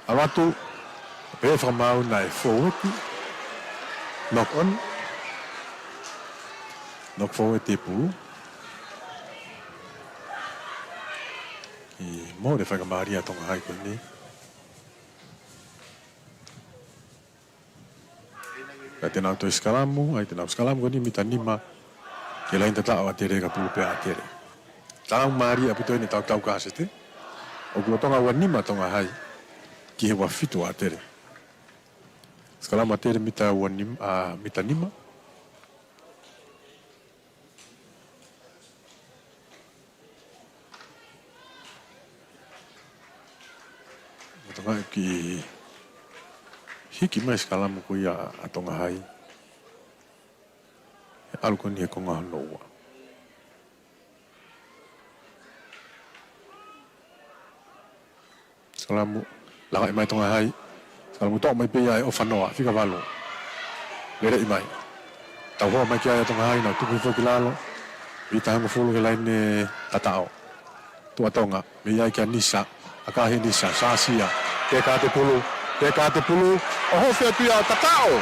ʻAlu atu. Pehē fakamaau naʻe fōueti. Knock on. Knock fōueti e pulu. ʻI mole faikamālie ʻa Tonga Hai ko eni. Ka te nau toe sikalamu, ʻai te nau sikalamu ko eni mita nima ki he laine tataʻo ʻa Tele ka pulu pē ʻa Tele. Tau mālie ʻaupito eni tau tau kasete. ʻOku lolotonga ua nima Tonga Hai ki he ua fitu ʻa Tele. Sikalamu ʻa Tele mita ua nima, ʻa, mita nima. Tonga ki hiki mai sikalamu ko ia ʻa Tonga Hai. ʻAlu ko eni he konga hono ua. Sikalamu, lakaʻi mai Tonga Hai. Sikalamu toʻo mai pē ia ʻe ʻOfanoa, fika valu. Leleʻi mai. Tauhoa mai ki ai ʻa Tonga Hai, nau tuku hifo ki lalo. Mita hongofulu ki he laine tataʻo. Tuʻa Tonga, mei ai kia Nisa. ʻAkahi Nisa, sāsia. Teka atu e pulu, teka atu e pulu. ʻOhofi atu ia ʻo tataʻo.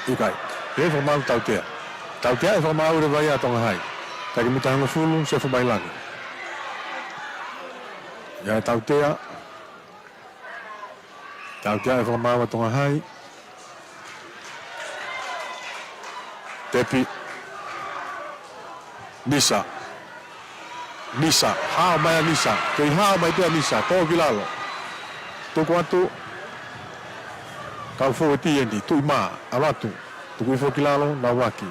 ʻIkai, pehē fakamaau tautea. Tautea e fakamaau leva ia ʻa Tonga Hai. Taki mita hongofulu, sefo mai langi. ʻIa e tautea. Tautea e fakamaau ʻa Tonga Hai. Tepi. Nisa. Nisa. Hao mai ʻa Nisa. Kei hao mai pē ʻa Nisa. Tō ki lalo. Tuku atu. Kau fōueti eni. Tuʻi mā. ʻAlu atu. Tuku hifo ki lalo. Nau ʻaki.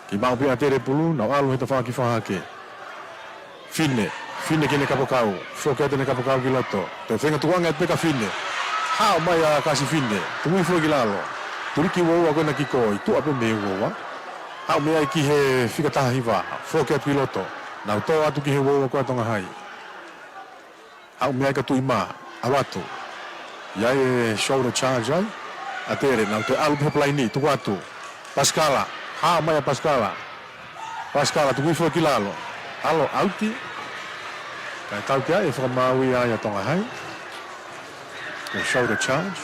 Kei maʻu pē ʻa Tele pulu. Nau ʻalu he tafaʻaki fakahake. Fine. Fine ki heʻene kapakau. Foki atu ʻene kapakau ki loto. Toe feinga tukuange atu pē kia Fine. Hao mai ʻa Kasi Fine. Tuku hifo ki lalo. Tuliki uaua ko ena ki koi. Tuʻa pē mei uaua. Haʻu mei ai ki he fika taha hiva. Foki atu ki loto. Nau tō atu ki he uaua ko ia ʻa Tonga Hai. Haʻu mei ai kia Tuʻi mā, ʻalu atu. ʻI ai e shoulder charge ai ʻa Tele, nau toe ʻalu pē he palaini, tuku atu. Pasikala, hao mai ʻa Pasikala. Pasikala, tuku hifo ki lalo. ʻAlu, ʻauti. Kae tautea e fakamaau ia ʻa Tonga Hai. Ko e shoulder charge.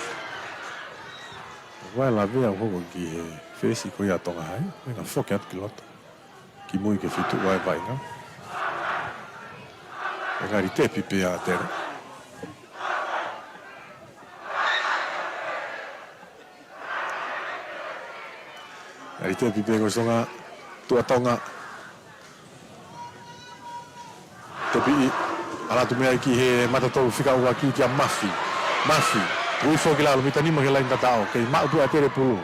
Ko e lavea ʻo hoko ki he fesi ko ia ʻa Tonga Hai. Feinga foki atu ki loto. Ki mui ke fetuʻu ai e vaʻinga. ʻE ngali tepi pē ʻa Tele. Ngali tepi pē ko Tonga, Tuʻa Tonga. Tepi ʻi, ʻalu atu mei ai ki he mata tolu fika ua kia Mafi. Mafi, tuku hifo ki lalo mita nima ki he laini tataʻo. Kei maʻu pē ʻa Tele pulu.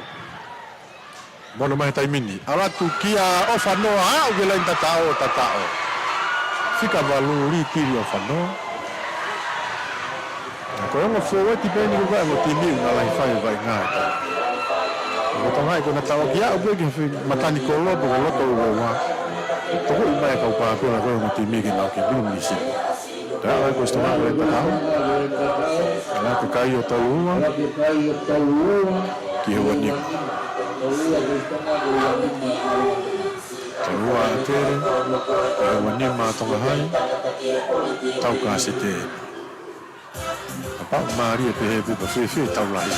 Mono mai he taimi ni. ʻAlu atu kia ʻOfanoa, aʻu ki he laini tataʻo, tataʻo. Fika valu, lī tili ʻOfanoa. Ko e ongo fōueti pē eni ko e ongo timi ʻoku nau lahi fai e vaʻinga. Ko Tonga Hai ko ʻena tauʻaki aʻu pē ki he matani kolo pe ko loto uaua. Tokoʻi mai e kau pāpela ko e ongo timi ke nau ke minimisi. Taʻa ko Tonga Hai ko e tataʻo. Ala ke kai ʻo tolu ua. Ki he ua nima. Tolu ua ʻa Tele. Ki he ua nima ʻa Tonga Hai. Tau kasete. Kapau mālie pehē pē pea fēfē tau lahi.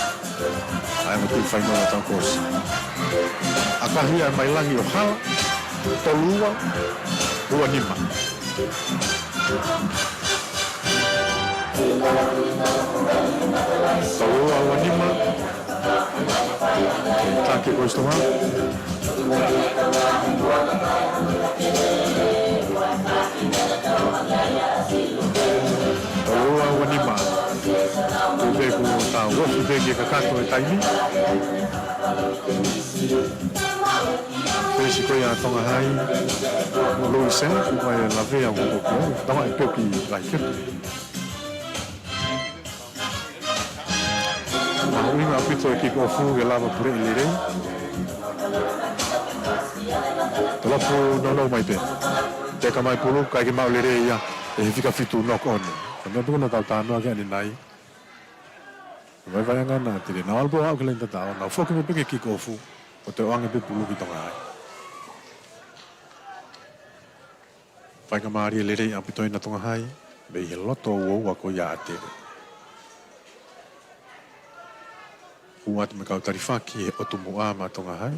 ʻAi mo tui fainolo tau kosi. ʻAkahi ia mai langi ʻo hala. Tolu ua, ua nima. Tolu ua, ua nima. Taki ko Tonga. Tolu ua ua nima. Ko e pē kuo tau ofi pē ki he kakato e taimi. Fesi ko ia ʻa Tonga Hai. Louis Sam, ko e lavea ʻo ko ko. Tonga e pē ki lai ke. Mahuʻinga ʻaupito e kick off ke lava puleʻi lelei. Tolopu nounou mai pē. Teka mai pulu, ʻikai ke maʻu lelei ia ʻe he fika fitu, knock on. Ko e meʻa pē ko ē naʻa tau talanoa ki ai ʻanenai. Vaivaiʻanga ʻa ʻAtele, naʻa nau ʻalu pē ʻo aʻu ki he laine tatau, nau foki mai pē ki he kick off, ʻo toe ʻoange pē pulu ki Tonga Hai. Faingamālie lelei ʻaupito ʻena Tonga Hai, mei he loto uoua ko ia ʻa ʻAtele. Hū atu mo e kau talifaki he ʻotu muʻa maʻa Tonga Hai.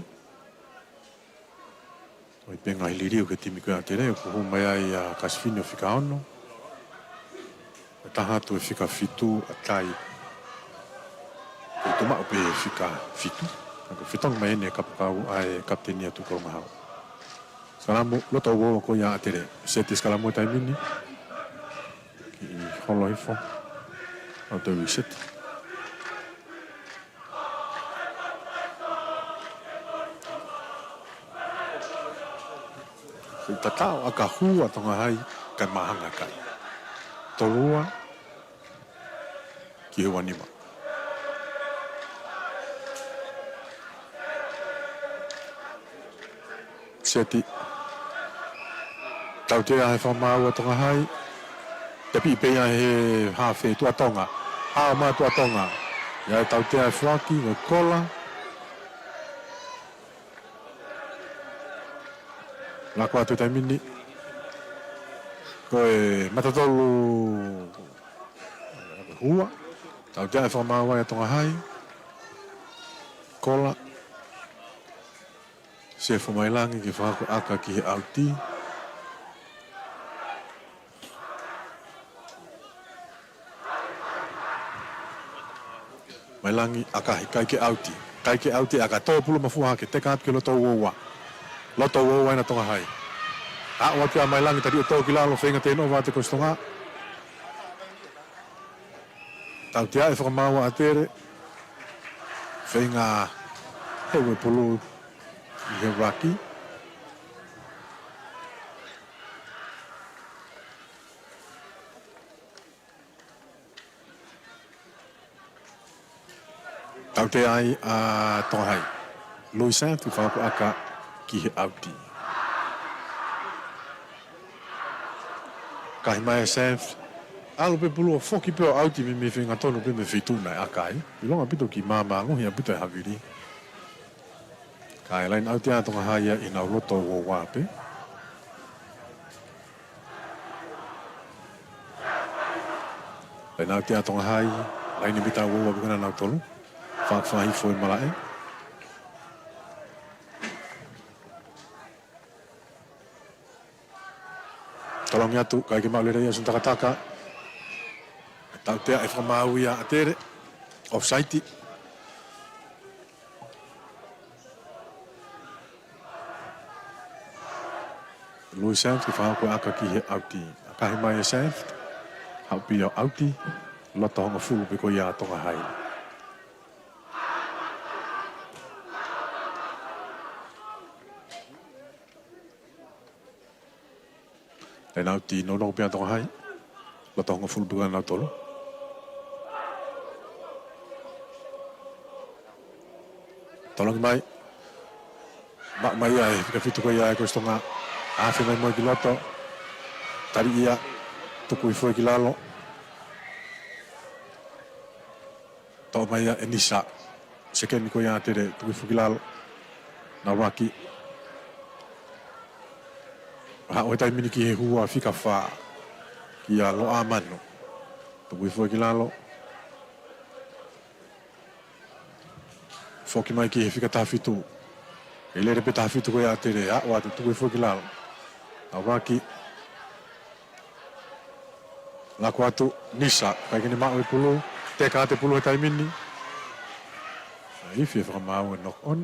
ʻOi pē ngaahi liliu ki he timi ko ia ʻa ʻAtele, ʻoku hū mai ai ʻa Kasifini ʻo fika ono. ʻE taha atu e fika fitu ʻa Tai. ʻOku maʻu pē fika fitu. Ka ko e fetongi mai ʻeni e kapakau ʻa e kapiteni ʻa Tuʻi Kolongahau. Sikalamu, loto uoua ko ia ʻa ʻAtele. Seti sikalamu e taimi ni. Kiʻi holo hifo. ʻO toe reset. Ko e tatau ʻa e hū ʻa Tonga Hai kae māhanga kai. Tolu ua ki he ua nima. Seti. Tautea he fakamaau ʻa Tonga Hai. Tepi pē ia he hafe Tuʻa Tonga. Hao mai Tuʻa Tonga. ʻI ai e tautea e foaki, ko e kola. Lako atu e taimi ni. Ko e matatolu hua. Tautea e fakamaau ʻa Tonga Hai. Kola. Sefo Mailangi ke fakahoko e ʻaka ki he ʻauti. Mailangi ʻakahi, ʻikai ke ʻauti. ʻIkai ke ʻauti e ʻaka, tō pulu mafua hake, teka atu ki he loto uoua. Loto uoua ʻena Tonga Hai. Aʻu atu ʻa Mailangi tali ʻo tō ki lalo, feinga turnover ʻa e Coast Tonga. Tautea e fakamaau ʻa ʻAtele. Feinga he ue pulu ʻi he ruck. Tautea ai ʻa Tonga Hai. Louis Sanf, fakahoko e ʻaka ki he ʻauti. Kahi mai ʻe Sanf. ʻAlu pē pulu ʻo foki pē ʻo ʻauti mei, mei he feinga tonu pē mei he feituʻu naʻe ʻaka ai. ʻIlonga ʻaupito ki māmānguhi ʻaupito e havili. Kae line out ia ʻa Tonga Hai ia ʻi he loto uoua pē. Line out ia ʻa Tonga Hai, laine mita uoua pē ko ena ʻa nautolu. Fakafahi foʻi malaʻe. Tolongi atu, ʻikai ke maʻu lelei ʻa Sun Takataka. Tautea e fakamaau ia ʻa ʻAtele. Offside. Louis Sanf ke fakahoko e ʻaka ki he ʻauti. Kahi mai ʻe Sanf. Haʻu pē ia ʻo ʻauti. Loto hongofulu pē ko ia ʻa Tonga Hai. Line out nounou pē ʻa Tonga Hai. Loto hongofulu pē ko ena ʻa nautolu. Tolongi mai. Maʻu mai ia e fika fitu ko ia ʻa e Coast Tonga. Afe mai mo ia ki loto. Tali ia. Tuku hifo ia ki lalo. Toʻo mai ia ʻe Nisa. Sekeni ko ia ʻa ʻAtele, tuku hifo ki lalo. Naulaki. Haʻu he taimi ni ki he hua fika fā. Kia Loʻamanu. Tuku hifo ki lalo. Foki mai ki he fika taha fitu. ʻE lele pē taha fitu ko ia ʻa ʻAtele, aʻu atu tuku hifo ki lalo. Naulaki. Lako atu, Nisa, ʻikai ke ne maʻu e pulu, teka atu e pulu he taimi ni. Ifi e fakamaau e knock on.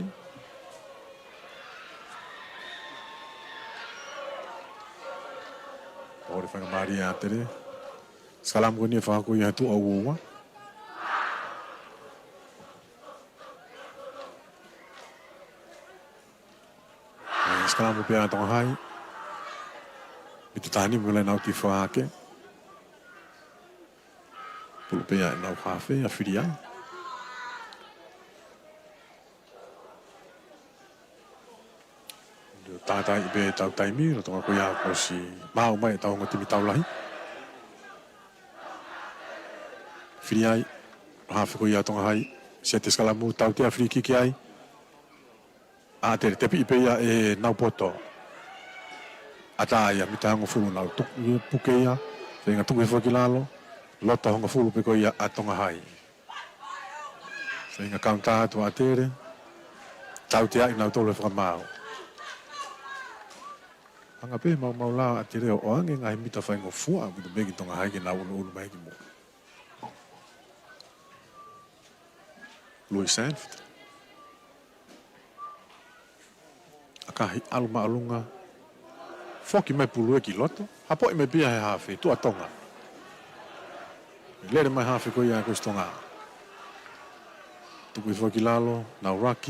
ʻOku faingamālie ʻa ʻAtele. Sikalamu ko eni ʻe fakahoko ia he tuʻa ua ua. Sikalamu pē ʻa Tonga High. Mita taha nima mei he laine ʻauti fakahake. Pulu pē ʻa ʻenau hafe ʻa Filiai. Tātaaʻi pē ʻetau taimi, lolotonga ko ia kuo ʻosi maau mai ʻetau ongo timi tau lahi. Filiai, hafe ko ia Tonga High, seti sikalamu, tautea free kick ai. ʻAtele, tepiʻi pē ia ʻe Naupoto. ʻAtā ia, mita hongofulu nau tuku, puke ia, feinga tuku hifo ki lalo, loto hongofulu pē ko ia ʻa Tonga High. Feinga kaunitā atu ʻa ʻAtele. Tauteaʻi nautolu he fakamaau. Hanga pē maumau lā ʻa ʻAtele ʻo ʻoange ngaahi mita faingofua ʻaupito pē ki Tonga High ke nau ʻunuʻunu mai ki muʻa. Louis Sanford. ʻAkahi ʻalu māʻolunga. Foki mai Pulu ia ki loto. Hapoʻi mai pē ia he hafe, tuʻa Tonga. Lele mai hafe ko ia ʻa Kolisi Tonga. Tuku hifo ki lalo, nau ruck.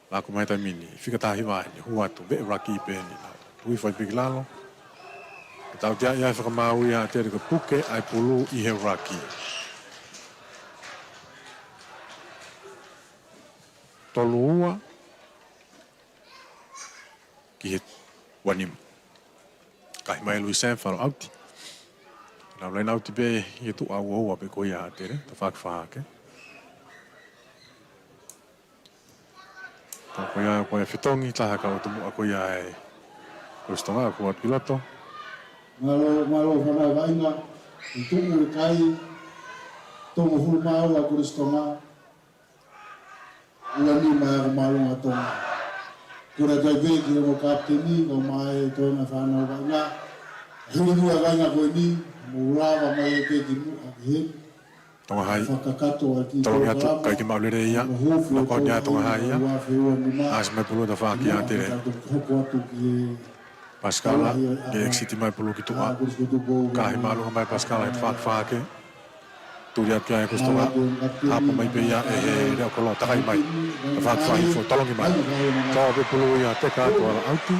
Lako mai taimi ni, fika taha hiva eni, hū atu, veʻe ruck pē eni, nau tuku hifo ai pē ki lalo. Tauteaʻi ʻa e fakamaau ia ʻa ʻAtele ko e puke ʻa e Pulu ʻi he ruck. Tolu ua ki he ua nima. Kahi mai Louis Sanford ʻauti. Nau laine ʻauti pē ʻi he tuʻa ua ua pē ko ia ʻa ʻAtele, tafaʻaki fakahake. Ko ia, ko ia fetongi, taha kau tomuʻa ko ia ʻa Kolisi Tonga, ko atu ki loto. Mālō, mālō fānau vaʻinga, ʻi tuʻu e kai, toko hongofulu mā ua Kolisi Tonga. Ua nima ʻa e ako māʻolunga Tonga. Kura kai pē ki he ongo kapiteni, kau mai e toenga fānau vaʻinga. Hili nua vaʻinga ko eni, mo lava mai e pē ki muʻa ki he. Tonga High. Fakakakato ʻa e kiʻi tolongi atu, polokalama. Kai ke maʻu lelei ia. Noko ni ʻa Tonga High ia. Ua afe ua nima. ʻAsi mai Pulu tafaʻaki ʻa ʻAtele. Fakakakato hoko atu ki he Pasikala, ke exit mai Pulu ki tuʻa. Kahi māʻolunga mai Pasikala, he tafaʻaki fakahake. Tuli atu ki ai Kolisi Tonga. Hapo mai pē ia ʻe he leʻo kolo, takai mai. Tafaʻaki fakahifo, tolongi mai. Tō pē Pulu ia, teka atu ala ʻauti.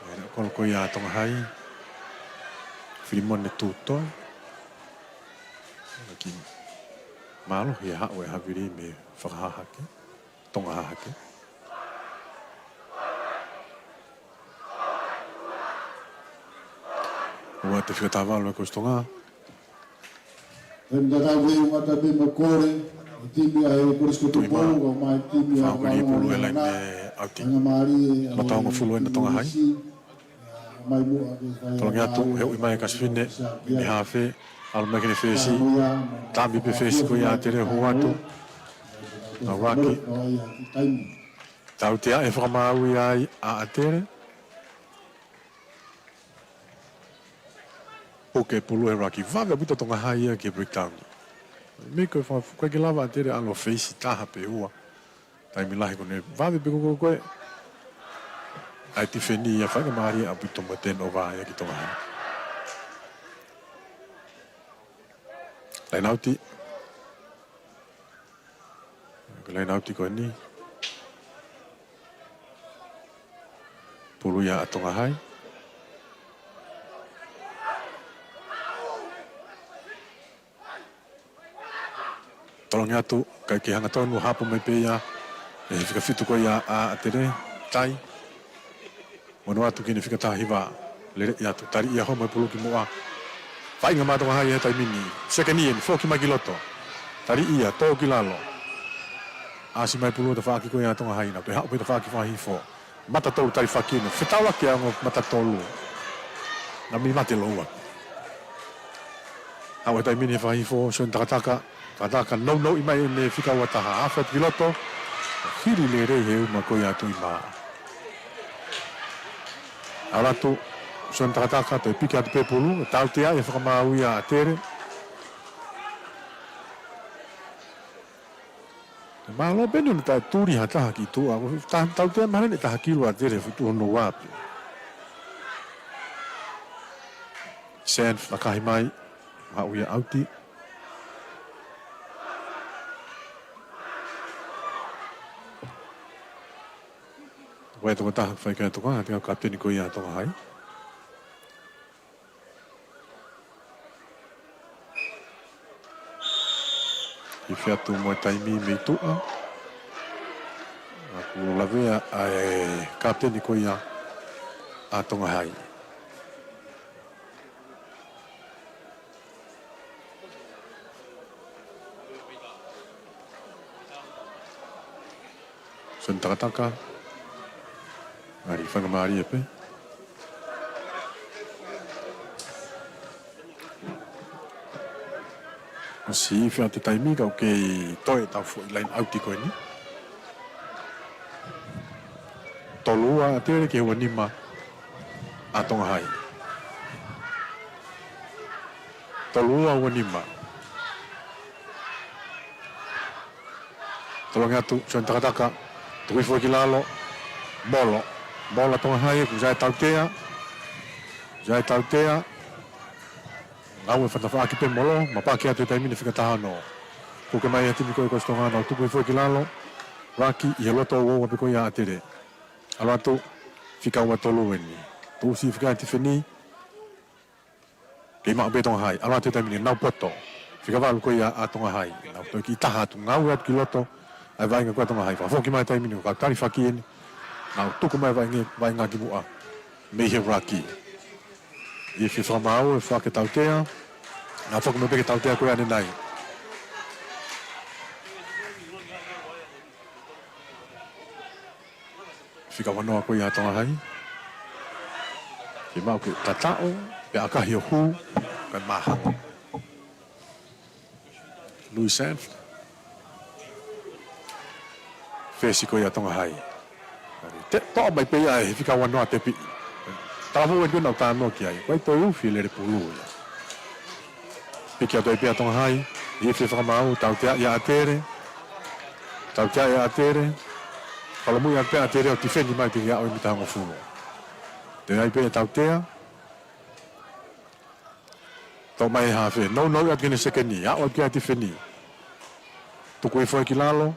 ʻE leʻo kolo ko ia Tonga High. Filimone Tutoe. Ki mālohi e haʻu e havili mei fakahahake. Tonga hahake. Ua te fika tavalo e Kolisi Tonga. Temi tatau ke umata pē mo kore, timi ʻa e Kolisi Tuʻi mā. Timi ʻa Fākuli Pulu e laine ʻauti. Mata hongofulu ena Tonga High. Tolongi atu, he ui mai e kasifine, mini hafe, ʻalu mai ki he fesi, tami pē fesi ko ia ʻAtele hū atu. Nau ruck. Tauteaʻi e fakamaau ia ai ʻa ʻAtele. Puke Pulu he ruck, vave ʻaupito Tonga High ia ki he breakdown. Mei ko e fakafukai ke lava ʻAtele ʻalu fesi taha pe ua. Taimi lahi ko eni vave pē ko ē ko ē. ʻAi tifeni ia, faingamālie ʻaupito mo e turnover ia ki Tonga High. Laine ʻauti. Ko e laine ʻauti ko eni. Pulu ia ʻa Tonga High. Tolongi atu, kai ke hangatonu, hapo mai pē ia. ʻE he fika fitu ko ia ʻa ʻAtele, tai. Ono atu ki he fika taha hiva, lele atu, tali ia homa e Pulu ki muʻa. Vaʻinga mai Tonga High he taimi ni. Sekeni eni, foki mai ki loto. Tali ia, tō ki lalo. ʻAsi mai Pulu tafaʻaki ko ia Tonga High na, pe haʻu pē tafaʻaki fakahifo. Mata tolu tali fakino, fetaulaki ʻa e ongo mata tolu. Na mi mate loua. Haʻu he taimi ni he fakahifo, Sione Takataka. Takataka nounou mai ʻene fika ua taha. Afe atu ki loto. Hili lelei he uma ko ia Tuʻi mā. ʻAlu atu, Sione Takataka, toe piki atu pē Pulu. Tauteaʻi e fakamaau ia ʻa ʻAtele. Mālō pē ʻene taʻetuli ha taha ki tuʻa, ko e tautea mahalo ʻe taha kilu ʻa Tele, futu hono ua pē. Sen fakahi mai, haʻu ia ʻauti. Ko e tokotaha fai ki ai e tokotaha, te u kapiteni ko ia ʻa Tonga Hai. Ifi atu mo e taimi mei tuʻa. ʻOku lavea ʻa e kapiteni ko ia ʻa Tonga Hai. Sione Takataka. Ngali faingamālie pē. ʻOsi ifi atu e taimi ka ʻoku kei toe ʻetau foʻi laine ʻauti ko eni. Tolu ua ʻa Tele ki he ua nima ʻa Tonga Hai. Tolu ua ua nima. Tolongi atu, Sione Takataka, tuku hifo ki lalo, molo, molo ʻa Tonga Hai, kuo ʻosi ʻi ai e tautea, ʻosi ʻi ai e tautea, ngāue fakafaʻaki pē molo, mapaki atu e taimi ni fika taha ono. Puke mai ʻa e timi ko ē ʻa Kolisi Tonga, nau tuku hifo ki lalo, laki ʻi he loto ua ua pē ko ia ʻa Tele. ʻAlu atu, fika ua tolu eni. Tuʻusi fika tifeni, kei maʻu pē Tonga Hai, ʻalu atu e taimi ni, nau poto. Fika valu ko ia ʻa Tonga Hai. Nau toe kiʻi taha atu, ngāue atu ki loto ʻa e vaʻinga ko ia ʻa Tonga Hai. Fakafoki mai e taimi ni, ko e kau tali faki eni. Nau tuku mai e vaʻinga, vaʻinga ki muʻa. Mei he laki. Ifi fakamaau, ʻe foaki e tautea. Nau foki mai pē ki he tautea ko ia ʻanenai. Fika ua noa ko ia ʻa Tonga Hai. Kei maʻu ke tataʻo, pea ʻakahi ʻo hū, kae mahango. Louis Sanf. Fesi ko ia ʻa Tonga Hai. Te, toʻo mai pē ia ʻe he fika ua noa tepi. Talavou eni ko ē naʻa ku talanoa ki ai. Ko e toe ufi e lele pulu ia. Piki atu ai pē ʻa Tonga Hai, ifi fakamaau, tauteaʻi ʻa Tele. Tauteaʻi ʻa Tele. Fakamuimuiʻi atu pē ʻa Tele ʻo tifeni mai teʻeki aʻu e mita hongofulu. Toe ʻai pē ʻa e tautea. Toʻo mai ʻe he hafe. Nounou atu ki heʻene sekeni. Aʻu atu ki ai e tifeni. Tuku hifo ki lalo.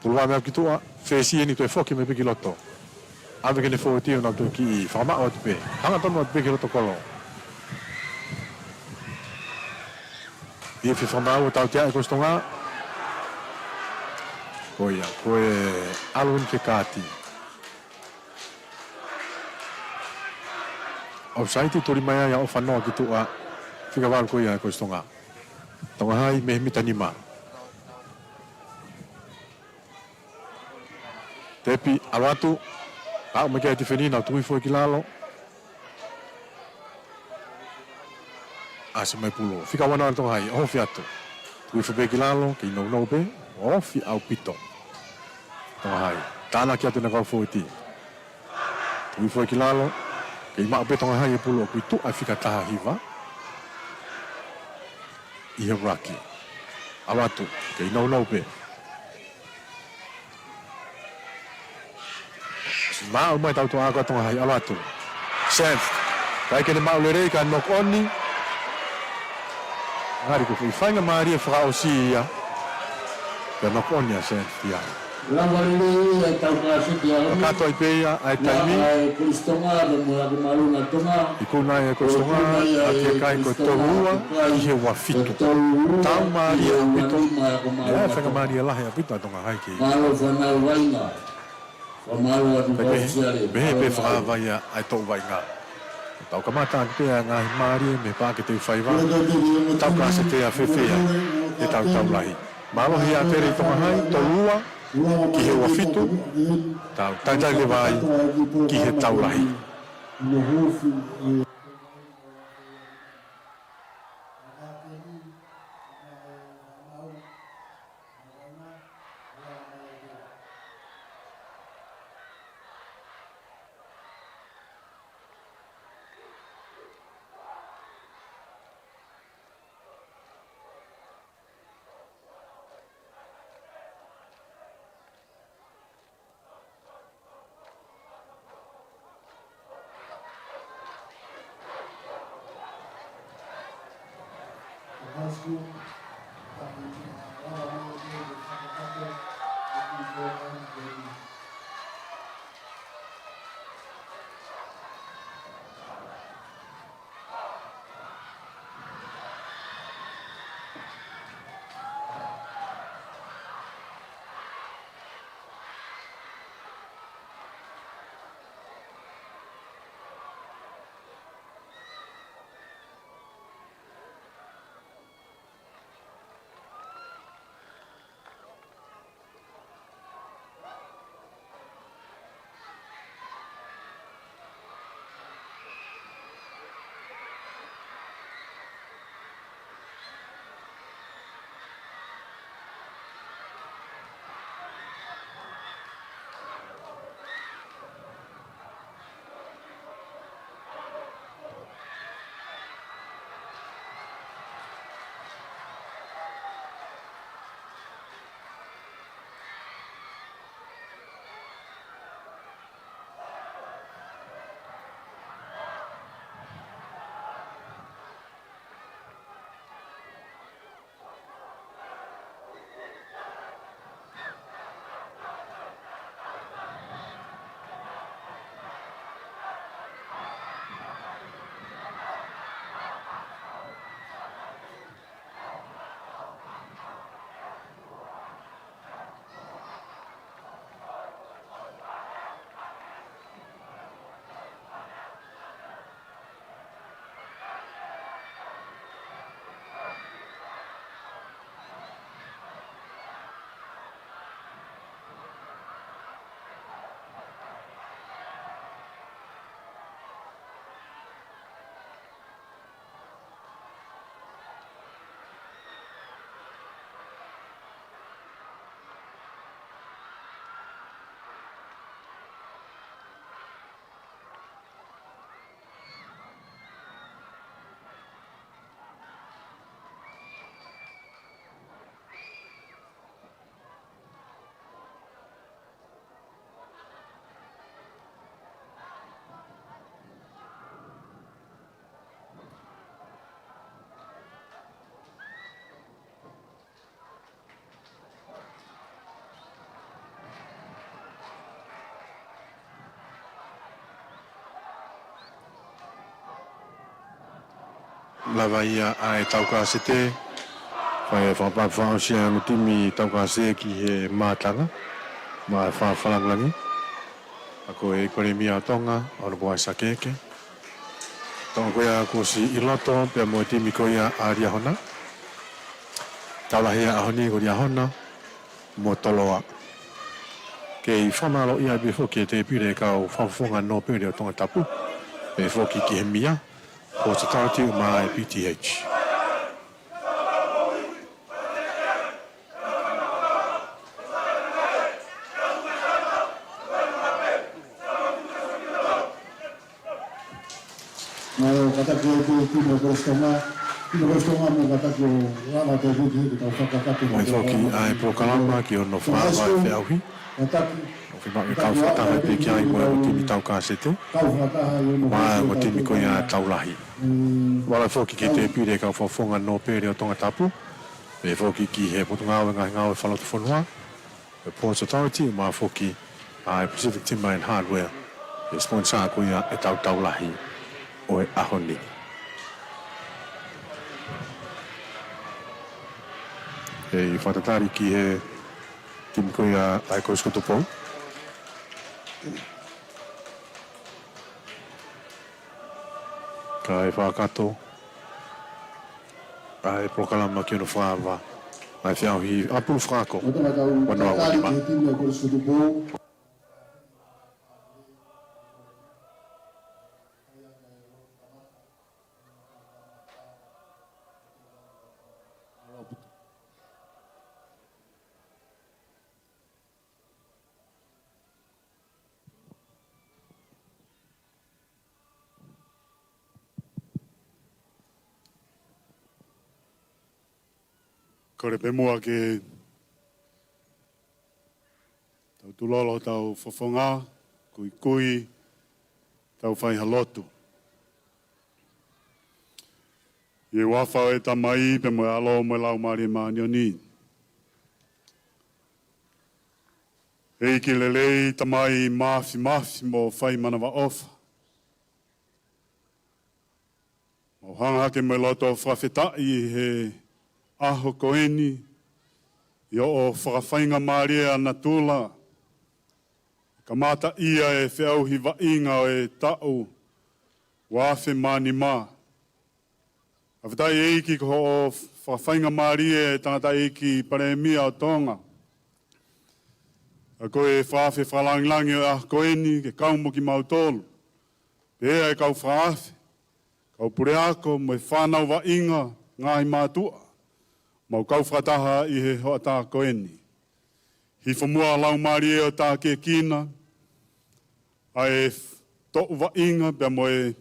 Pulu ua mai ki tuʻa, fesi eni toe foki mai pē ki loto. ʻAve ki heʻene fōueti ʻo nau toe kiʻi fakamaʻu atu pē. Hangatonu atu pē ki loto kolo. Ifi fakamaau ʻo tauteaʻi ʻe Kolisi Tonga. Ko ia, ko e ʻalu eni ki he kaati. ʻOfsaiti, tuli mai ai ʻa ʻOfanoa ki tuʻa. Fika valu ko ia ʻa Kolisi Tonga. Tonga Hai mei he mita nima. Tepi, ʻalu atu, aʻu mai ki ai e tifeni, nau tuku hifo ki lalo. ʻAsi mai pulu. Fika ua noa ʻa Tonga Hai, ʻohofi atu. Tuku hifo pē ki lalo, kei nounou pē, ʻohofi ʻaupito. Tonga Hai, tānaki atu ʻena kau fōueti. Tuku hifo ki lalo, kei maʻu pē Tonga Hai e pulu ʻoku ʻi tuʻa e fika taha hiva. ʻI he laki. ʻAlu atu, kei nounou pē. Maʻu mai e tautea ko ia ʻa Tonga Hai, ʻalu atu. Sanf. ʻIkai ke ne maʻu lelei ka knock on. Ngali ko e foʻi faingamālie fakaʻosi ia. Ka knock on ia Sanf ia. Lava lelei ia e tau kāsiki ʻa Lomi. Kakato ai pē ia ʻa e taimi. Lava e Kolisi Tonga, mo e ako malunga Tonga. Ikuna ai e Kolisi Tonga, ʻa e kai ko e tolu ua, ki he ua fitu. Tau mālie ʻaupito. ʻE, faingamālie lahi ʻaupito ʻa Tonga Hai ki. Mālō fānau vaʻinga. Fakamālō atu. Pea pehē, pehē pē fakavaʻe ʻa e toʻu vaʻinga. Tau kamata atu pē ʻa e ngaahi mālie mei he paʻake teu faiva. Tau kāsiki ʻa e fefea ʻe tau tau lahi. Mālohi ʻa Tele ʻi Tonga Hai, tolu ua, ki he ua fitu. Tau talitali leva ai ki he tau lahi. Lava ia ʻa e Taukāsete. Fai e fakapapau fakaʻosi ʻa e ongo timi Taukāsete ki he mātanga. Maʻa e fakafalangilangi. ʻA ko e Kuolemia ʻo Tonga, ʻa Honourable Isaac Eke. Tonga ko ia kuo ʻosi ʻi loto, pea mo e timi ko ia ʻa Liahona. Taulahi ʻa e ʻaho ni ko Liahona mo Toloa. Kei fakamālōʻia pē foki e tēpile kau fakafofonga nōpele ʻo Tongatapu. Pehē foki ki he M I A, Ports Authority mo e P T H. Mo kātaki ʻa e timi ʻo Kolisi Tonga, timi ʻo Kolisi Tonga mo kātaki ʻo lava atu ki he tau fakakakato. Mai foki ʻa e polokalama ki hono fakavaʻe feʻauhi. Kātaki. ʻOku fiemaʻu ke kau fakataha pē ki ai mo e ongo timi Taukāsete. Kau fakataha ʻi hono mo e ongo timi ko ia Taulahi. Lava foki ki he tēpile kau fakafofonga nōpele ʻo Tongatapu. Pehē foki ki he Potungāue Ngaahi Ngāue Fakalotofonua. E Ports Authority, mo foki ʻa e Pacific Timber and Hardware, e sponsor ko ia e tau Taulahi ʻo e ʻaho ni. ʻE fakatatali ki he timi ko ia ʻa e Kolisi ko Tupou. Kae fakakakato ʻa e polokalama ki hono fakavaʻe ʻa e feʻauhi ʻa e pulu fakaako. Ono ua nima. Kole pē muʻa ke tau tulolo, tau fofonga, kuikui, tau fai ha lotu. ʻI he huafa ʻo e Tamai, pea mo e ʻAlo, mo e Laumālie Māʻoniʻoni. ʻEiki lelei, Tamai māfimafi mo fai manavaʻofa. Mau hanga hake mo e loto fakafetaʻi ʻi he ʻaho ko eni, ʻi hoʻo fakafaingamālie ʻa natula, kamata ʻia e feʻauhi vaʻinga ʻo e taʻu ua afe mā nima. Fakafetaʻi ʻEiki ko hoʻo fakafaingamālie e tangataʻeiki Palēmia ʻo Tonga. ʻA ko e fakaafe fakalāngilangi ʻo e ʻaho ko eni ke kau mo kimautolu. Pea e kau fakaafe, kau puleako mo e fānau vaʻinga, ngaahi mātuʻa, mau kau fakataha ʻi he hoʻatā ko eni. Hifo muʻa Laumālie ʻo tākiekina ʻa e toʻu vaʻinga pea mo e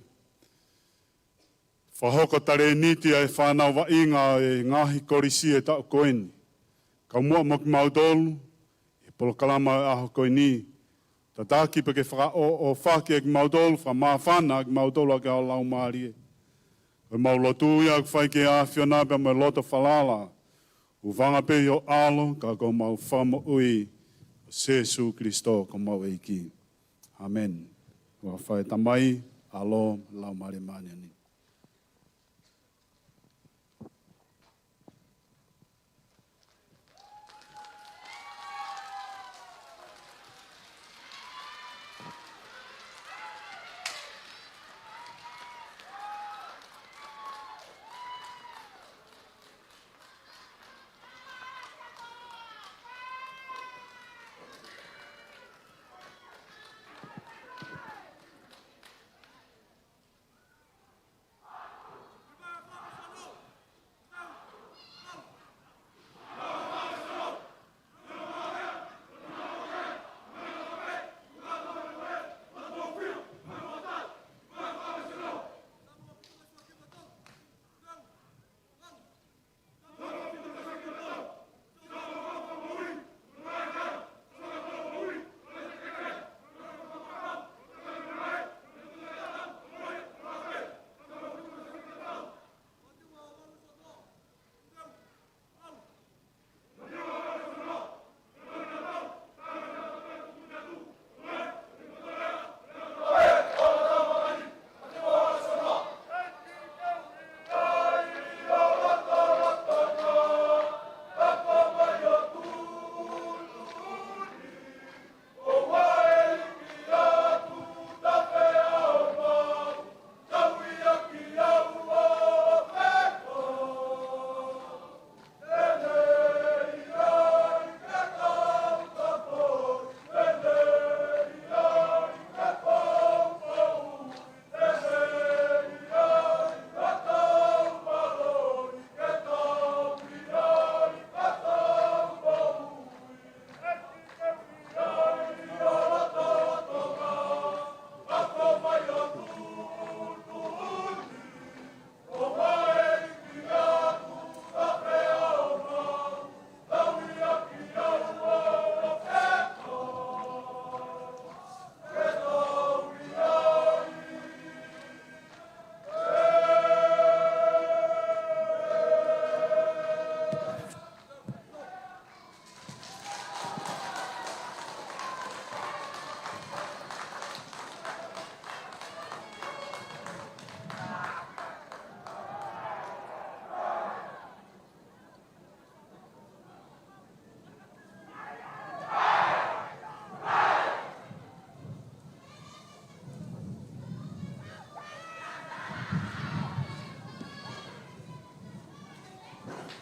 fakahoko talēniti ʻa e fānau vaʻinga ʻo e ngaahi kolisi e taʻu ko eni. Kau muʻa mo kimautolu ʻi he polokalama ʻo e ʻaho ko eni. Tataki pea ke fakaʻoʻofaki ʻa kimautolu, fakamāfana ʻa kimautolu ʻaki ho Laumālie. Ko ʻemau lotu ia ʻoku fai ki he ʻAfiona pea mo e loto falala. Hūfanga pē ʻi ho ʻAlo, ka ko homau Fakamoʻui, ʻo Sēsū Kilisitō ko homau ʻEiki. ʻĀmeni. Huafa ʻo e Tamai, ʻAlo, Laumālie Māʻoniʻoni.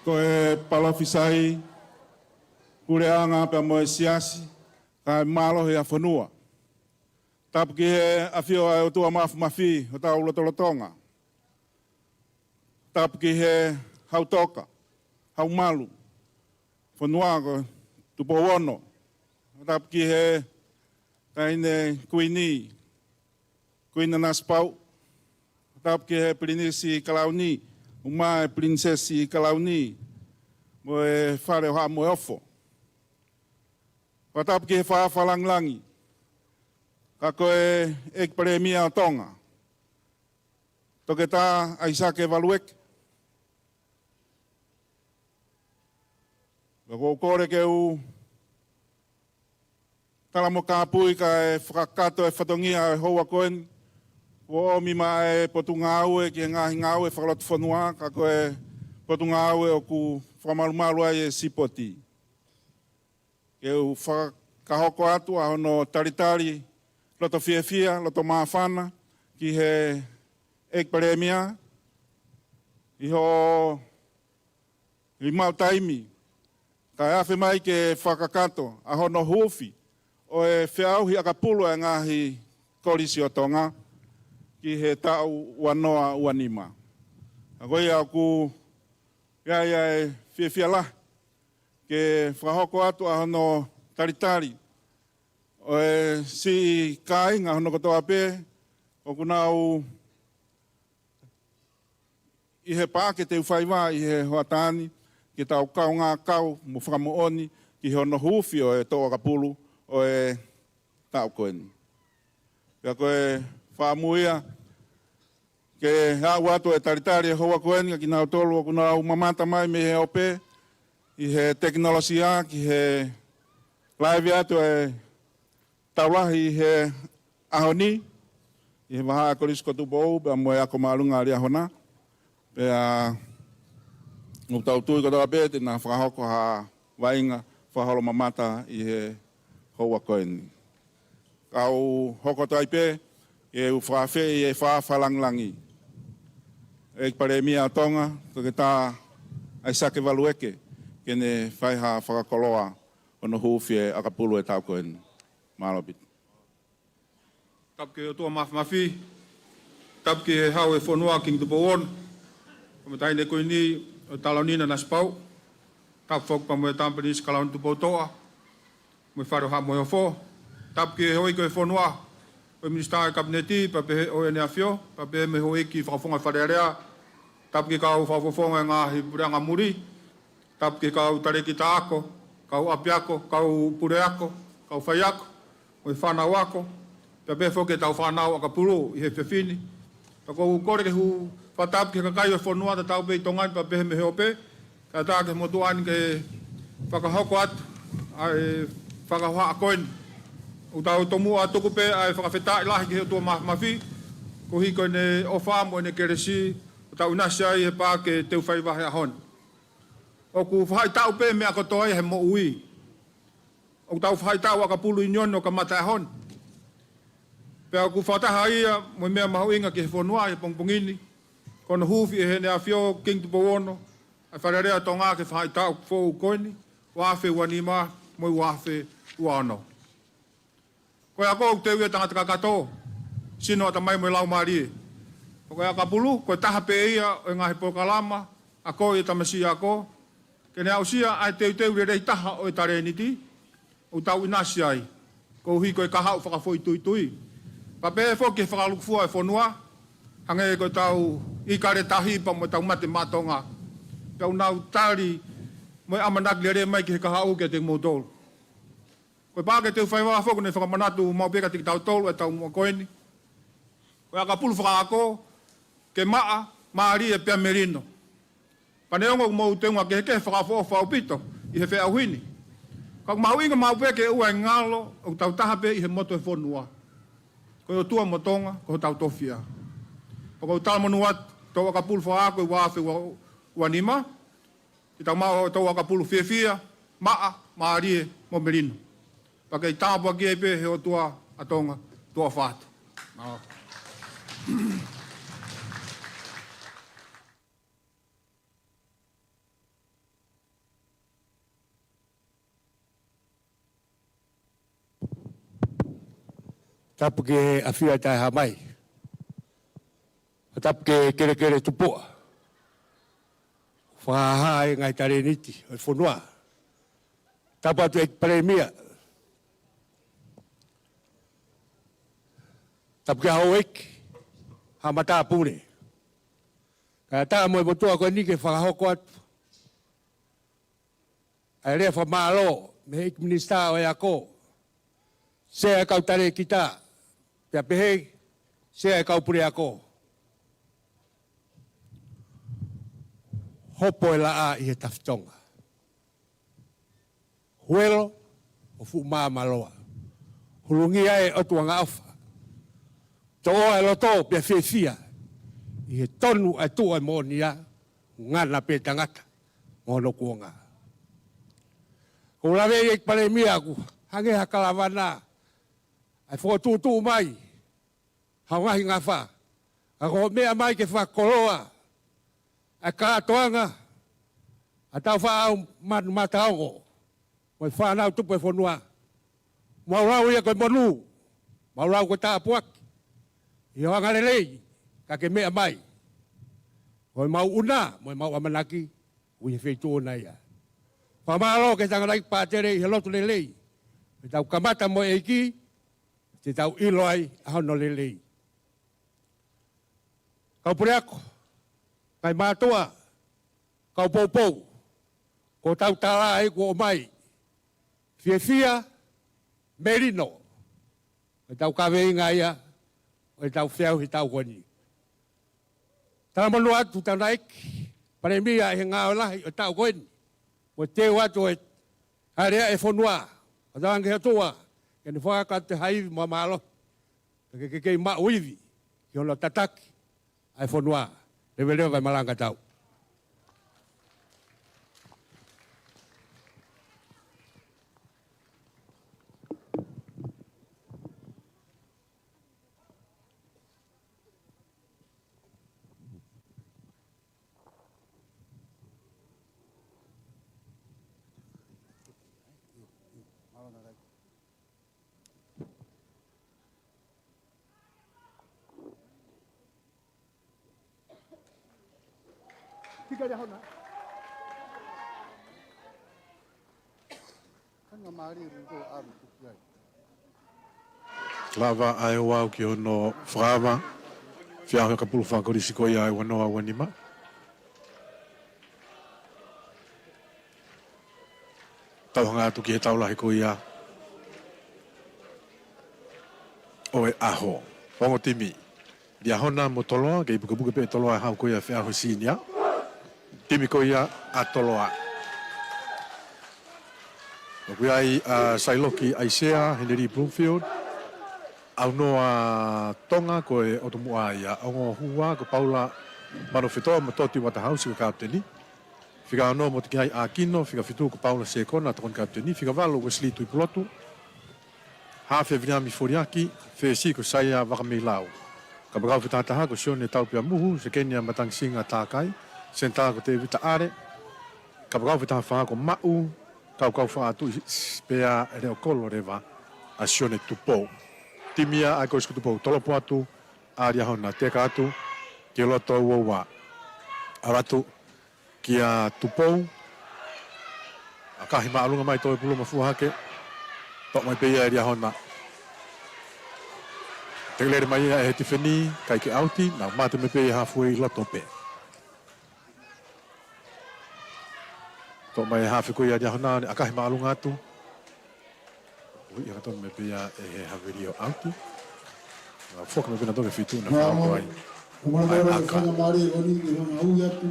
Ko e palōfisai, puleʻanga pea mo e siasi, kae mālohi ʻa e fonua. Tapu ki he ʻafio ʻa e ʻOtua Mafimafi ʻo tau lotolotonga. Tapu ki he Hautoka, Haumalu, fonua ko Tupou Ono. Tapu ki he Taʻahine Kuini, Kuini Nanasipauʻu. Tapu ki he Pilinisi Kalauni, ʻumaʻā e Pilinisesi Kalauni, mo e Fale ʻo Haʻa Moheofo. Fakatapu ki he Fakaafe Fakalāngilangi, ka ko e ʻEiki Palēmia ʻo Tonga, Toketā ʻAisake Valueke. Pea ʻoku ou kole ke u tala mo kāpui kae fakakakato e fatongia ʻo e houa ko eni, ʻoku ʻomi mai e potungāue ki he ngaahi ngāue fakalotofonua, ka ko e potungāue ʻoku fakamalumalu ai e sipoti. Ke u fakahoko atu ʻa hono talitali loto fiefia, loto māfana, ki he ʻEiki Palēmia, ʻi hoʻo ʻi maʻu taimi, kae afe mai ke fakakakato ʻa hono huufi ʻo e feʻauhi ʻakapulu ʻa e ngaahi kolisi ʻo Tonga ki he taʻu ua noa ua nima. Ka ko ia ʻoku ʻi ai ʻa e fiefia lahi ke fakahoko atu ʻa hono talitali ʻo e siʻi kāinga hono kotoa pē ʻoku nau ʻi he paʻake teu faiva ʻi he hoʻatā ni, ke tau kaungā kau mo fakamoʻoni ki hono huufi ʻo e toʻu ʻakapulu ʻo e taʻu ko eni. Pea ko e fakamuia ke aʻu atu e talitali e houa ko eni kia kinautolu ʻoku nau mamata mai mei he ope ʻi he tekinolosia ki he laivi atu e tau lahi ʻi he ʻaho ni, ʻi he vahaʻa Kolisi ko Tupou, pea mo e ako māʻolunga ʻa Liahona. Pea ʻoku tau tui kotoa pē te na fakahoko ha vaʻinga fakaholomamata ʻi he houa ko eni. Kau hoko atu ai pē, ke u fakaafeʻi e Faʻa Fakalāngilangi, ʻEiki Palēmia ʻo Tonga, Toketā ʻAisake Valueke, ke ne fai ha fakakoloa hono huufi e ʻakapulu e taʻu ko eni. Mālō ʻaupito. Tapu ki he ʻOtua Māfimafi, tapu ki he Hau e Fonua Kingi Tupou Ono, pea mo e Taʻahine Kuini ʻo Taloni Nanasipauʻu, tapu foki pea mo e Tama Pilinisi Kalauni Tupoutoʻa, mo e Fale ʻo Haʻa Moheofo, tapu ki he houʻeiki ʻo e fonua, ʻo e Minisitā ʻo e Kapineti, pea pehē ʻo ʻEne ʻAfio, pea pehē mo e houʻeiki fakafofonga Fale Alea, tapu ki he kau fakafofonga e ngaahi puleʻanga muli, tapu ki he kau talēkita ako, kau ʻapiako, kau puleako, kau faiako, mo e fānau ako, pea pehē foki ki heʻetau fānau ʻakapulu ʻi he efiafi ni. Pea ʻoku ou kole ke u fakatapu ki he kakai ʻo e fonua tatau pē ʻi Tonga ni pea pehē mei he ope, kae ʻatā ki he motuʻa ni ke fakahoko atu ʻa e fakahohaʻa ko eni. ʻOku tau tomuʻa tuku pē ʻa e fakafetaʻi lahi ki he ʻOtua Māfimafi, koeʻuhi ko ʻene ʻofa mo ʻene kelesi, ʻoku tau ʻinasi ai he paʻake teu faiva he ʻaho ni. ʻOku faʻahitaʻu pē meʻa kotoa ia he moʻui. ʻOku tau faʻahitaʻu ʻakapulu ʻi he ʻaho ni ʻo kamata e ʻaho ni. Pea ʻoku fakataha ia mo e meʻa mahuʻinga ki he fonua ʻi he pongipongi ni, ko hono huufi ʻe Heʻene ʻAfio Kingi Tupou Ono ʻa e Fale Alea ʻo Tonga ki he faʻahitaʻu foʻou ko eni, ua afe ua nima mo e ua afe ua ono. Ko e ako ʻoku teu ia ʻe he tangata kakato, sino, ʻatamai mo e laumālie. Ko e ʻakapulu, ko e taha pē ia ʻo e ngaahi polokalama ako ʻi he tamasiʻi ako, ke ne aʻusia ʻa e teuteu lelei taha ʻo e talēniti, ʻoku tau ʻinasi ai, koeʻuhi ko e kahaʻu fakafoʻituitui. Pea pehē foki ki he fakalūkufua e fonua, hangē ko ʻetau ʻīkale tahi pea mo ʻetau mate maʻa Tonga. Pea ʻoku nau tali mo e ʻamanaki lelei mai ki he kahaʻu kiate kimoutolu. Ko e paʻake teu faiva foki ʻoku ne fakamanatu maʻu pē kiate kitautolu ʻi he taumuʻa ko eni. Ko e ʻakapulu fakaako, ke maʻa, mālie pea melino. Pea neongo ʻoku mou teunga kehekehe fakaʻofoʻofa ʻaupito ʻi he feʻauhi ni, ka ʻoku mahuʻinga maʻu pē ke ʻoua ʻe ngalo ʻoku tau taha pē ʻi he moto e fonua. Ko e ʻOtua mo Tonga, ko hotau tofiʻa. Pea ʻoku ou talamonū atu, toʻu ʻakapulu fakaako ʻi he ua afe ua nima, ke tau maʻu hotau ʻakapulu fiefia, maʻa, mālie, mo melino. Pea ke tāpuakiʻi pē ʻe he ʻOtua ʻa Tonga, tuʻa ʻofa atu. Mālō. Tapu ki he ʻafio ʻa e Taʻehāmai. Tapu ki he kelekele tupuʻa. Fakahā e ngaahi talēniti ʻo e fonua. Tapu atu ʻEiki Palēmia. Tapu ki he houʻeiki, haʻa matāpule. Kae ʻatā mo e motuʻa ko eni ke fakahoko atu ʻa e lea fakamālō mei he ʻEiki Minisitā ʻo e Ako, Sea e kau talēkita, pea pehē, Sea e kau puleako. Hopo e laʻā ʻi he tafitonga. Huelo ʻo Fuʻu Māmāloa. Hulungia ʻe ʻOtua angaʻofa. Toʻoa e loto pea fiefia ʻi he tonu ʻa e tuʻu ʻa e moʻoni ʻa ngana pē tangata mo hono kuonga. Ko u lave ʻEiki Palēmia ʻoku hangē ha kalavana ʻa e fokotuʻutuʻu mai ha ngaahi ngafa. Ka ko e meʻa mai ke fakakoloa ʻa e kātoanga ʻa e tau faʻa manu mataongo mo e fānau tupu e fonua. Mau lau ia ko e monū, mau lau ko e tāpuaki ʻi he anga lelei, ka ke meʻa mai ko e mau ʻuna mo e mau ʻamanaki ʻi he feituʻu ʻona ia. Fakamālō ki he tangataʻeiki pātele ʻi he lotu lelei. Pea tau kamata mo e ʻEiki, te tau ʻilo ai ʻa hono lelei. Kau puleako, ngaahi mātuʻa, kau poupou, ko e tau tala ʻa e kuo ʻomai. Fiefia, melino, ʻo e tau kaveinga ia ʻo e tau feau he tau ko eni. Talamonū atu tangataʻeiki Palēmia ʻi he ngāue lahi ʻo e tau ko eni, mo e teu atu ʻo e alea e fonua. ʻOfa ange ki he ʻOtua ke ne fakakau atu ha ivi mo e mālohi, ke ke kei maʻu ivi ki hono tataki ʻa e fonua. Leveleva e malanga tau. Tika ia hona. Kanga mālie ringo ʻalu tuki ai. Lava ʻa e ouau ki hono fakaava. Feau he kapulu fakakolisi ko ia ʻe ua noa ua nima. Tau hanga atu ki he tau lahi ko ia ʻo e ʻaho. Ongo timi, Liahona mo Toloa, kei pukepuke pē ʻe Toloa e hau ko ia feau he senior. Timi ko ia ʻa Toloa. ʻOku ʻi ai ʻa Sailoki ʻAisea, Heneli Bloomfield, ʻAunoa Tonga ko e ʻotu muʻa ia, ongo hua ko Paula Manofetoa mo Toti Uatahausi ko e kapiteni. Fika ono Motekiai ʻAkino, fika fitu ko Paula Sekona, tokoni kapiteni, fika valu Wesley Tuʻipulotu, hafe Viliami Foliaki, fesi ko Saia Vakameilau. Kapakau fika taha taha ko Sione Taupeamuhu, sekeni ʻa Matangisinga Takai, senitā ko Tevita ʻAle, kapakau fika taha fā ko Maʻu, kaukau fakaʻatuʻi pea ʻe Leokolo leva ʻa Sione Tupou. Timi ia ʻa e Kolisi ko Tupou, tolopo atu ʻa Liahona, teka atu ki loto ua ua. ʻAlu atu kia Tupou. ʻAkahi māʻolunga mai toe pulu mafua hake. Toʻo mai pē ia ʻe Liahona. Tekelele mai ia ʻe he tifeni, ʻikai ke ʻauti, nau mate mai pē ia hafuei loto pē. Toʻo mai e hafe ko ia ʻa Liahona, ne ʻakahi māʻolunga atu. Ui, ia ka tonu mai pē ia ʻe he haveli ʻo ʻauti. Nau foki mai pē nautolu ki he feituʻu naʻe fai ai ʻa e ʻaka. Fanga mālie ko eni ke fanga ui atu,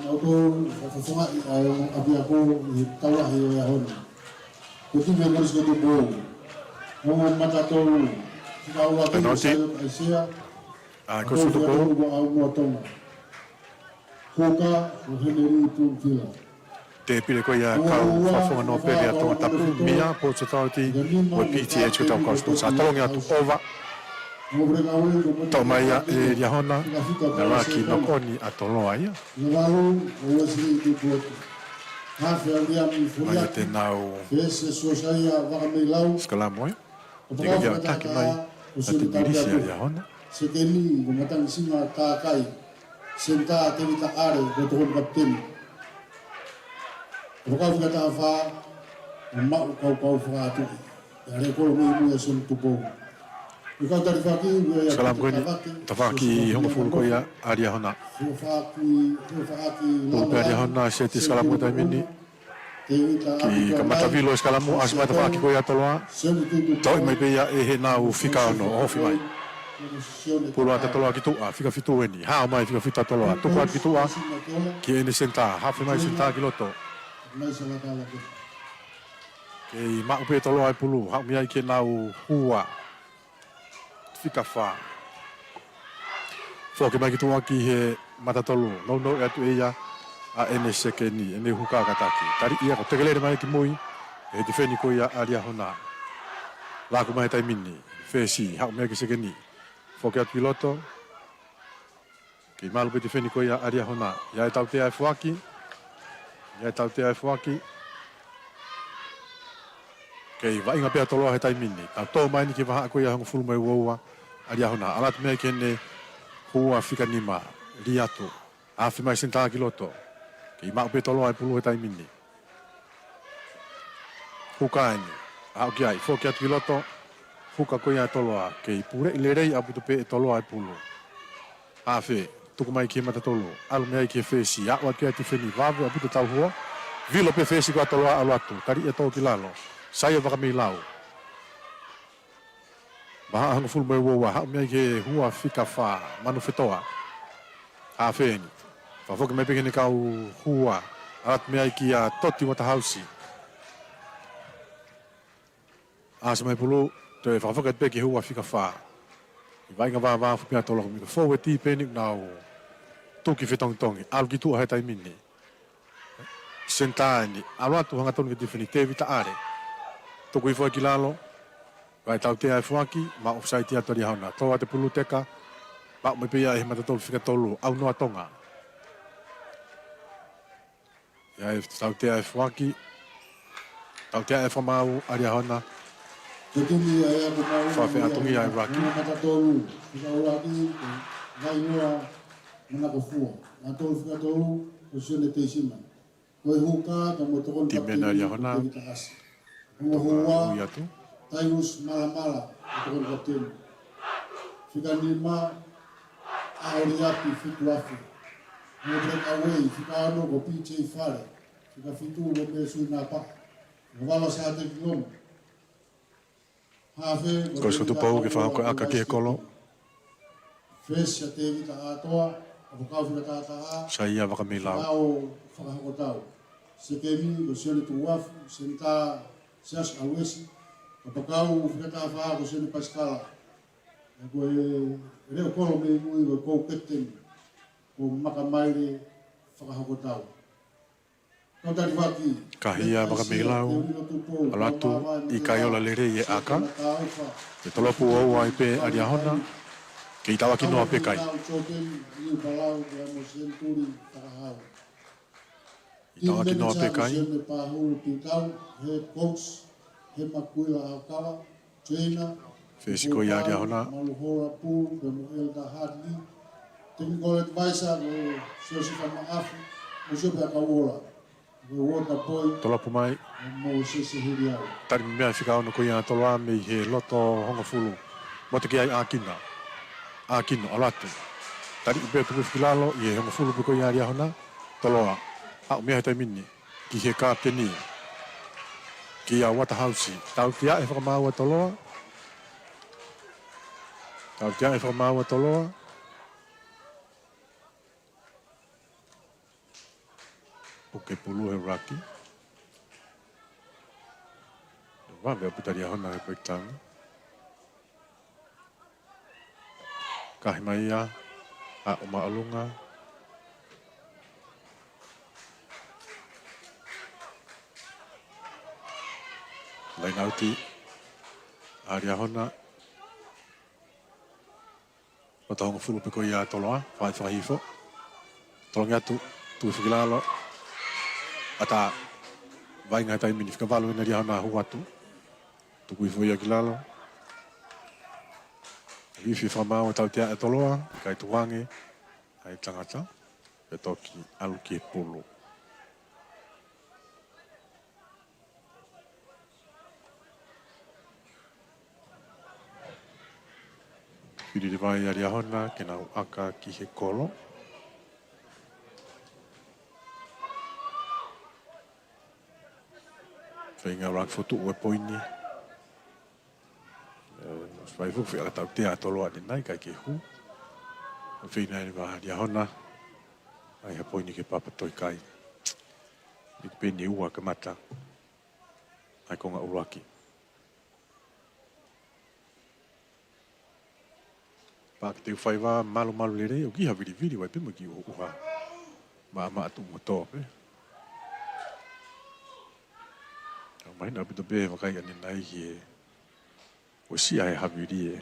nautolu fakafofongaʻi ʻa e ʻapiako ʻi he tau lahi ʻo e ʻaho ni. Ko e timi ʻa e Kolisi ko Tupou. Ongo mata tolu, fika ua ko Penalty. Sailoki ʻAisea. ʻA e Kolisi ko Tupou. Ko ʻAunoa Tonga. Ko ka, ko Heneli Tuʻifila. Tēpile ko ia kau fakafofonga nōpele ʻa Tongatapu, MIA, Ports Authority, mo e P T H ko e tau kau sipoti. Sa tolongi atu ʻova. Toʻo mai ia ʻe Liahona, naʻe laki nokoni ʻa Toloa ia. Mai ia te nau sikalamu ia. Tika ia taki mai, ʻa e timi lisi ʻa Liahona. Sekeni ko Matangisinga Takai, senitā Tevita ʻAle ko e tokoni kapiteni. Kapakau fika taha fā ko Maʻu, kaukau fakaʻatuʻi ʻe Leokolo mo Sione Tupou. Ko e kau talifaki, ko ia Sikalamu ko eni, tafaʻaki hongofulu ko ia ʻa Liahona. Tafaʻaki, tafaʻaki Pulu pē ʻa Liahona, seti sikalamu he taimi ni. Ki kamata vilo e sikalamu, ʻasi mai tafaʻaki ko ia ʻa Toloa. Toʻo mai pē ia ʻe heʻenau fika ono, ofi mai. Pulu atu ʻa Toloa ki tuʻa, fika fitu eni. Hao mai fika fitu ʻa Toloa. Tuku atu ki tuʻa ki heʻene senitā, hafe mai senitā ki loto. Kei maʻu pē ʻe Toloa e pulu, haʻu mei ai ke nau hua. Fika fā. Foki mai ki tuʻa ki he mata tolu. Nounou atu ʻe ia ʻa ʻene sekeni, ʻene huka kātaki. Taliʻi ia ko e tekelele mai ki mui ʻe he tifeni ko ia ʻa Liahona. Laku mai he taimi ni. Fesi, haʻu mei ai ki he sekeni. Foki atu ki loto. Kei malu pē tifeni ko ia ʻa Liahona. ʻI ai e tautea e foaki. ʻI ai e tautea e foaki. Kei vaʻinga pē ʻa Toloa he taimi ni. Tau tō mai eni ki he vahaʻa ko ia hongofulu mā uaua ʻa Liahona. ʻAlu atu mei ai ki heʻene hua fika nima. Lī atu. Afe mai senitā ki loto. Kei maʻu pē ʻe Toloa e pulu he taimi ni. Huka eni. Aʻu ki ai. Foki atu ki loto. Huka ko ia ʻa Toloa. Kei puleʻi lelei ʻaupito pē ʻe Toloa e pulu. Afe. Tuku mai ki he mata tolu. ʻAlu mei ai ki he fesi. Aʻu atu ki ai e tifeni. Vave ʻaupito e tauhua. Vilo pē fesi ko ia ʻa Toloa ʻalu atu. Taliʻi ʻe Tō ki lalo. Saia Vakameilau. Vahaʻa hongofulu mā uaua, haʻu mei ai ki he hua fika fā, Manu Fetoa. Afe eni. Fakafoki mai pē ki heʻene kau hua, ʻalu atu mei ai kia Toti Uatahausi. ʻAsi mai pulu, toe fakafoki atu pē ki he hua fika fā. ʻI he vaʻinga vāvāofi pē ʻa Toloa ko e mika fou e tīpeni ʻoku nau tuki fetongitongi, ʻalu ki tuʻa he taimi ni. Senitā eni, ʻalu atu hangatonu ki he tifeni Tēvita ʻAle. Tuku hifo ki lalo, ʻi ai e tautea e foaki, maʻu ʻofisaiti atu ʻa Liahona. Tō atu e pulu teka, maʻu mai pē ia ʻe he mata tolu fika tolu, ʻAunoa Tonga. ʻI ai e tautea e foaki, tautea e fakamaau ʻa Liahona. Fakafeʻātungia e ʻuluaki. Mata tolu, fika ʻuluaki, Vainoa, Manakofua. Mata tolu fika tolu, ko Sione Teisima. Ko e huka, ka mo tokoni Kimena Liahona. Ko e hua, Tairus Malamala, ko e tokoni kapiteni. Fika nima, ʻAoliapi Fituafe. Mo breakaway, fika ono ko P J Fale. Fika fitu ko Mesu Napa. Fika valu Sāteki Lomu. Ko e sutu pou ke fakahoko e ʻaka ki he kolo. Fesi ʻa Tēvita ʻAtoa, Kapakau fika taha taha. Saia Vakameilau. Lau fakahoko tau. Sekeni ko Sione Tuʻuafu, senitā Siaosi ʻAluesi. Kapakau fika taha fā ko Sione Pasikala. Ko e leʻo kolo mei mui ko e kou kapiteni. Ko Makamaile fakahoko tau. Kahi ʻa Vakameilau, ʻalu atu ʻikai ola lelei e ʻaka. Ko e tolopu ua ua ai pē ʻa Liahona, kei tauʻaki noa pē kai. Kei tauʻaki noa pē kai. Fesi ko ia ʻa Liahona. Maluhola Pulu, pea mo Elder Hartley. Technical advisor ko Siosifa Maʻafu, mo Siope Akauola. Ko e water boy, Tolopu mai. Mo Sese Heliau. Tali meʻa fika ono ko ia ʻa Toloa mei he loto hongofulu. Mote ki ai ʻAkina. ʻAkina, ʻalu atu. Tali pē tuku ki lalo, ʻi he hongofulu pē ko ia ʻa Liahona. Toloa. Haʻu mei he taimi ni. Ki he kapiteni. Kia Uatahausi. Tautea e fakamaau ʻa Toloa. Tautea e fakamaau ʻa Toloa. Puke pulu he ʻuluaki. Vave ʻaupito ʻa Liahona he breakdown. Kahi mai ia, aʻu māʻolunga. Laine ʻauti ʻa Liahona. Loto hongofulu pē ko ia ʻa Toloa, fai fakahifo. Tolongi atu, tuku hifo ki lalo. ʻAtā, vaʻinga he taimi ni fika valu ʻena ʻa Liahona hū atu. Tuku hifo ia ki lalo. Ifi fakamaau ʻa e tautea ʻa Toloa, ʻikai tukuange ʻa e tangata, pea toki ʻalu ki he pulu. Fili leva ʻa Liahona ke nau ʻaka ki he kolo. Feinga ʻuluaki fotu ʻo e poini. ʻE, fai fuku fia tautea ʻa Toloa ʻanenai kai ke hū. Feinga leva ʻa Liahona. ʻAi ha poini ke papa toi kai. Big Peni ua kamata. e konga ʻuluaki. Pea ke teu faiva malumalu lelei ʻo ki ha vilivili ʻo aʻu pē mo e kiʻi ʻuha. Maʻamaʻa tuʻu mo tō pē. ʻOku mahino ʻaupito pē vakai ʻanenai ki he ʻosi ʻa e havili ē.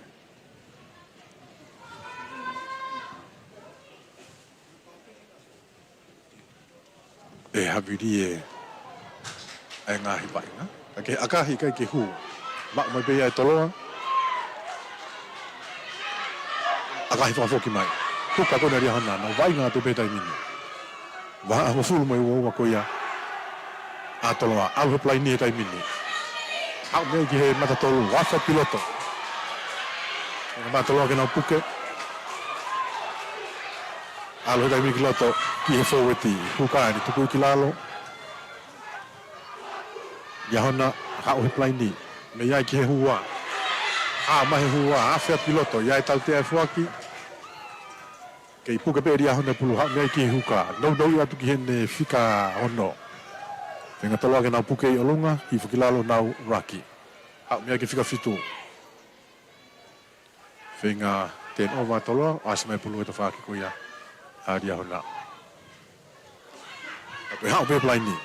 ʻE havili ē ʻa e ngaahi vaʻinga. Ka ke ʻakahi ʻikai ke hū. Maʻu mai pē ia ʻe Toloa. ʻAkahi fakafoki mai. Tuka ko ena ʻa Liahona, nau vaʻinga atu pē taimi ni. Vahaʻa hongofulu mo e uaua ko ia ʻa Toloa. ʻAlu he palaini he taimi ni. Haʻu mei ai ki he mata tolu, afe atu ki loto. Mata Toloa ke nau puke. ʻAlu he taimi ni ki loto, ki he fōueti. Huka eni, tuku ki lalo. Liahona, haʻu he palaini. Mei ai ki he hua. ʻA mai he hua, afe atu ki loto, ʻi ai e tautea ʻe foaki. Kei puke pē ʻe Liahona e pulu, haʻu mei ai ki he huka. Nounou atu ki heʻene fika ono. Feinga Toloa ke nau puke ʻi ʻolunga, hifo ki lalo nau raki. Haʻu mei ai ki he fika fitu. Feinga turnover ʻa Toloa, ʻasi mai pulu he tafaʻaki ko ia ʻa Liahona. Pea haʻu pē palaini.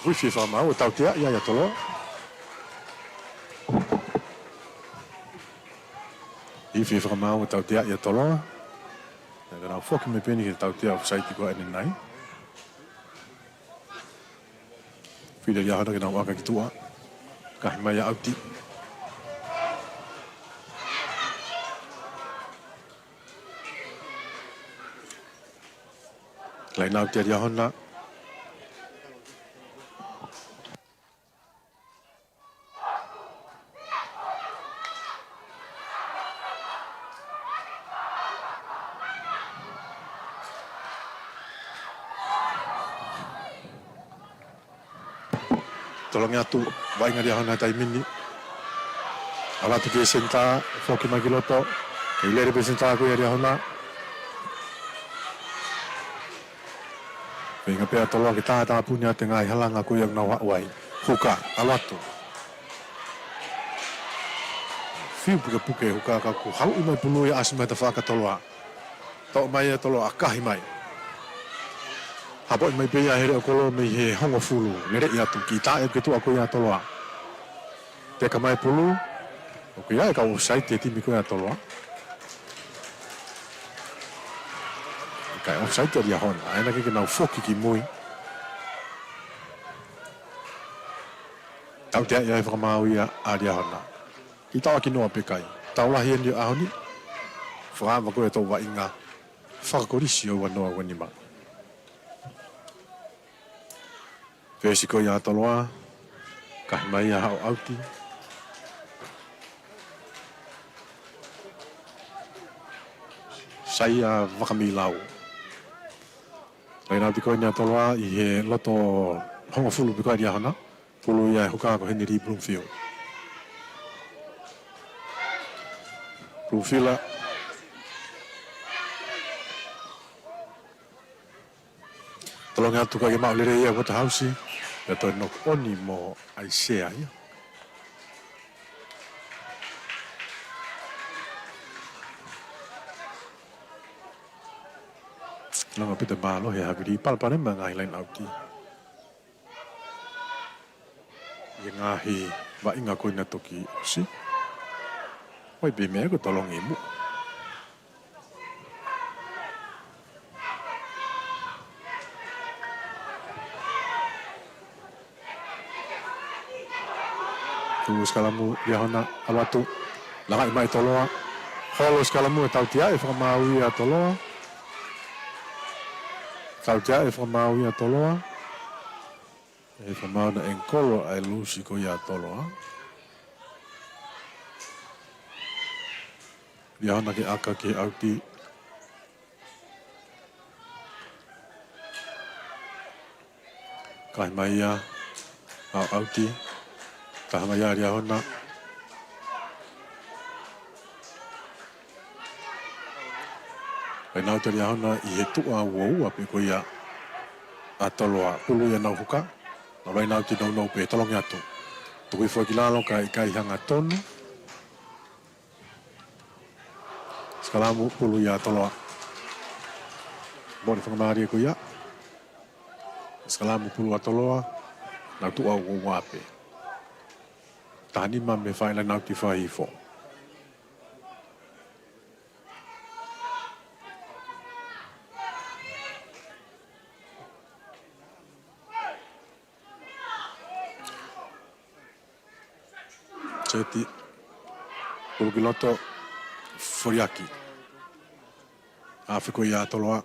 Hui fie fakamaau, tautea ia ʻa Toloa. Hui fie fakamaau, tautea ia ʻa Toloa. Naʻa nau foki mai pē eni ki he tautea offside ko ʻanenai. Fili ʻa Liahona ke nau ʻaka ki tuʻa. Kahi mai ʻa ʻAuti. Laine ʻauti ʻa Liahona. Tolongi atu, vaʻinga ʻa Liahona he taimi ni. ʻAlu atu ki he senitā, foki mai ki loto. Kei lele pē senitā ko ia ʻa Liahona. Feinga pē ʻa Toloa ke tātāpuni atu e ngaahi halanga ko ia ʻoku nau haʻu ai. Huka, ʻalu atu. Fiu pukepuke huka ka kuo haʻu mai pulu ia ʻasi mai tafaʻaki ʻa Toloa. Toʻo mai ʻe Toloa, ʻakahi mai. Hapoʻi mai pē ia he leʻo kolo mei he hongofulu. Lele atu ki taʻe ke tuʻa ko ia ʻa Toloa. Teka mai pulu. ʻOku ʻi ai e kau offside he timi ko ia ʻa Toloa. Kae offside ʻa Liahona. ʻAi ʻanenai ke nau foki ki mui. Tautea ia ʻe fakamaau ia ʻa Liahona. ʻI tauʻaki noa pē kai. Tau lahi eni ʻo ʻaho ni. Fakaava ko e tau vaʻinga fakakolisi ʻo ua noa ua nima. Fesi ko ia ʻa Toloa. Kahi mai ia ʻa ʻAuti. Sai ʻa Vakamilau. Laine ʻauti ko eni ʻa Toloa ʻi he loto hongofulu pē ko ia ʻa Liahona. Pulu ia ʻe huka ko Henry Bloomfield. Bloomfield. Tolongi atu kae ʻikai ke maʻu lelei ia ʻe Waterhouse. Pea toe knock on mo ʻAisea ia. Langa pē ʻa e mālohi ʻa e havili, palopalema e ngaahi laine ʻauti. ʻI he ngaahi vaʻinga ko ena toki ʻosi. ʻOi pē meʻa ko e tolongi mo. Tuʻu sikalamu Liahona, ʻalu atu. Langaʻi mai Toloa. Holo sikalamu ʻe tautea ʻe fakamaau ia ʻa Toloa. Tautea ʻe fakamaau ia ʻa Toloa. ʻE fakamaau naʻe ʻengikolo ʻa e lusi ko ia ʻa Toloa. Liahona ke ʻaka ki he ʻauti. Kahi mai ia ʻa ʻAuti. Taha mai ia ʻa Liahona. Laine ʻauti ʻa Liahona ʻi he tuʻa uaua pē ko ia ʻa Toloa. Pulu ia nau huka. Laine out nounou pē, tolongi atu. Tuku hifo ki lalo kae ʻikai hangatonu. Sikalamu pulu ʻia Toloa. Moʻoni fakamālie ko ia. Sikalamu pulu ʻa Toloa. Nau tuʻu ʻo ua pē. Taha nima mei he fai laine out fai hifo. Seti. Pulu ki loto. Foliaki. Hafe ko ia ʻa Toloa.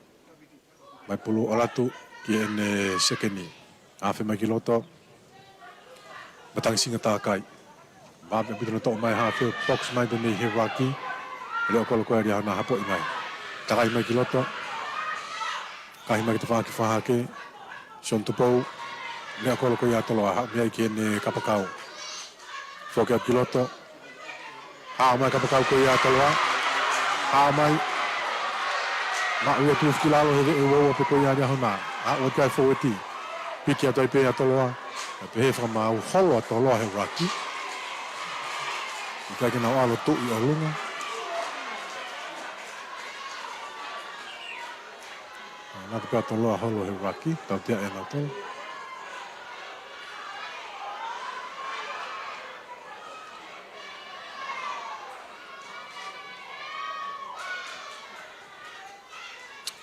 Mai pulu ʻalu atu ki heʻene sekeni. Hafe mai ki loto. Matangi singa takai. Vave pito na toʻo mai hafe, box mai pē mei he ruaki. Leʻo kolo ko ia ʻa Liahona, hapoʻi mai. Takai mai ki loto. Kahi mai ki tafaʻaki fakahahake. Sione Tupou. Leʻo kolo ko ia ʻa Toloa, haʻu mei ai ki heʻene kapakau. Foki atu ki loto. Haʻu mai kapakau ko ia ʻa Toloa. Haʻu mai. Maʻu ia, tuku hifo ki lalo he veʻe uaua pē ko ia ʻa Liahona. Haʻu atu ai fōueti. Piki atu ai pē ʻa Toloa. Pea pehē fakamaau, holo ʻa Toloa he ruaki. ʻIkai ke nau ʻalu ʻo tuʻu ʻi ʻolunga. Nau pē ʻa Toloa holo he ruaki, tautea ʻe nautolu.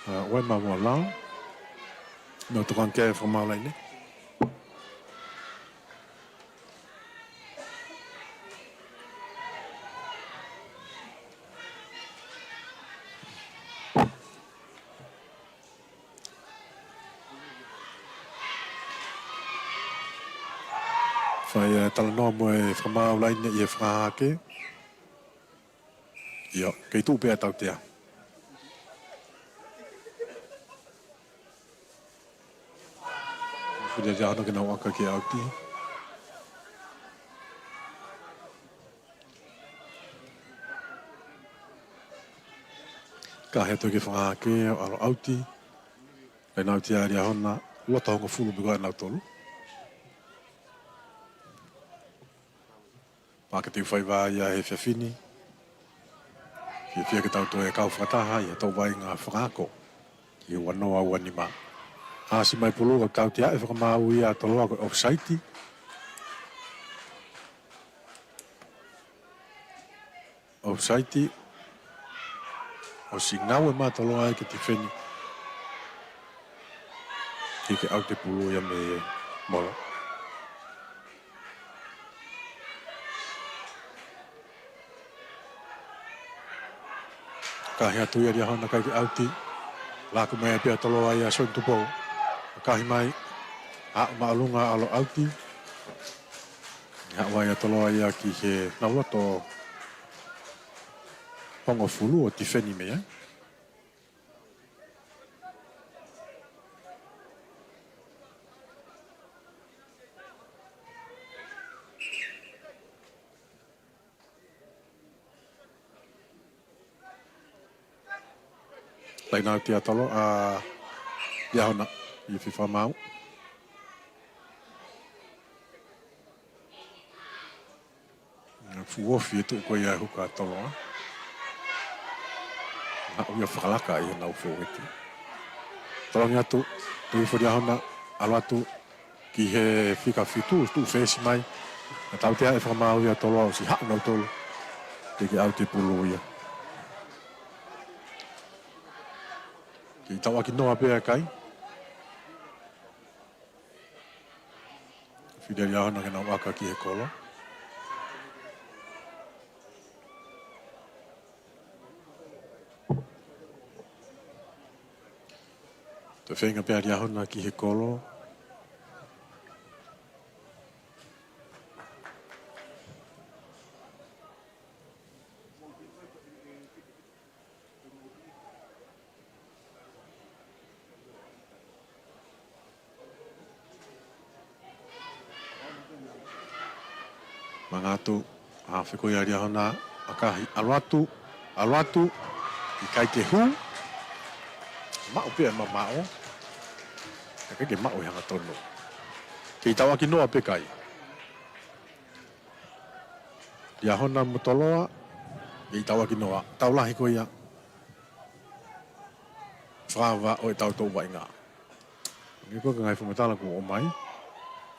ʻA, ʻoua ʻe maumau lao. Nau tokanga ke fakamaau laine. Fai e talanoa mo e fakamaau laine ʻi he fakahahake. ʻIo, kei tuʻu pē ʻa tautea. Fili ʻa Liahona ke nau ʻaka ki he ʻauti. Kahi atu ki he fakahahake, ʻalu ʻauti. Laine out ʻa Liahona, loto hongofulu pē ko ia ʻa nautolu. Pea ke teu fai vā ia he efiafi ni. Fiefia ke tau toe kau fakataha ʻi ha tau vaʻinga fakaako. ʻI he ua noa ua nima. ʻAsi mai pulu, ka tautea ʻe fakamaau ia ʻa Toloa ko e offside. Offside. ʻOsi ngāue mai ʻa Toloa ai ke tifeni. Kiʻi ʻauti pulu ia mei molo. Kahi atu ia ʻa Liahona, ʻikai ke ʻauti. Laku mai pē ʻa Toloa ia ʻa Sione Tupou. Kahi mai. Haʻu māʻolunga ʻalu ʻauti. Haʻu ai ʻa Toloa ia ki he nau loto hongofulu ʻo tifeni mei ai. Laine out ʻa Toloa, ʻa Liahona, ʻi he fai fakamaau. Fuʻu ofi e tuʻu ko ia ʻa e huka ʻa Toloa. Haʻu ia ʻo fakalaka ʻi heʻenau fōueti. Tolongi atu, tuku hifo ʻa Liahona, ʻalu atu ki he fika fitu, tuʻu fesi mai. Ka tautea ʻe fakamaau ia ʻa Toloa, ʻosi haʻu nautolu. Kiʻi ʻauti pulu ia. Kiʻi tauʻaki noa pē ʻa e kai. Fili ʻa Liahona ke nau ʻaka ki he kolo. Toe feinga pē ʻa Liahona ki he kolo. Manga atu, hafe ko ia ʻa Liahona, ʻakahi, ʻalu atu, ʻalu atu, ʻikai ke hū, maʻu pē ʻa e mamaʻo, ʻikai ke maʻu e hangatonu. Kei tauʻaki noa pē kai. Liahona mo Toloa, kei tauʻaki noa. Tau lahi ko ia. Fakaava ʻo e tau tau vaʻinga. Ni ko e ngaahi fakamatala kuo ʻomai.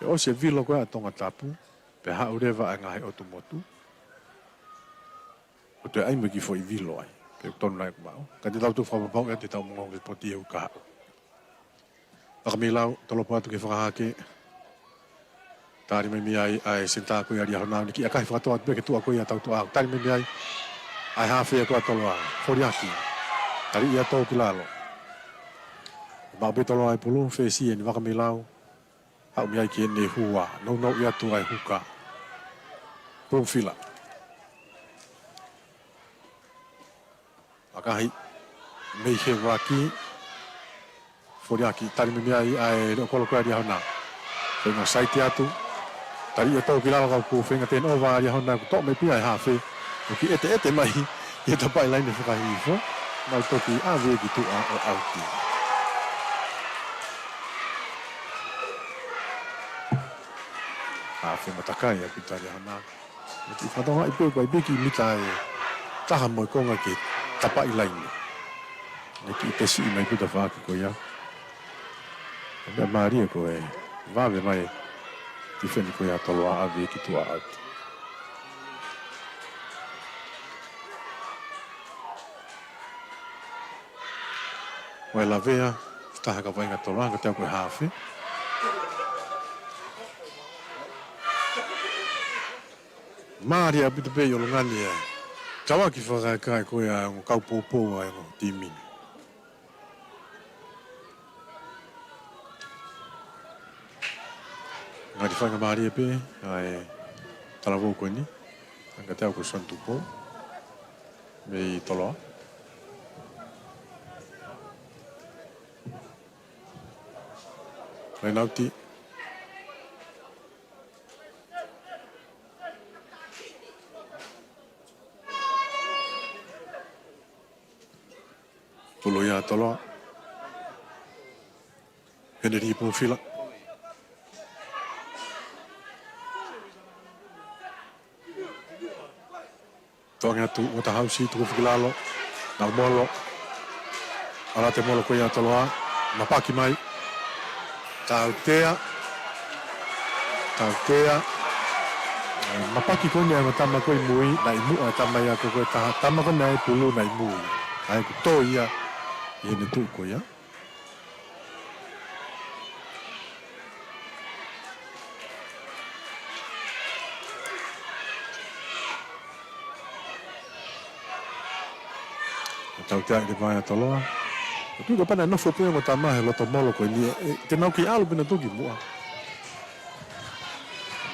ʻE ʻosi e vilo ko ia ʻa Tongatapu. Pea haʻu leva ʻa e ngaahi ʻotu motu. ʻO toe ʻai mai ki foʻi vilo ai. Pea tonu nai kuo maʻu. Ka te tau tuʻu fakapapau ʻe te tau mongo ki poti e ukahaʻu. Vakameilau, tolopo atu ke fakahake. Tali mai mei ai ʻa e senitā ko ia Liahona, ne kiʻi ʻakahi fakatoa atu pē ke tuʻa ko ia tautuʻa. Tali mai mei ai ʻa e hafe ko ia Toloa. Foliaki. Tali ia tō ki lalo. Maʻu pē Toloa e pulu, fesi eni Vakameilau. Haʻu mei ai ki heʻene hua. Nounou ia tuʻa e huka. Pulufila. ʻAkahi mei he Vaki. Foliaki, tali mai mei ai ʻa e leʻo kolo ko ia Liahona. Feinga saiti atu. Tali ia tō ki lalo ka ʻoku feinga turnover ʻa Liahona kuo toʻo mai pē ia ʻe he hafe. ʻOku ʻeteʻete mai ʻi he tapaʻi laine fakahihifo. Mau toki ʻave ki tuʻa ʻo ʻauti. Hafe matakai ʻa Pita Liahona. Ki fakatonga i pē ko e piki mita ʻe taha mo e konga ki he tapaʻi laine. Ne kiʻi pesiʻi mai pē tafaʻaki ko ia. Ko e meʻa mālie ko e vave mai tifeni ko ia Toloa ʻave ki tuʻa ʻauti. Ko e lavea, taha ka vaʻinga Toloa, ka te au ko e hafe. Mālie ʻaupito pē ʻi ʻolunga ni e tauʻaki fakakakai ko ia ʻa e ongo kau poupou ʻa e ongo timi ni. Ngali faingamālie pē ʻa e talavou ko eni, ʻa ia ka te au ko Son Tupou mei Toloa. Laine ʻauti. Pulu ia Toloa. Henry Pulufila. Toʻange atu, Uatahausi, tuku hifo ki lalo. Nau molo. ʻAlu atu e molo ko ia Toloa. Mapaki mai. Tautea. Tautea. Mapaki ko eni ʻa e ongo tama ko ē ʻi mui, naʻe ʻi muʻa e tama ia ko ē ko e taha. Tama ko eni ʻa e pulu naʻe ʻi mui. ʻA ia kuo tō ia ʻi heʻene tuʻu ko ia. Tautea ʻi he vaʻe ʻa Toloa. Ko e tuʻu ko ē pē naʻe nofo pē ongo tama he loto molo ko eni ē, ē, te nau kei ʻalu pē nautolu ki muʻa.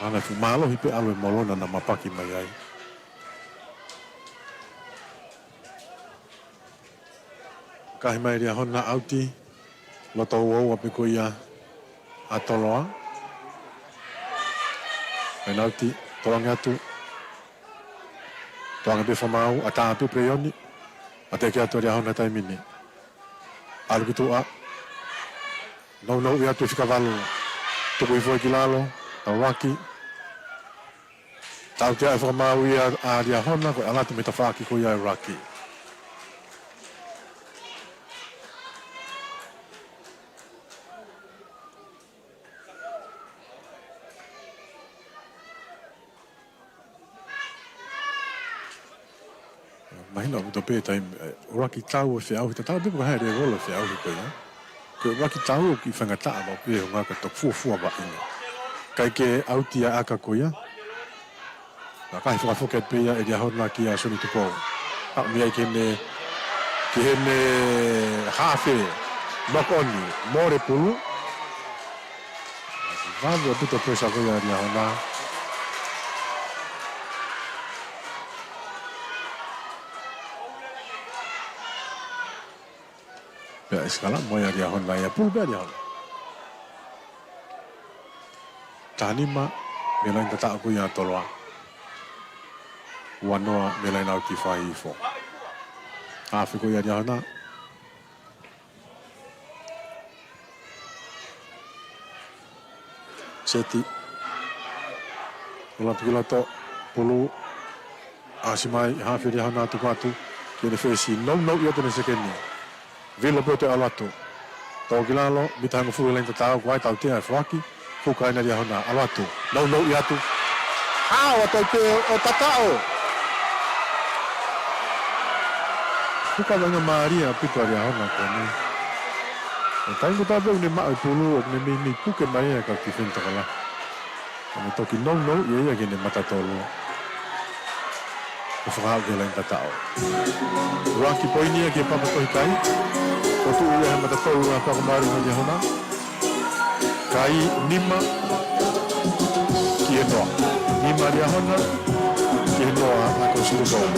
Mana fu mālohi pē ʻalu e molo naʻa na mapaki mai ai. Kahi mai Liahona ʻauti, loto uaua pē ko ia ʻa Toloa. Laine ʻauti, toʻange atu. Toʻange pē fakamaau, ʻatā pē preioni. ʻAtā ki atu Liahona taimi ni. ʻAlu ki tuʻa. Nounou ia atu e fika valu. Tuku hifo ki lalo, tauʻaki. Tautea e fakamaau ia ʻa Liahona ko e ʻalu atu mei he tafaʻaki ko ia ʻa e Vaki. Mahino ʻaupito pē taimi, ē, ʻuluaki tau e feʻauhi, tatau pē pe ko e hā e lēvolo e feʻauhi ko ia. Ko e ʻuluaki tau ʻoku kiʻi faingataʻa maʻu pē ʻo ngāue ka toki fuofua vaʻinga. Kae ke ʻauti ʻa e ʻaka ko ia. Naʻe kahi fakafoki atu pē ia ʻe Liahona kia Soni Tupou. Haʻu mei ai ki heʻene, ki heʻene hafe. Knock on, mole pulu. Vave ʻaupito e pressure ko ia ʻa Liahona. Pea ʻisikala mo ia Liahona ia pulu pea Liahona. Taha nima, mei he laine tataʻo ko ia ʻa Toloa. Ua noa, mei he laine ʻauti fakahihifo. Hafe ko ia Liahona. Seti. ʻOlatu ki loto, pulu. ʻAsi mai, hafe Liahona, tuku atu ki heʻene fesi, nounou ʻi ʻene sekeni. Vilo pē ʻo toe ʻalu atu. Tō ki lalo, mita hongofulu he laine tataʻo, kuo ʻai e tautea e foaki, huka ʻena Liahona, ʻalu atu. Nounou ʻi atu. Hao atu ai pē ʻo tataʻo. Huka vaʻinga mālie ʻaupito ʻa Liahona ko eni. ʻI he taimi kotoa pē ʻoku ne maʻu e pulu ʻoku ne meimei puke mai e kau tifeni tokolahi. Ka ne toki nounou ia ia ki heʻene matatolu. ʻO fakahā ki he laine tataʻo. ʻUluaki poini ia ki he Papatohi Kai. Ko e tuʻu ia he matatolu ʻa e Pako Māʻolunga Liahona. Kai nima ki he noa. Nima Liahona ki he noa ʻa Kosiputolo.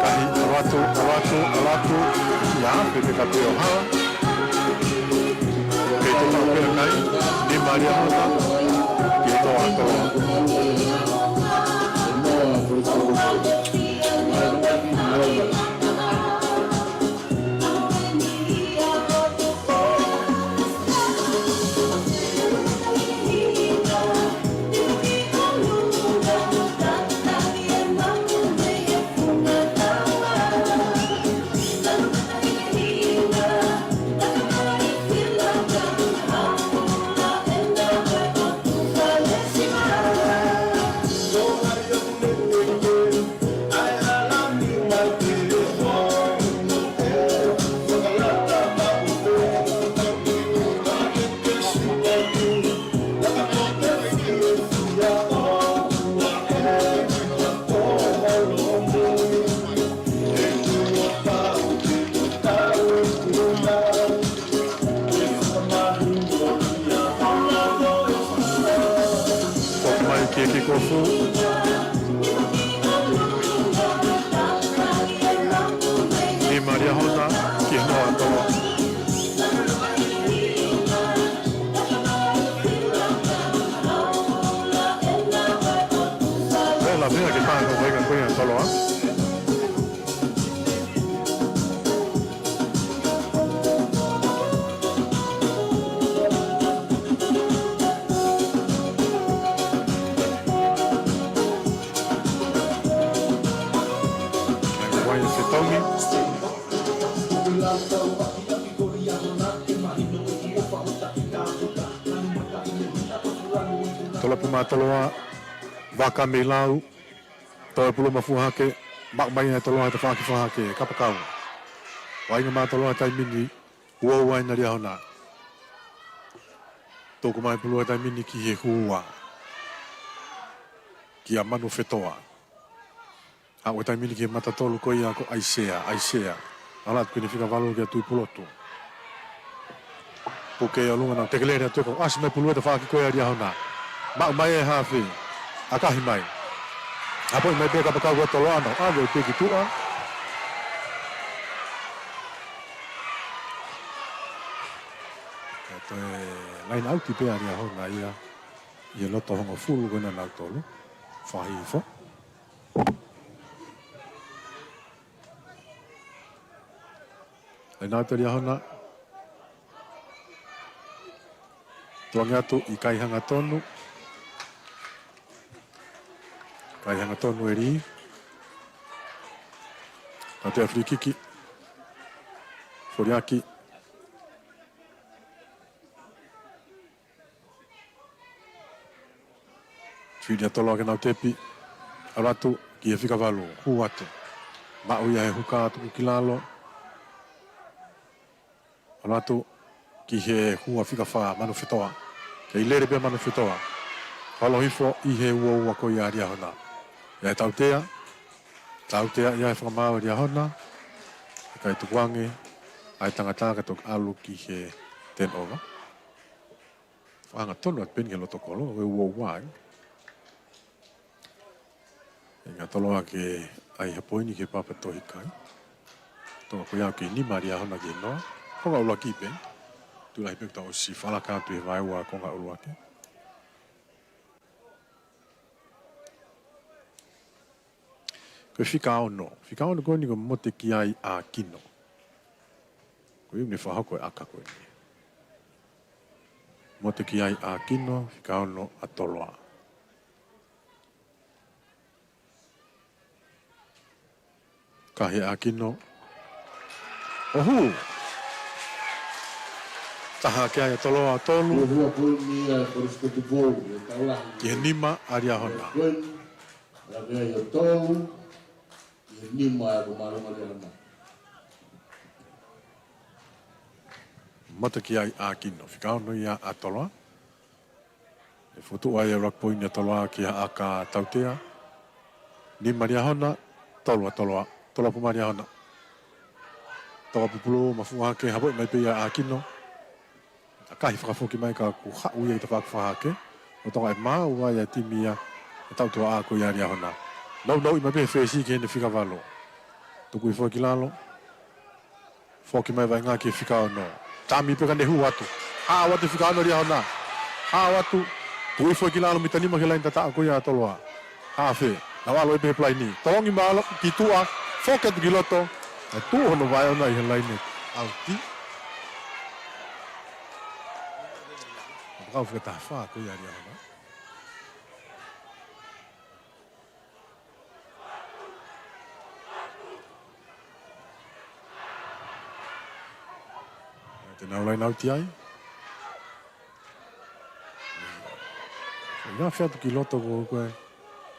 Kahi, ʻalu atu, ʻalu atu, ʻalu atu. Ia, pepeka pē ʻo hala. Kei te mau pea kai, nima Liahona ki he noa ʻa Toloa. Foki mai ki he kikofu. Nima Liahona ki he noa ʻa Toloa. Pea lave ʻa e pā ko e vaʻinga ko ia ʻa Toloa. Ai, ko e fetongi. Tolopu mā Toloa, vaka mei lau, toe pulu mafuhake, maʻu mai ʻe Toloa he tafaʻaki fakahake, kapakau. Vaʻinga mā Toloa taimi ni, uaua ʻena Liahona. Tuku mai pulu he taimi ni ki he hua. Kia Manufetoa. Haʻu he taimi ni ki he matatolu ko ia ko ʻAisea, ʻAisea. ʻAlu atu ki heʻene fika valu kia Tuʻipulotu. Puke ʻi ʻolunga nau teke lele atu ē ko e ʻasi mai pulu he tafaʻaki ko ia ʻa Liahona. Maʻu mai e hafe. ʻAkahi mai. Hapoʻi mai pē kapakau ʻa Toloa nau ʻave pē ki tuʻa. Ka toe laine ʻauti pē ʻa Liahona ia. ʻI he loto hongofulu ko ena ʻa nautolu. Fakaʻifo. Laine ʻauti ʻa Liahona. Tuʻu ange atu ʻi kai hangatonu. Kai hangatonu ʻe Lī. Tautea filikiki. Foliaki. Fili ʻa Toloa ke nau tepi. ʻAlu atu ki he fika valu. Hū atu. Maʻu ia he huka tuku ki lalo. ʻAlu atu ki he hua fika fā Manufetoa. Kei lele pē Manufetoa. Holo hifo ʻi he uaua ko ia ʻa Liahona. ʻI ai e tautea. Tautea ia he fakamaau ʻa Liahona. ʻIkai tukuange ʻa e tangata ka toki ʻalu ki he turnover. Fakaangatonu atu pē eni ki he loto kolo, ʻo e uouai. ʻIkai ke toloa ke ʻai ha poini ki he Papatohikai. Toka ko ia ʻoku nima ʻa Liahona ki he noa. Konga ʻuluaki pē. Tuʻu lahi pē kuo tau ʻosi fakalaka atu he vaeua konga ʻuluaki. Ko e fika ono. Fika ono ko eni ko Motekiai ʻAkino. Ko ia ʻoku ne fakahoko e ʻaka ko eni. Motekiai ʻAkino, fika ono ʻa Toloa. Kahi ʻa ʻAkino. ʻO hū. Taha hake ai ʻa Toloa, tolu. Ua ua poini ia ʻa Kolisi Kotupou, ʻe tau lahi. Ki he nima ʻa Liahona. Poini, la vea ia tolu. Ki he nima ʻa ko Mālunga Liahona. Motekiai ʻAkino, fika ono ia ʻa Toloa. ʻE fokotuʻu ai e ʻuluaki poini ʻa Toloa ki he ʻaka tautea. Nima Liahona, tolu ʻa Toloa, tolu ʻa Puma Liahona. Toka pupulu, mafuʻa hake, hapoʻi mai pē ia ʻa ʻAkino. ʻAkahi fakafoki mai ka kuo haʻu ia ʻi he tafaʻaki fakahake. ʻO toka ʻe maʻu ai ʻa e timi ia, ʻa e tautea ko ia ʻa Liahona. Nounou mai pē he fesi ki heʻene fika valu. Tuku hifo ki lalo. Foki mai vaʻinga ki he fika ono. Tami pē ka ne hū atu. Haʻu atu fika ono ʻa Liahona. Haʻu atu. Tuku hifo ki lalo mita nima ki he laine tataʻo ko ia ʻa Toloa. Hafe. Nau ʻalu pē he palaini. Tolongi mālohi ki tuʻa. Foki atu ki loto. ʻE tuʻu hono vaʻe ʻona ʻi he laine. ʻAuti. Kapakau fika taha fā ko ia ʻa Liahona. Te nau laine ʻauti ai. Ia fea atu ki loto ko ko e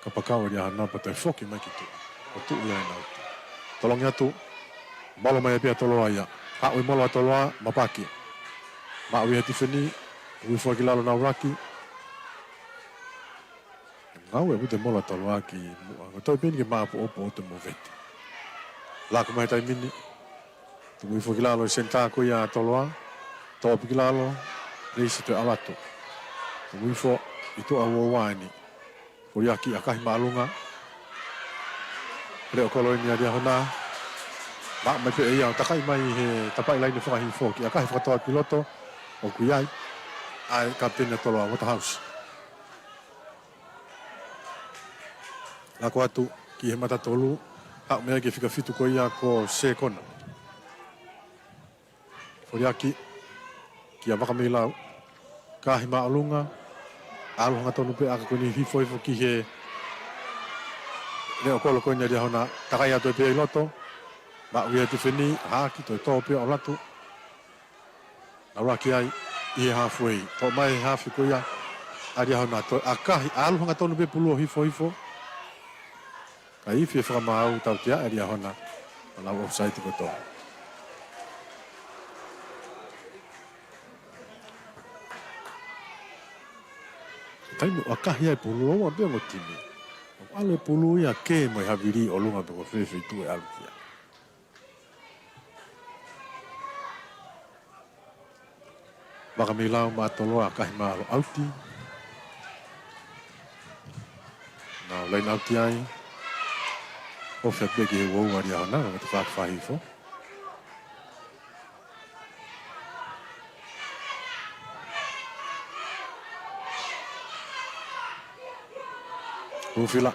kapakau ʻa Liahona pea toe foki mai ki tuʻa. Ko tuʻu ia ʻe nau. Tolongi atu. Molo mai ʻa pea Toloa ia. Haʻu e molo ʻa Toloa, mapaki. Maʻu ia he tifeni, ui foki lalo nau laki. Ngāue ʻa e molo ʻa Toloa ki muʻa. Ko e toe pē eni ke maʻopoʻopo ʻo te movete. Laka mai taimi ni. Tuku hifo ki lalo e senitā ko ia ʻa Toloa. Toʻo pē ki lalo. Leisi toe ʻalu atu. Tuku hifo ʻi tuʻa uouai ni. Foliaki ʻakahi māʻolunga. Leʻo kolo eni ʻa Liahona. Maʻu mai pē ia ʻo takai mai he tapaʻi laine fakahifo ki ʻakahi fakatoa ki loto. ʻOku ʻi ai ʻa e kapiteni ʻa Toloa, Waterhouse. Lako atu ki he mata tolu, haʻu mai ki he fika fitu ko ia ko Sekona. Foliaki, kia Vakameilau. Kahi māʻolunga, ʻalu hangatonu pē ʻaka ko eni hifo hifo ki he leʻo kolo ko eni ʻa Liahona, takai atu pē ʻi loto, maʻu ia he tifeni, haki toe tō pē ʻo latu. Nau laki ai ʻi he halfway. Toʻo mai he hafe ko ia ʻa Liahona, toe ʻakahi, ʻalu hangatonu pē pulu ʻo hifo hifo. Ka ifi e fakamaau tautea ʻa Liahona, ʻo lau offside kotoa. Taimi ʻoku ʻakahi ai pulu, ʻoua pē ongo timi. ʻOku ʻalu e pulu ia ke mo e havili ʻolunga pe ko fē feituʻu ʻe ʻalu ki ai. Vakameilau maʻa Toloa, ʻakahi mālohi ʻauti. Nau laine ʻauti ai. ʻOfa pē ki he uouai ʻa Liahona, ka ko e tafaʻaki fakahifo. Hufila.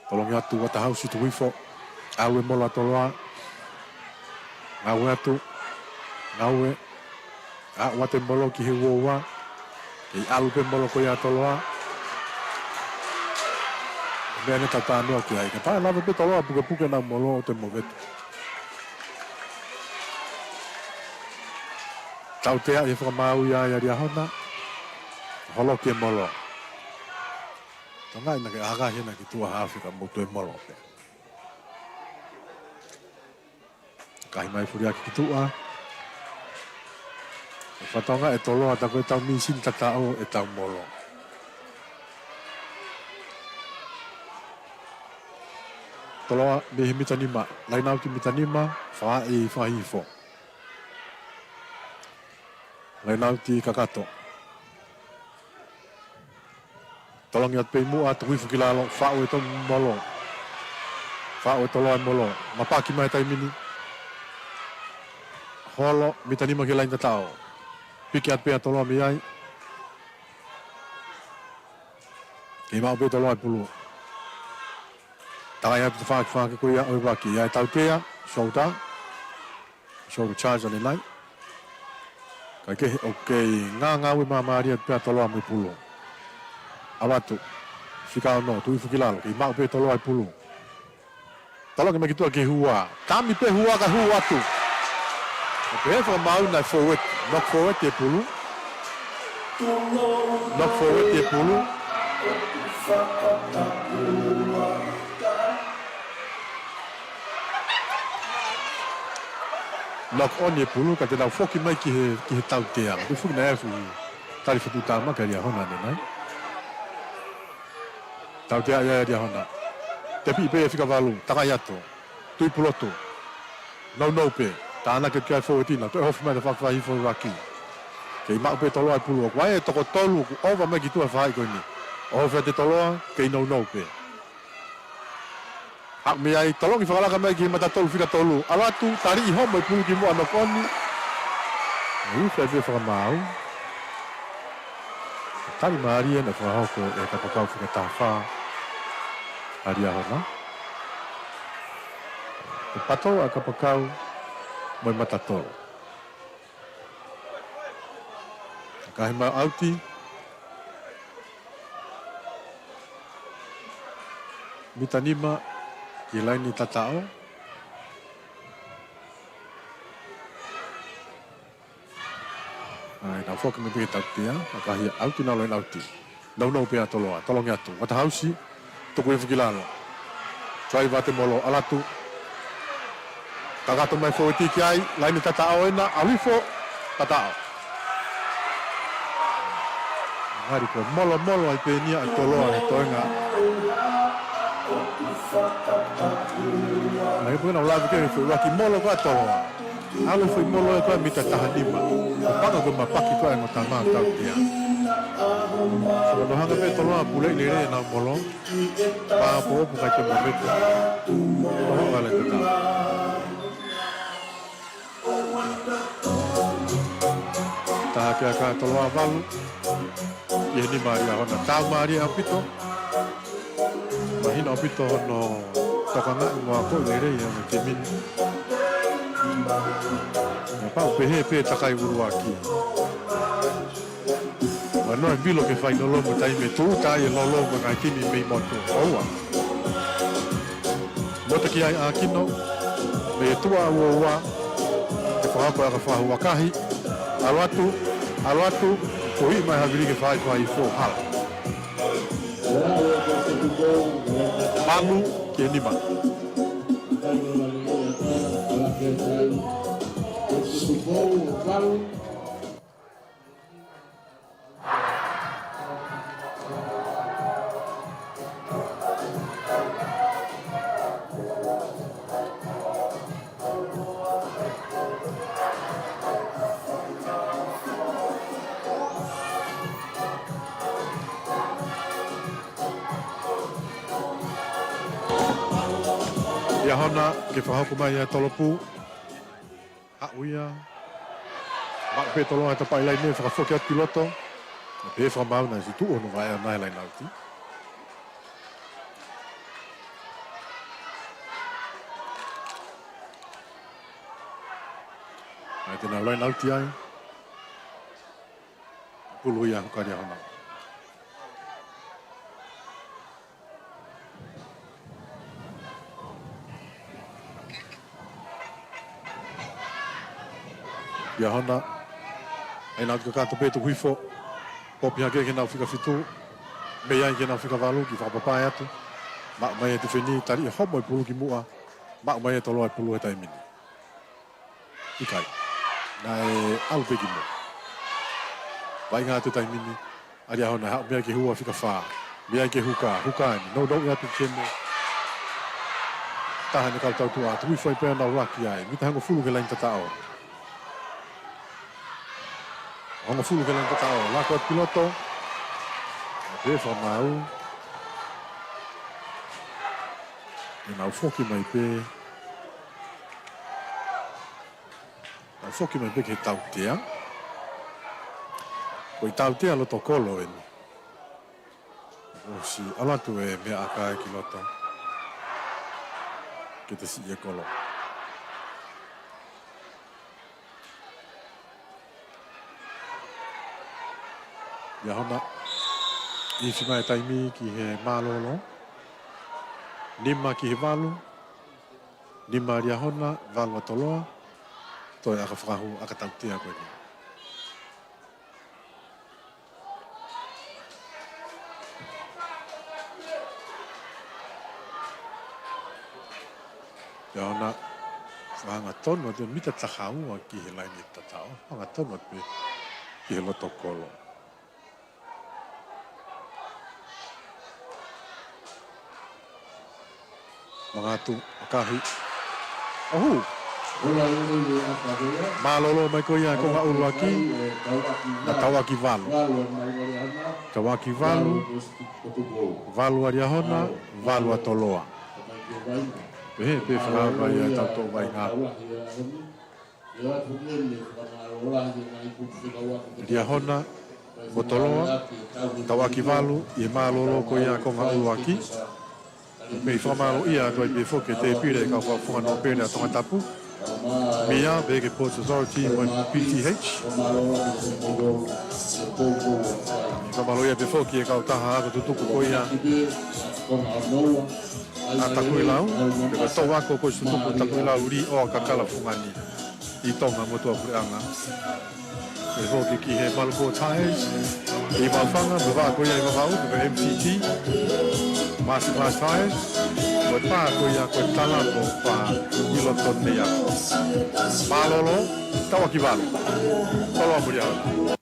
Tolongi atu Waterhouse, tuku hifo. ʻAlu e molo ʻa Toloa. Ngāue atu. Ngāue. ʻAlu atu e molo ki he uouai. Kei ʻalu pē molo ko ia ʻa Toloa. Meʻa ne tatanoa ki ai. Ka pae lava pē Toloa pukepuke ʻenau molo ʻo te movete. Tautea ʻi he fakamaau ia ʻa Liahona. Holoki e molo. Tonga ina ke ʻakahi ena ki tuʻa hafe ka mou toe molo pē. Kahi mai foliaki ki tuʻa. ʻE fatongia ʻe Toloa ta ko e tau misini tataʻo ʻetau molo. Toloa mei he mita nima, laine ʻauti mita nima, fai fakahifo. Lainauti kakato. Tolongi atu pē ʻi muʻa, tuku hifo ki lalo, faʻu ʻe Toloa e molo. Faʻu ʻe Toloa e molo. Mapaki mai he taimi ni. Holo, mita nima ki he laini tataʻo. Piki atu pē ʻa Toloa mei ai. Kei maʻu pē ʻe Toloa e pulu. Takai atu tafaʻaki fāke ko ia ʻo e vaki. ʻA e tautea, shoulder. Shoulder charge ʻanenai. Kae kehe ʻoku kei ngāngāue māmālie atu pē ʻa Toloa mo e pulu. ʻAlu atu. Fika ono, tuku hifo ki lalo. Kei maʻu pē ʻe Toloa e pulu. Tolongi mai ki tuʻa ke hua. Tami pē hua kae hū atu. ʻO pehē fakamaau naʻe forward. Knock forward e pulu. Knock forward e pulu. Knock on e pulu, ka te nau foki mai ki he, ki he tautea. Te foki naʻe fuʻu tali fotu tāmaki ʻa Liahona ʻanenai. Tautea ia ʻa Liahona. Tepi pē ʻe fika valu, takai atu. Tui pulotu. Nounou pē. Tānaki atu ki ai e fōueti na. Toe hofi mai tafaʻaki fāhifo ʻo e vaki. Kei maʻu pē ʻe Toloa e pulu. ʻOku ʻi ai e toko tolu ʻoku ʻova mai ki tuʻa he faʻahi ko eni. ʻOfa atu ʻe Toloa, kei nounou pē. Haʻu mei ai, tolongi fakalaka mai ki he mata tolu fika tolu. ʻAlu atu, taliʻi homo e pulu ki muʻa, knock on. ʻOku ʻi ai pē fakamaau. Tali mālie naʻe fakahoko ʻe he kapakau fika taha fā ʻa Liahona. ʻE pato ʻa e kapakau mo e mata tolu. Kae maʻu ʻauti. Mita nima ki he laini tataʻo. ʻAi, nau foki mai pē ki he tautea, ʻa e kahi ʻauti, nau laini ʻauti. Nounou pē ʻa Toloa, tolongi atu. Waterhouse, tuku hifo ki lalo. Tuai vate molo, ʻalu atu. Kakato mai fōueti ki ai, laini tataʻo ena, ʻalu hifo, tataʻo. Ngali ko e molomolo ai pē eni ʻa Toloa he toenga. Ngali pē nau lave ki he foʻi vaki molo ko ē ʻa Toloa. ʻAlu foʻi molo ʻe ko e mita taha nima. ʻO panga ko e mapaki ko ē ʻa e ongo tama tautea. Saka no hanga pē Toloa puleʻi lelei ʻenau molo. Pā popo kai te mo mete. Oho vale te tau. Taha ke aka Toloa valu. ʻI he nima ʻa Liahona. Tau mālie ʻaupito. Mahino ʻaupito hono tokangaʻi mo akoʻi lelei ʻa e timi ni. Naʻe pau pehē pē takai ʻuluaki. Ua noa e vilo ke fainolo mo taimi ʻe tūʻuta ai e lolo mo e ngaahi timi mei motu. ʻOua. Moto ki ai ʻa Kino. Mei he tuʻa ua ua. Ke fakahoko ʻa e aka fakahoa kahi. ʻAlu atu. ʻAlu atu. Ko ʻi mai havili ke fai fai fō hala. Valu ki he nima. Liahona ke fakahoko mai ʻa e tolopū. Haʻu ia. Maʻu pē Toloa he tapaʻi laine, fakafoki atu ki loto. Pehē fakamaau naʻe ʻosi tuʻu hono vaʻe ʻana he laini ʻauti. ʻAi te nau laini ʻauti ai. Pulu ia huka Liahona. Liahona. ʻAi nau tuku kakato pē tuku hifo. Popi hake ki heʻenau fika fitu. Mei ai ki heʻenau fika valu, kiʻi fakapapae atu. Maʻu mai e tifeni, taliʻi homo e pulu ki muʻa. Maʻu mai ʻe Toloa e pulu he taimi ni. ʻIkai. Naʻe ʻalu pē ki muʻa. Vaʻinga atu taimi ni. ʻA Liahona haʻu mei ai ki he ua fika fā. Mei ai ki he huka. Huka eni. Nounou atu ki he mo. Taha ʻene kau tautuʻa. Tuku hifo ai pē ʻa e ʻuluaki ai. Mita hongofulu ki he laini tataʻo. Hongofulu ke langa tau, laka atu ki loto. Pea fakamaau. ʻE nau foki mai pē. Nau foki mai pē ki he tautea. Ko e tautea loto kolo eni. ʻOsi ʻalu atu e meʻakai ki loto. Ke te siʻi e kolo. Liahona, ifi mai taimi ki he mālōlō. Nima ki he valu. Nima Liahona, valu ʻa Toloa. Toe ʻaka fakahū, ʻaka tautea ko eni. Pea ʻoku na fakahangatonu atu mita taha ua ki he laine tataʻo. Hangatonu atu pē ki he loto kolo. Mangatu, ʻakahi. ʻOhu. Mālōlō mai ko ia e konga ʻuluaki. Na tauʻaki valu. Tauʻaki valu. Valu ʻa Liahona, valu ʻa Toloa. Pehē pē fakahā mai ʻa e tau tō vai ngā. Liahona mo Toloa, tauʻaki valu ʻi he mālōlō ko ia e konga ʻuluaki. Mei fakamālō ia atu ai pē foki e tēpile ʻa e kau fakafofonga nōpele ʻa Tongatapu. Mia, Veke Ports Authority, mo e P T H. Fakamālō ia pē foki e kautaha ako tutuku ko ia ʻa Takuilau, pea ko e tau ako ko e tutuku Takuilau Līʻoa Kakala Fungani ʻi Tonga mo Tuʻapuleʻanga. Pea foki ki he Malu Four Tires, ʻi Maʻufanga, mo e vaʻa ko ia ʻi Vavaʻu, ko e M C T, Masterclass Tires, mo e pā ko ia ko e Talamo pā ʻi loto nei ʻa. Mālōlō, tauʻaki valu. Toloa mo Liahona.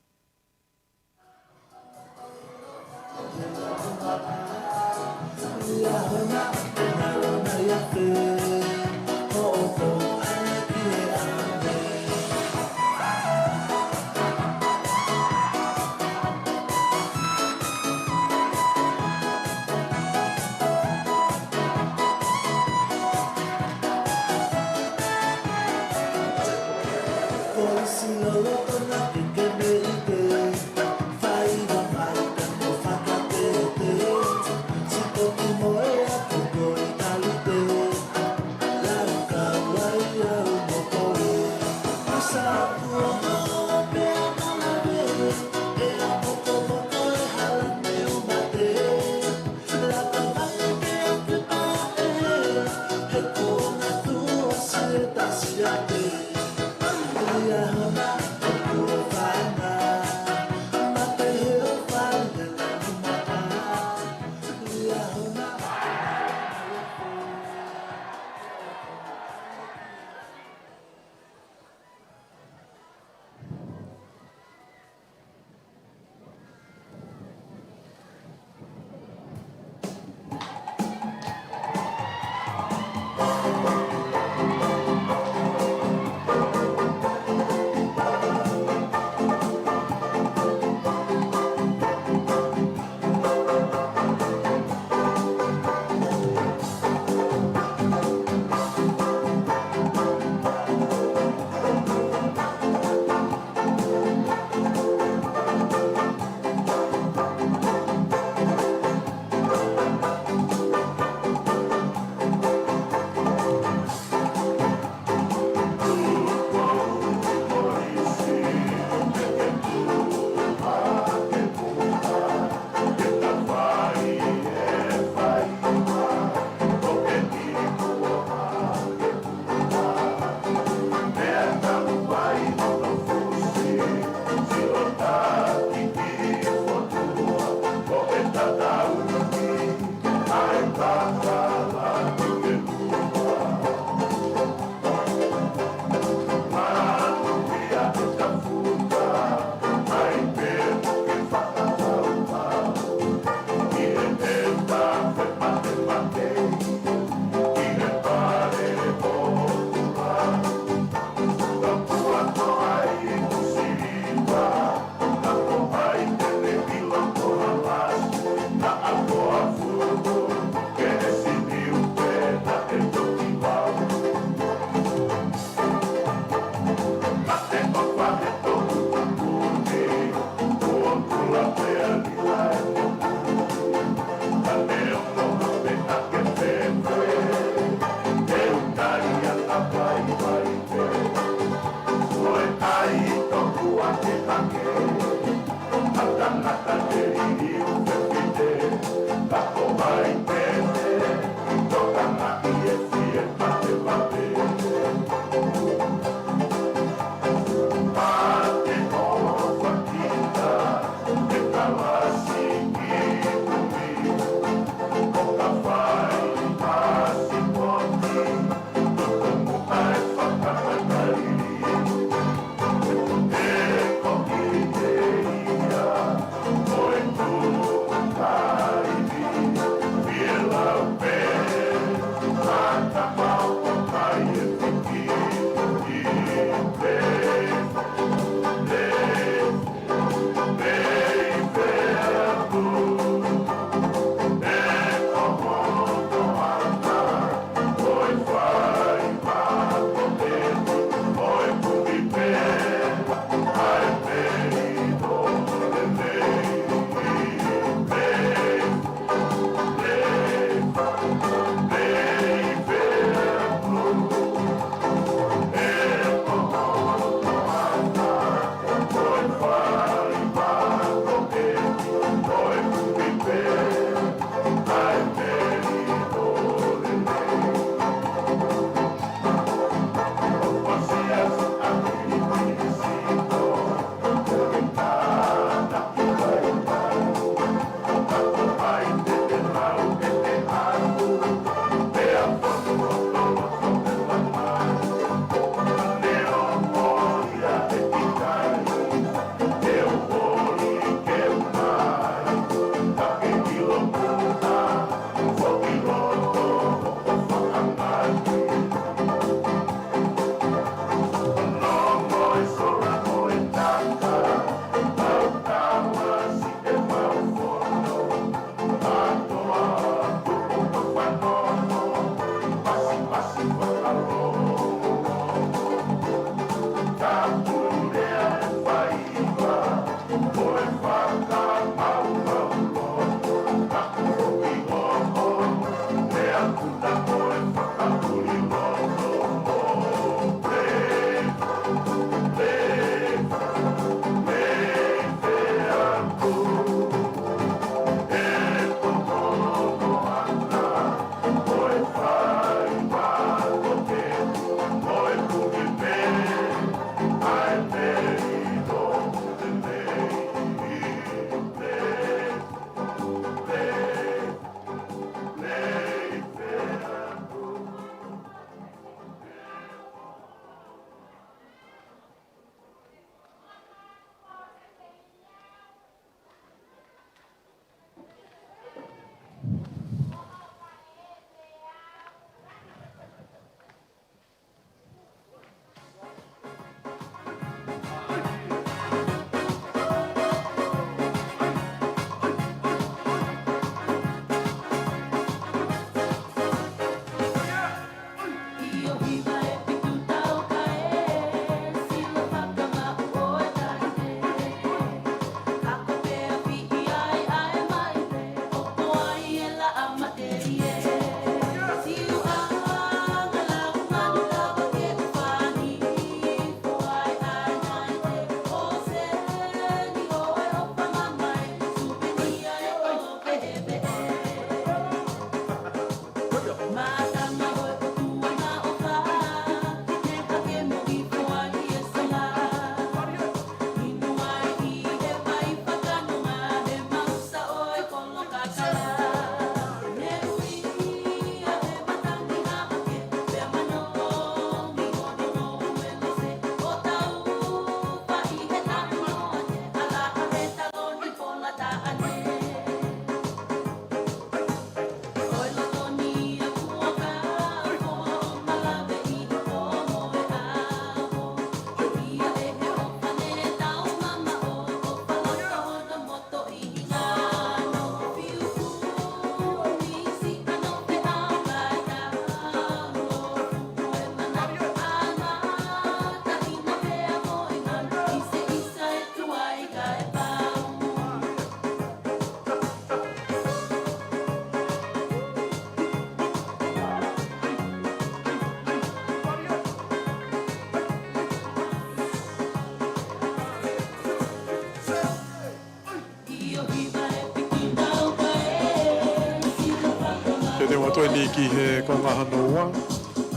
Toe ni ki he konga hono ua.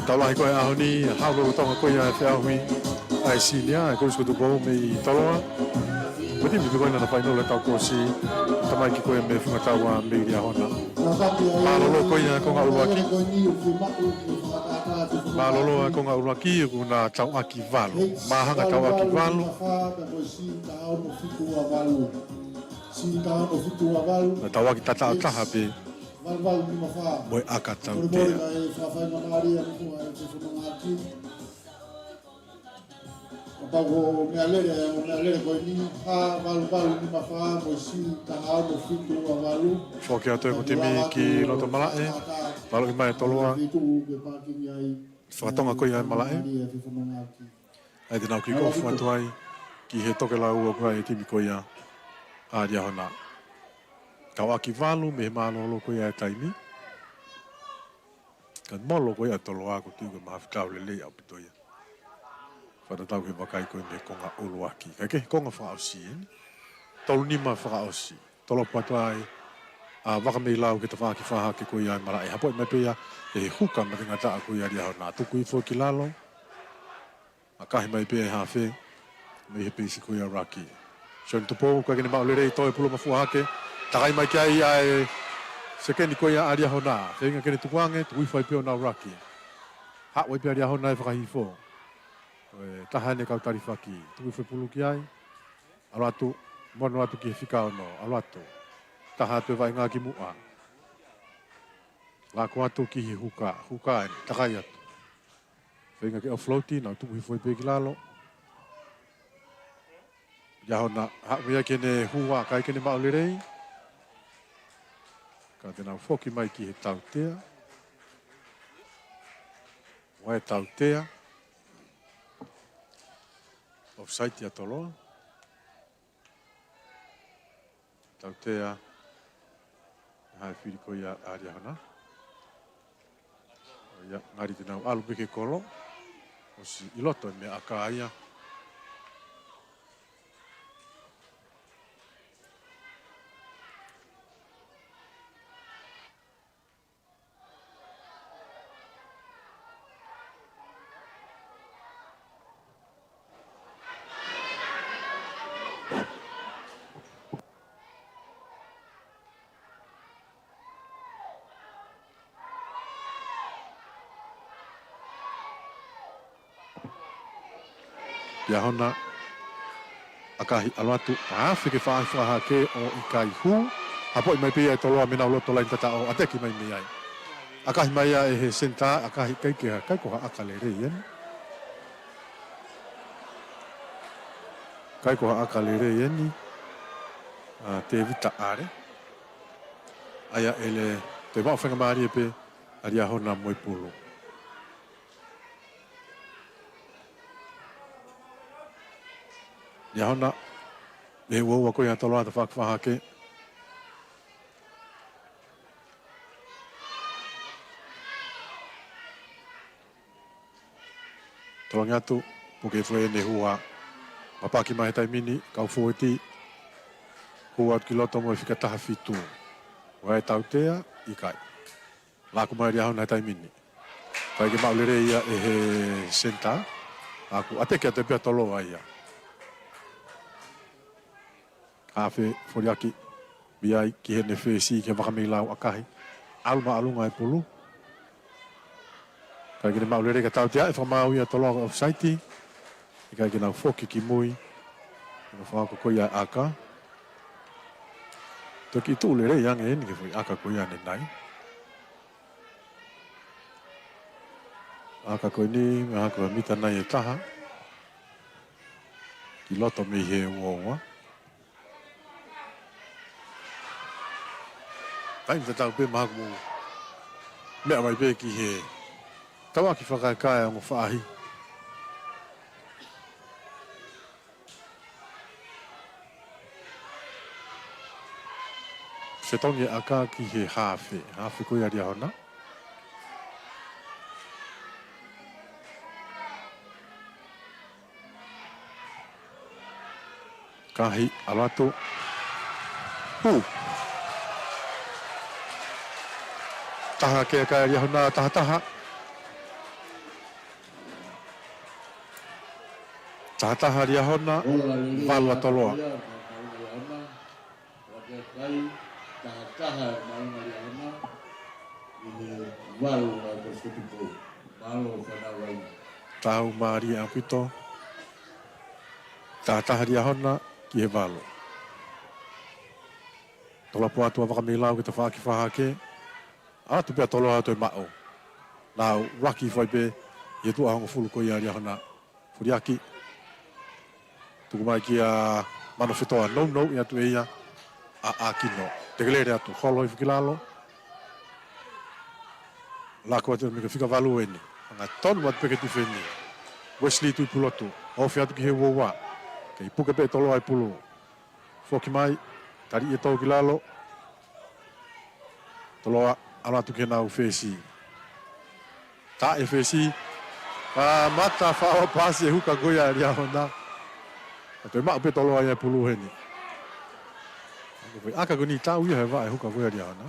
Tau lahi ko e ʻaho ni, haʻu lolotonga ko ia e feʻauhi ʻa e senior, ʻa e Kolisi ko Tupou mei Toloa. Ko e timi pē ko ena naʻa fainolo ʻetau kosi, tamaiki ko ia mei Fungataua mei Liahona. Mālōlō ko ia konga ʻuluaki. Mālōlō ʻa e konga ʻuluaki, ʻoku na tauʻaki valu. Māhanga tauʻaki valu. Na tauʻaki tataʻo taha pē mo e ʻaka tautea. Kapau ko e meʻalele, ko e meʻalele ko eni, ha valu valu nima fā mo e sili taha ono fitu ua valu. Foki atu e ko timi ki loto malaʻe, valoʻi mai e Toloa. Fakatonga ko ia e malaʻe. ʻA ia te nau kick off atu ai ki he tokelau ʻoku ʻi ai e timi ko ia ʻa Liahona. Tauʻaki valu mei he mālōlō ko ia e taimi. Ka molo ko ia Toloa ko e timi ko e mahafi tau lelei ʻaupito ia. Fakatatau ki he vakai ko ia mei he konga ʻuluaki. Kae kehe konga fakaʻosi eni. Tolu nima fakaʻosi. Tolopu atu ai ʻa Vakameilau ki he tafaʻaki fakahahake ko ia e malaʻe. Hapoʻi mai pē ia ʻe he huka matengataʻa ko ia Liahona. Tuku hifo ki lalo. ʻAkahi mai pē e hafe mei he peisi ko ia Raki. Sione Tupou, ʻikai ke ne maʻu lelei, toe pulu mafua hake. Takai mai ki ai ʻa e sekeni ko ia ʻa Liahona. Feinga ke ne tukuange, tuku hifo ai pē ʻo nau Raki. Haʻu ai pē ʻa Liahona ʻo fakahifo. Ko e taha eni e kau talifaki. Tuku hifo e pulu ki ai. ʻAlu atu, mono atu ki he fika ono. ʻAlu atu. Taha atu e vaʻinga ki muʻa. Lako atu ki he huka. Huka eni, takai atu. Feinga ke offload, nau tuku hifo ai pē ki lalo. Liahona, haʻu ia ke ne hua, ʻikai ke ne maʻu lelei. Ka te nau foki mai ki he tautea. Ua e tautea. Offside ia Toloa. Tautea, ʻa e fili ko ia ʻa Liahona. ʻIo, ngali te nau ʻalu pē ki he kolo. ʻOsi ʻi loto e meʻa ʻaka ia. Liahona, ʻakahi ʻalu atu, ʻa e afe ke fai fakahahake ʻo ʻikai hū. Hapoʻi mai pē ia ʻe Toloa mei he loto laine tataʻo, ʻateki mai mei ai. ʻAkahi mai ia ʻe he senitā, ʻakahi ʻikai ke ha, ʻikai ko ha ʻaka lelei eni. ʻIkai ko ha ʻaka lelei eni. ʻA Tevita ʻAle. ʻA ia ʻe le, toe maʻu faingamālie pē ʻa Liahona mo e pulu. Liahona, mei he uaua ko ia Toloa tafaʻaki fakahahake. Tolongi atu, puke foʻi ʻene hua. Mapaki mai he taimi ni, kau fōueti. Hua atu ki loto mo e fika taha fitu. Ua e tautea, ʻikai. Laku mai Liahona he taimi ni. ʻIkai ke maʻu lelei ia ʻe he senitā. Laku ʻateki atu pē ʻa Toloa ia. Afe foliaki. Mei ai ki heʻene fesi ki he Vakameilau ʻakahi. ʻAlu māʻolunga e pulu. ʻIkai ke ne maʻu lelei ka tautea ʻe fakamaau ia Toloa ko e offside. ʻIkai ke nau foki ki mui. Ko e fakahoko ko ia e ʻaka. Toki tuʻu lelei ange eni ki he foʻi ʻaka ko ia ʻanenai. ʻAka ko eni, meʻa hake ko e mita nai ʻe taha. Ki loto mei he uaua. Taimi tatau pē mahalo mou meʻa mai pē ki he tauʻaki fakakae ongo faʻahi. Fetongi e ʻaka ki he hafe. Hafe ko ia Liahona. ʻAkahi, ʻalu atu. Hū. Taha hake ʻa Liahona, taha taha. Taha taha Liahona, valu ʻa Toloa. Taha taha ʻa Liahona, ʻi he valu ʻa Toloa. Mālō fanau ai. Tau mālie ʻaupito. Taha taha Liahona ki he valu. Toloa pea ʻoatu ʻa Vakameilau ke tafaʻaki fakahake. ʻAlu atu pē ʻa Toloa ʻo toe maʻu. Nau laki fai pē ʻi he tuʻa hongofulu ko ia ʻa Liahona. Foliaki. Tuku mai kia Manofetoa, nounou ʻi atu ʻe ia ʻa ʻAkino. Tekelele atu, holo hifo ki lalo. Lako atu mei he fika valu eni. Hangatonu atu pē ke tifeni. Wesley Tuʻipulotu, ofi atu ki he uaua. Kei puke pē ʻe Toloa e pulu. Foki mai, tali ʻe Toloa ki lalo. Toloa, ʻalu atu ki heʻenau fesi. Taʻe fesi. ʻA, mata faʻo paasi e huka ko ia ʻa Liahona. ʻA, toe maʻu pē Toloa ia e pulu heni. ʻA, ko e ʻaka ko eni tau ia he vaʻe huka ko ia ʻa Liahona.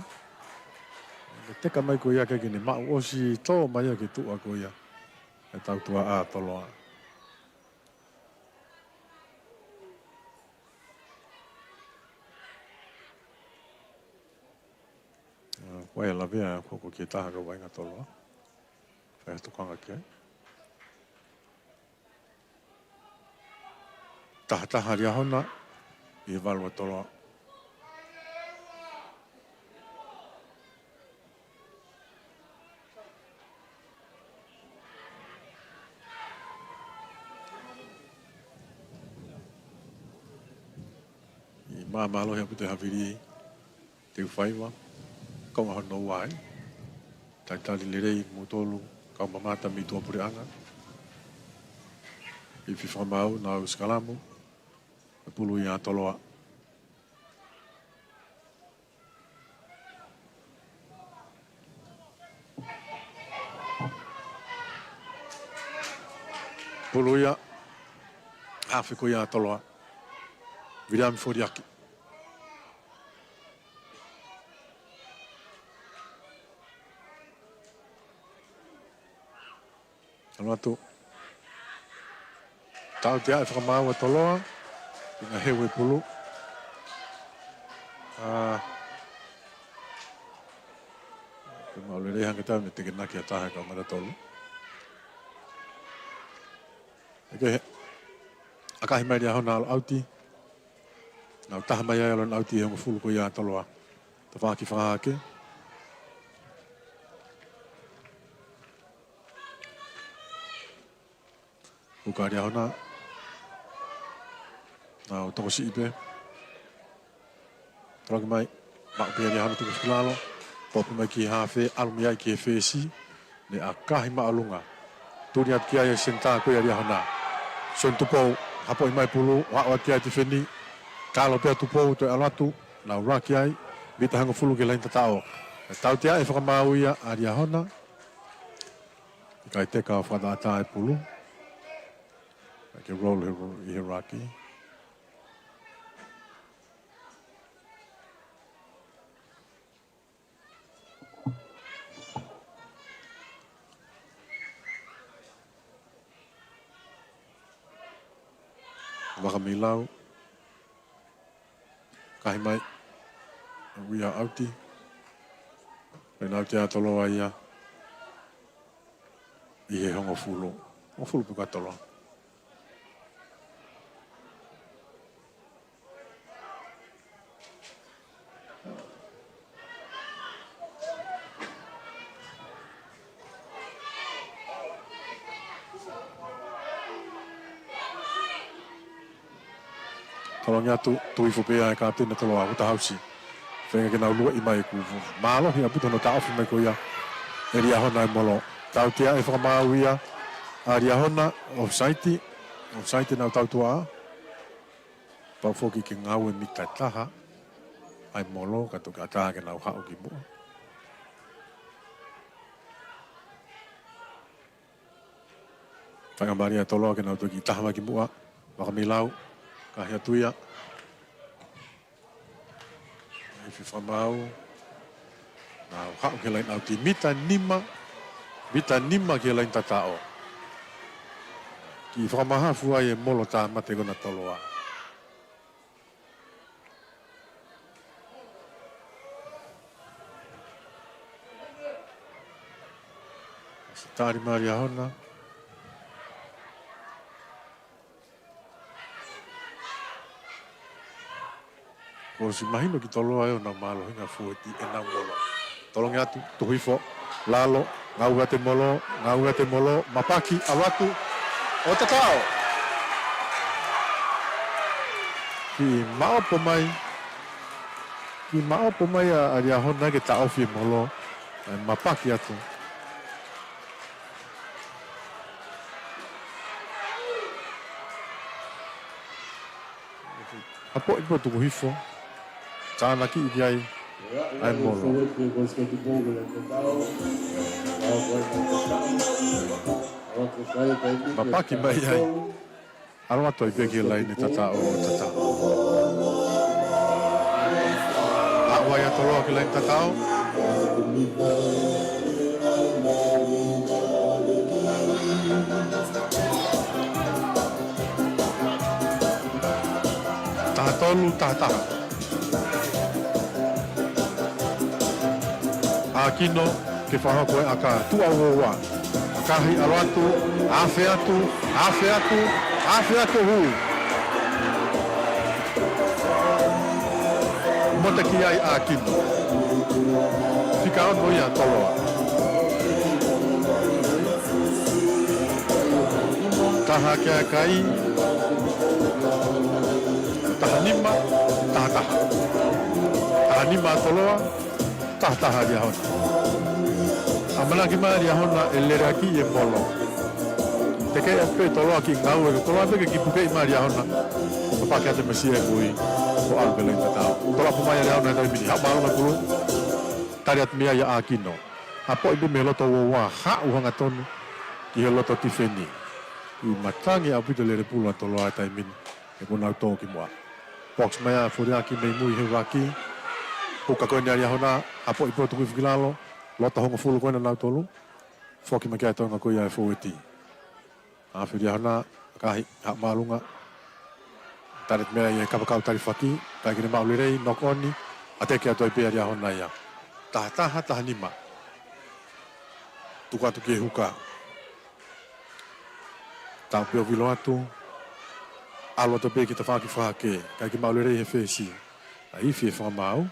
ʻA, teka mai ko ia ke kene maʻu ʻosi tō mai ia ki tuʻa ko ia. ʻE tau tuʻa ʻa Toloa. ʻA, ko e lavea ko ko ki taha ka vaʻinga Toloa. Fai ha tokanga ki ai. Taha taha Liahona, ʻi he valu ʻa Toloa. ʻI māmālohi ʻaupito e havili te u faiva, kaunga hono ua ai. Talitali lelei kimoutolu, kau mamata mei tuʻapuleʻanga. ʻI he fefakamaau ʻenau sikalamu, e pulu ia ʻa Toloa. Pulu ia, hafe ko ia ʻa Toloa. Viliami Foliaki. ʻAlu atu. Tautea e fakamaau ʻa Toloa. Ina heu e pulu. ʻA, ke mau lele hanga tau me tekenaki ʻa taha ka mata tolu. ʻEke he. ʻAkahi mai Liahona ʻalu ʻauti. Nau taha mai ai ʻalu ʻauti e hongofulu ko ia ʻa Toloa. Tafaʻaki fakahake. Huka ʻa Liahona. Nau tokosiʻi pē. Toloki mai. Maʻu pē ʻa Liahona tuku ki lalo. Popu mai ki hafe, ʻalu mei ai ki he fesi. Ne ʻakahi māʻolunga. Tuli atu ki ai e senitā ko ia ʻa Liahona. Sione Tupou, hapoʻi mai pulu, ʻo aʻu atu ki ai tifeni. Kalo pē ʻa Tupou, toe ʻalu atu. Nau laki ai. Mita hongofulu ki he laine tataʻo. Tautea e fakamaau ia ʻa Liahona. ʻIkai teka ʻo fakatātā e pulu. ʻIkai ke roll he, ʻi he laki. Vakameilau. Kahi mai. Uia ʻauti. Pea nau te ʻa Toloa ia. ʻI he hongofulu. Hongofulu pē ka Toloa. Tolongi atu, tui fupe ʻa e kapiteni ʻa Toloa, Uta Hausi. Feinga ke nau luaʻi mai kuo mālohi ʻaupito hono taʻofi mai ko ia ʻe Liahona e molo. Tautea e fakamaau ia ʻa Liahona, offside, offside nau tautua. Pau foki ke ngāue mita taha ʻa e molo ka toki ʻatā ke nau haʻu ki muʻa. Faingamālie ʻa Toloa ke nau toki taha mai ki muʻa. Vakameilau. Kahi atu ia. ʻI he fakamaau. Nau haʻu ki he laine ʻauti, mita nima, mita nima ki he laine tataʻo. Kiʻi fakamahafu ai e molo tāmate ko ena ʻa Toloa. Siʻi tali mai ʻa Liahona. Kuo ʻosi mahino ki Toloa ʻoku nau mālohinga fōueti ʻenau molo. Tolongi atu, tuku hifo, lalo, ngāueʻi atu e molo, ngāueʻi atu e molo, mapaki, ʻalu atu, ʻo tataʻo. Kiʻi maʻopo mai, kiʻi maʻopo mai ʻa, ʻa Liahona ke taʻofi e molo, ʻe mapaki atu. Hapoʻi pē ʻo tuku hifo. Tānaki ki ai ʻa e molo. Mapaki mai ai. ʻAlu atu ai pē ki he laine tataʻo, tataʻo. Aʻu ai ʻa Toloa ki he laine tataʻo. Taha tolu, taha taha. ʻAkino, ke fakahoko e ʻaka, tuʻa ua ua. ʻAkahi, ʻalu atu, afe atu, afe atu, afe atu, hū. Mote ki ai ʻa ʻAkino. Fika ono ia ʻa Toloa. Taha ki he ʻakai. Taha nima, taha taha. Taha nima ʻa Toloa, taha taha ʻa Liahona. ʻAmanaki mai ʻa Liahona ʻe lele ʻaki e molo. Tekeʻi pē ʻe Toloa kiʻi ngāue, ko Toloa pē ke kiʻi pukeʻi mai ʻa Liahona. Mapaki atu e mesia e kui, ʻo ʻalu ki he laine tataʻo. Toloa ʻapu mai ʻa Liahona he taimi ni, haʻu māʻolunga e pulu. Tali atu mei ai ʻa ʻAkino. Hapoʻi pē mei he loto ua ua, haʻu hangatonu ki he loto tifeni. ʻI matangi ʻaupito e lele pulu ʻa Toloa he taimi ni. He kuo nau tō ki muʻa. Box mai ʻa Foliaki mei mui he vaki. Puka ko eni ʻa Liahona, hapoʻi pē ʻo tuku hifo ki lalo. Loto hongofulu ko ena ʻa nautolu. Foki mai ki ai e toenga ko ia e fōueti. Afe ʻa Liahona, ʻakahi, haʻu māʻolunga. Tali atu mei ai e kapakau talifaki, ʻikai ke ne maʻu lelei, knock on, ʻateke atu ai pē ʻa Liahona ia. Taha taha, taha nima. Tuku atu ki he huka. Tau pē ʻo vilo atu. ʻAlu atu pē ki he tafaʻaki fakahake. ʻIkai ke maʻu lelei he fesi. ʻA e ifi e fakamaau.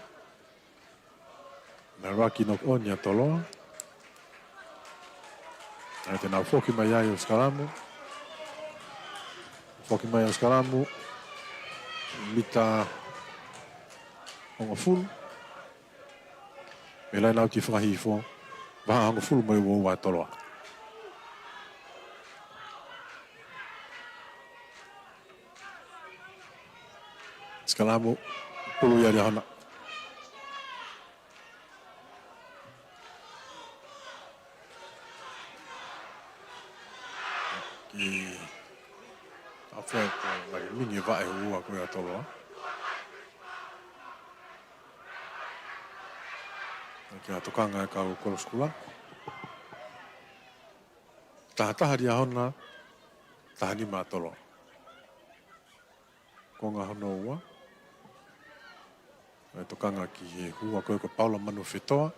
Mei he vaki knock on ia ʻa Toloa. ʻA ia te nau foki mai ai ʻo sikalamu. Foki mai ʻo sikalamu. Mita hongofulu. Mei he laine ʻauti fakahihifo, vahaʻa hongofulu mo e ua ua ʻa Toloa. Sikalamu, pulu ia ʻa Liahona. Kiʻi afe ko e ngali mini e vaʻe ua ko ia ʻa Toloa. Kiʻi tokanga e kau kolosi kula. Taha taha ʻa Liahona, taha nima ʻa Toloa. Konga hono ua. ʻE tokanga ki he hua ko ē ko Paula Manu Fetoa.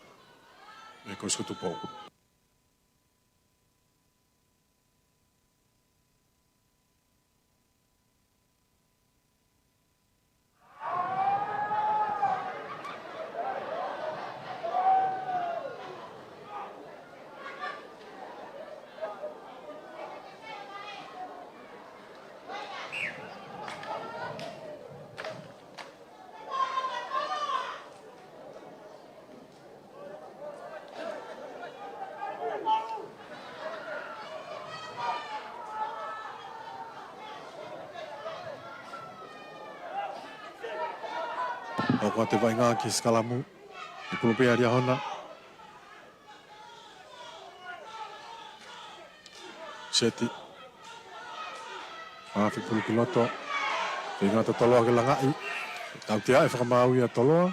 ʻE ko Sikotupo. Hoko atu e vaʻinga ki he sikalamu. ʻI pulu pē ʻa Liahona. Seti. Afe pulu ki loto. Feinga ʻa Toloa ke langaʻi. Tautea e fakamaau ia ʻa Toloa.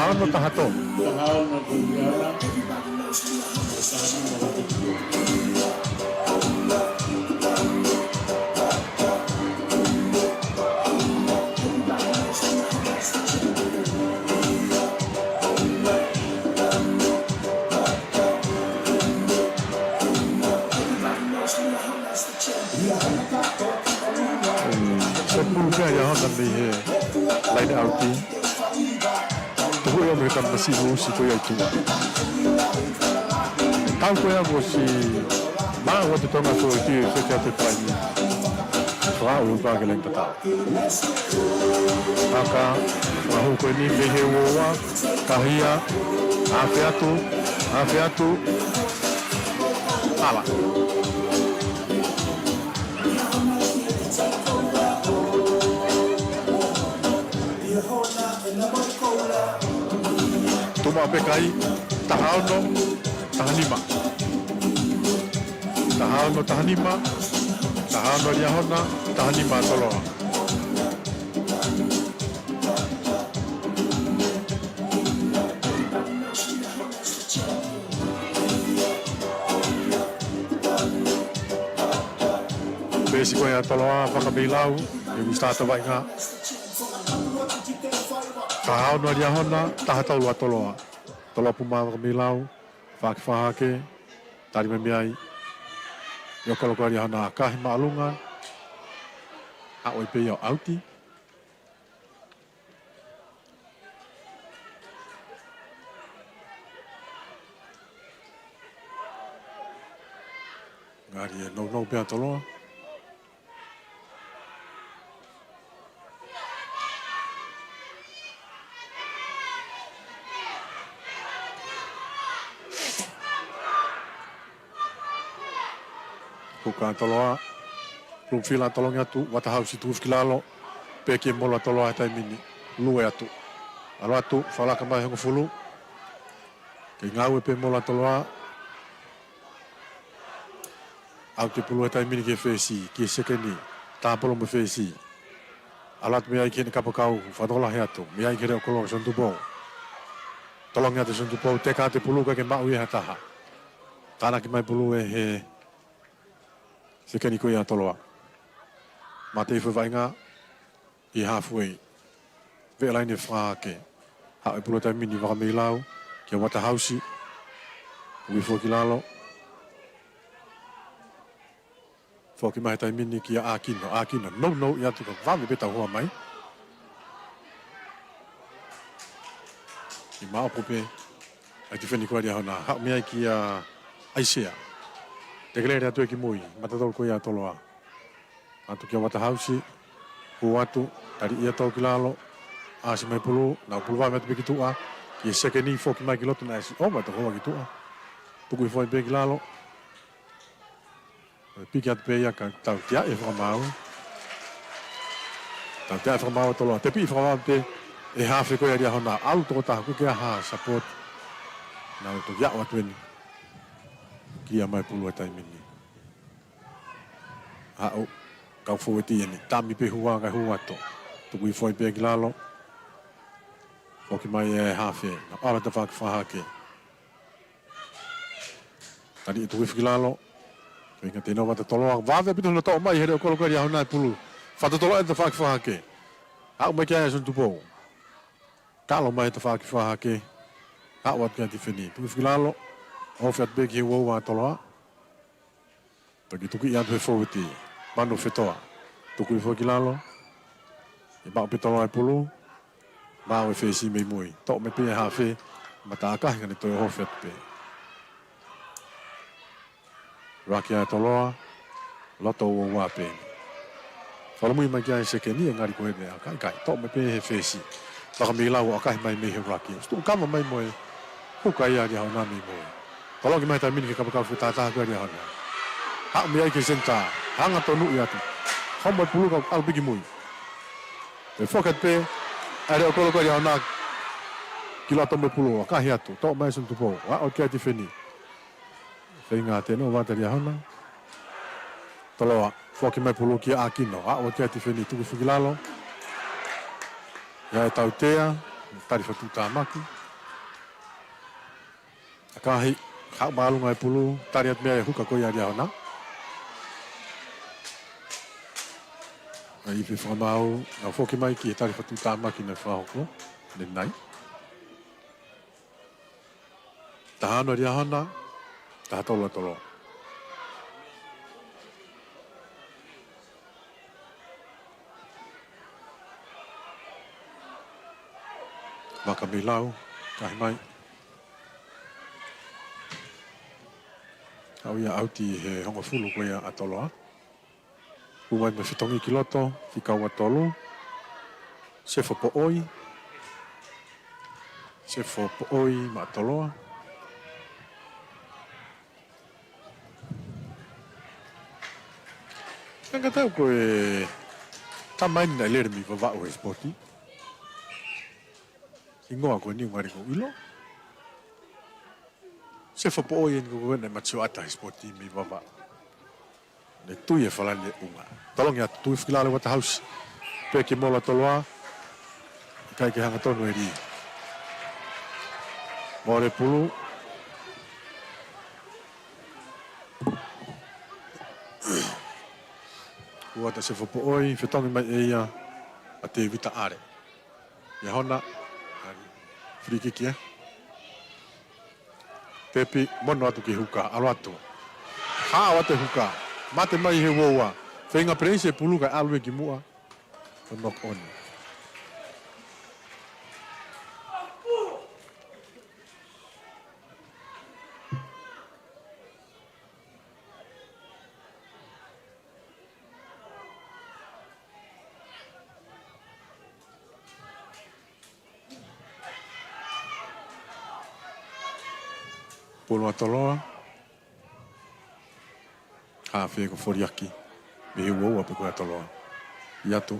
Taha ono, taha tolu. Sefulu pē ʻa Liahona mei he laine ʻauti. Tuku ia mei he tamasiʻi usi ko ia ʻi tuʻa. Tau ko ia kuo ʻosi maʻu ʻe he Tonga Forestry ʻa e seti atu e fai ni. Fakaʻuhinga ke laine tatau. Haka, fakahū ko eni mei he uaua, taha ia, afe atu, afe atu, hala. Tuʻu maʻu pē kai, taha ono, taha nima. Taha ono, taha nima, taha ono Liahona, taha nima Toloa. Peesi ko ia Toloa, Fakameilau, ʻe Misitā Tavaʻinga. Taha ono Liahona, taha tolu ʻa Toloa. Toloa puma Fakameilau, fakafahake, tali mai mei ai. ʻIo kolo ko ia Liahona, kahi māʻolunga. Haʻu ai pē ia ʻo ʻauti. Ngali ʻe nounou pē ʻa Toloa. Huka Toloa. Lūmfila tolongi atu, Uatahausi tuʻu ki lalo, peki e mola Toloa he taimi ni, lue atu. ʻAlu atu, fakalaka mai hongofulu. Kei ngāue pē mola Toloa. ʻAuti e pulu he taimi ni ki he fesi, ki he sekeni, tāpolo mo e fesi. ʻAlu atu mei ai ki heʻene kapakau, fakatokolahi atu, mei ai ki he leʻo kolo Sonupou. Tolongi atu Sonupou, teka atu e pulu kae ʻikai ke maʻu ia ʻe ha taha. Tānaki mai pulu ʻe he sekeni ko ia Toloa. Mate i fo Vaʻinga, ʻi he halfway. Veʻe laine fakahake. Haʻu e pulu he taimi ni Fakameilau, kia Uatahausi. Ui foki lalo. Foki mai he taimi ni kia ʻAkino, ʻAkino, nounou ia atu ka vave pē tau hoa mai. ʻI maʻopo pē, ʻa e tifeni ko ia Liahona, haʻu mei ai kia ʻAisea. Tekelele atu ē ki mui, mata tolu ko ia Toloa. Atu kia Uatahausi, hū atu, tali ia tau ki lalo, ʻasi mai pulu, nau pulu vave atu pē ki tuʻa, ki he sekeni foki mai ki loto naʻe ʻasi, ʻo mai tau hoa ki tuʻa. Tuku hifo ai pē ki lalo. Piki atu pē ia ka tautea e fakamaau. Tautea e fakamaau Toloa. Tepi e fakamaau pē ʻe he hafe ko ia Liahona. ʻAlu tokotaha ʻoku ʻikai ha support. Nau toki aʻu atu eni. Kia mai pulu he taimi ni. Haʻu kau fōueti eni. Tami pē hua kae hū atu. Tuku hifo ai pē ki lalo. Foki mai e hafe. Nau ʻalu atu fakafahake. Tali ʻe Tukuifikilalo. Feinga Tēnova Tatoloa. Vave ʻaupito hono toʻo mai he leʻo kolo ko ia ʻa Liahona e pulu. Fakatotolo ʻe he tafaʻaki fakahake. Aʻu mai ki ai ʻa Soni Tupou. Kalo mai he tafaʻaki fakahake. Aʻu atu ki ai tifeni. Tukuifikilalo. Ofi atu pē ki he uaua ʻa Toloa. Toki tuki atu he fōueti. Manu Fetoa. Tukuifikilalo. ʻE maʻu pē Toloa e pulu. Maʻu e fesi mei mui. Toʻo mai pē ʻe he hafe. Mata ʻakahi ka ne toe ofi atu pē. Raki ʻa Toloa. Loto uaua pē. Fakamui mai ki ai sekeni ʻe ngali ko ē ʻe ʻakahi. Toʻo mai pē he fesi. Vakameilau ʻo ʻakahi mai mei he raki. Tuʻu kama mai mo e huka ia ʻa Liahona mei mui. Toloki mai he taimi ni ke kapakau fetataha ko ia ʻa Liahona. Haʻu mei ai ki he senitā. Hanga tonuʻi atu. Homo e pulu ka ʻalu pē ki mui. ʻE foki atu pē ʻa e leʻo kolo ko ia ʻa Liahona ki loto mo e pulu. ʻAkahi atu. Toʻo mai ʻe Soni Tupou. Aʻu ki ai tifeni. Feinga Tēnova ʻa Liahona. Toloa, foki mai pulu kia ʻAkino. Aʻu ki ai tifeni Tukuifikilalo. ʻIa e tautea, tali fakatuʻutāmaki. ʻAkahi, haʻu māʻolunga e pulu, tali atu mei ai e huka ko ia ʻa Liahona. ʻA e ifi fakamaau, nau foki mai ki he tali fakatuʻutāmaki naʻe fakahoko, ʻanenai. Taha ono ʻa Liahona, taha tolu ʻa Toloa. Vakameilau, ʻakahi mai. Haʻu ia ʻauti he hongofulu ko ia ʻa Toloa. Hū mai mo e fetongi ki loto, fika ua tolu. Sefo Poʻoi. Sefo Poʻoi maʻa Toloa. Naʻe ʻikai ke tau ko e tama eni naʻe lele mei Vavaʻu he sipoti. Hingoa ko eni ʻoku ngali ko ʻilo. Sefo Poʻoi eni ko ē naʻe mate ʻo ʻata he sipoti mei Vavaʻu. Ne tui e falani e ʻunga. Tolongi atu Tukuifikilalo ʻa Uatahausi. Pē ki molo Toloa. ʻIkai ke hanga tonu e lī. Mole pulu. Uata Sefo Poʻoi, fetongi mai ʻe ia ʻa Tēvita ʻAle. Liahona, free kick ia. Tepi, mono atu ki huka, ʻalu atu. Hao atu e huka, mate mai he uaua. Feinga Peleisi e pulu kae ʻalu ia ki muʻa. Ko e knock on. Pulu ʻa Toloa. Hafe ko Foliaki. Mei he uaua pē ko ia ʻa Toloa. ʻIa atu.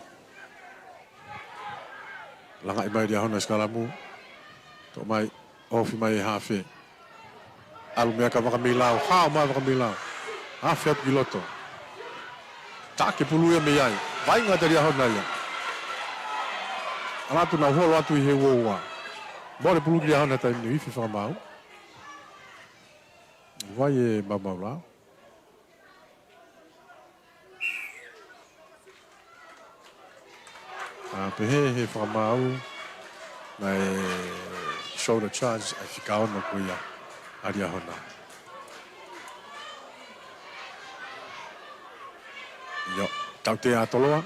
Langaʻi mai Liahona sikalamu. Toʻo mai. Ofi mai e hafe. ʻAlu meʻa ka Vakameilau. Hao mai Vakameilau. Hafe atu ki loto. Taʻaki pulu ia mei ai. Vaʻinga ʻa Liahona ia. ʻAlu atu nau holo atu ʻi he uaua. Mole pulu ki Liahona taimi ni ifi fakamaau. Vai e maumau lao. ʻA, pehē he fakamaau, naʻe shoulder charge ʻa e fika ono ko ia ʻa Liahona. ʻIo, tautea ʻa Toloa.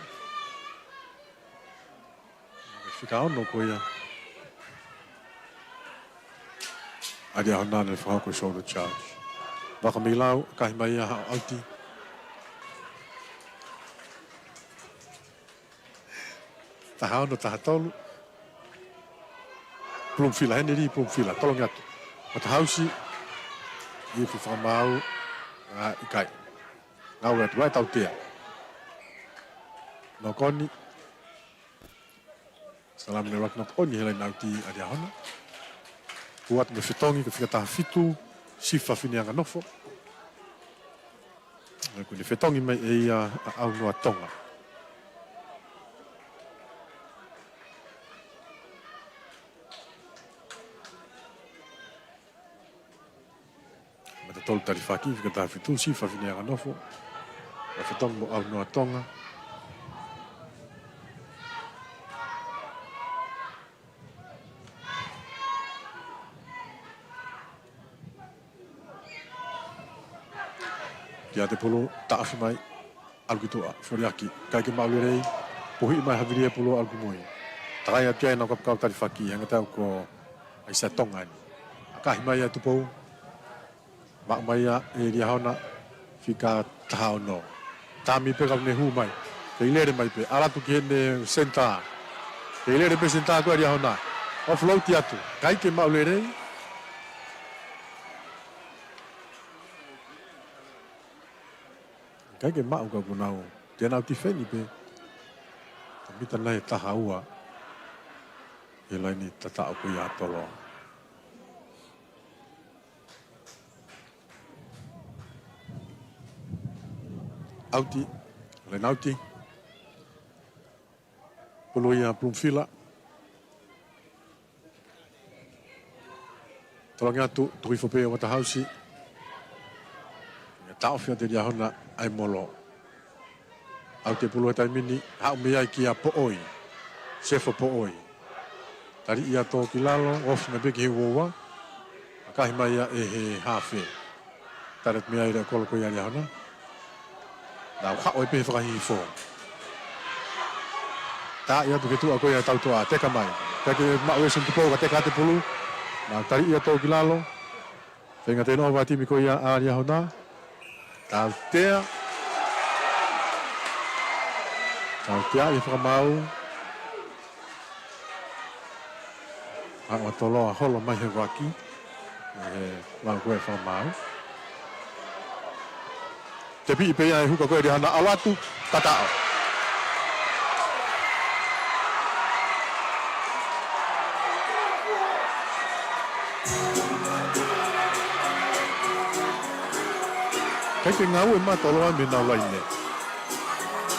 Fika ono ko ia. ʻA Liahona naʻe fakahoko e shoulder charge. Vakameilau, ʻakahi mai ia haʻu ʻauti. Taha ono, taha tolu. Pulumufila, Heneli Pulumufila, tolongi atu. Uatahausi, ifi fakamaau, ʻa, ʻikai. Ngāue atu, vai tautea. Knock on. Salami ne laki knock on he laine ʻauti ʻa Liahona. Hū atu mo e fetongi, ko e fika taha fitu, Sifa Fineanganofo. Ko ʻene fetongi mai ʻe ia ʻa ʻAunoa Tonga. Mata Tolu Talifaki, fika taha fitu, Sifa Fineanganofo. Ka fetongi mo ʻAunoa Tonga. Kiate Pulu, taʻofi mai. ʻAlu ki tuʻa, foliaki, ʻikai ke maʻu lelei. Puhiʻi mai Havilia Pulu, ʻalu ki mui. Takai atu ai ʻenau kapakau Talifaki, hangē tau ko ai ʻa Tonga ni. ʻAkahi mai ʻa Tupou. Maʻu mai ia ʻe Liahona, fika taha ono. Tami pē ka ne hū mai. Kei lele mai pē, ʻalu atu ki heʻene senitā. Kei lele pē senitā ko ē ʻa Liahona. Offload atu. ʻIkai ke maʻu lelei. ʻIkai ke maʻu ka kuo nau. Te nau tifeni pē. Ka mita nai ʻe taha ua. ʻI he laini tataʻo ko ia ʻa Toloa. ʻAuti, laine ʻauti. Pulu ia Bloomfield. Tolongi atu, tuku hifo pē ʻa Waterhouse. Ia taʻofi ʻe Liahona ʻa e molo. ʻAuti ʻa Pulu he taimi ni, haʻu mei ai kia Poʻoi. Sefo Poʻoi. Tali ia tō ki lalo, ofi mai pē ki he uoua. ʻAkahi mai ia ʻe he hafe. Tali atu mei ai ʻa e kolo ko ia ʻa Liahona. Nau haʻu ai pē he fakahihifo. Taaʻi atu ki tuʻa ko ia ʻa Tautoʻa, teka mai. ʻIkai ke maʻu ʻe Seni Tupou ka teka atu ʻe Pulu. Nau tali ia tō ki lalo. Feinga turnover ʻa e timi ko ia ʻa Liahona. Tautea. Tautea ʻi he fakamaau. Haʻu ʻa Toloa holo mai he uaki. ʻI he lau ko ē fakamaau. Tepiʻi pē ia ʻe he huka ko ē ʻa Liahona, ʻalu atu, tataʻo. ʻIkai ke ngāue mai ʻa Toloa mei heʻenau laine.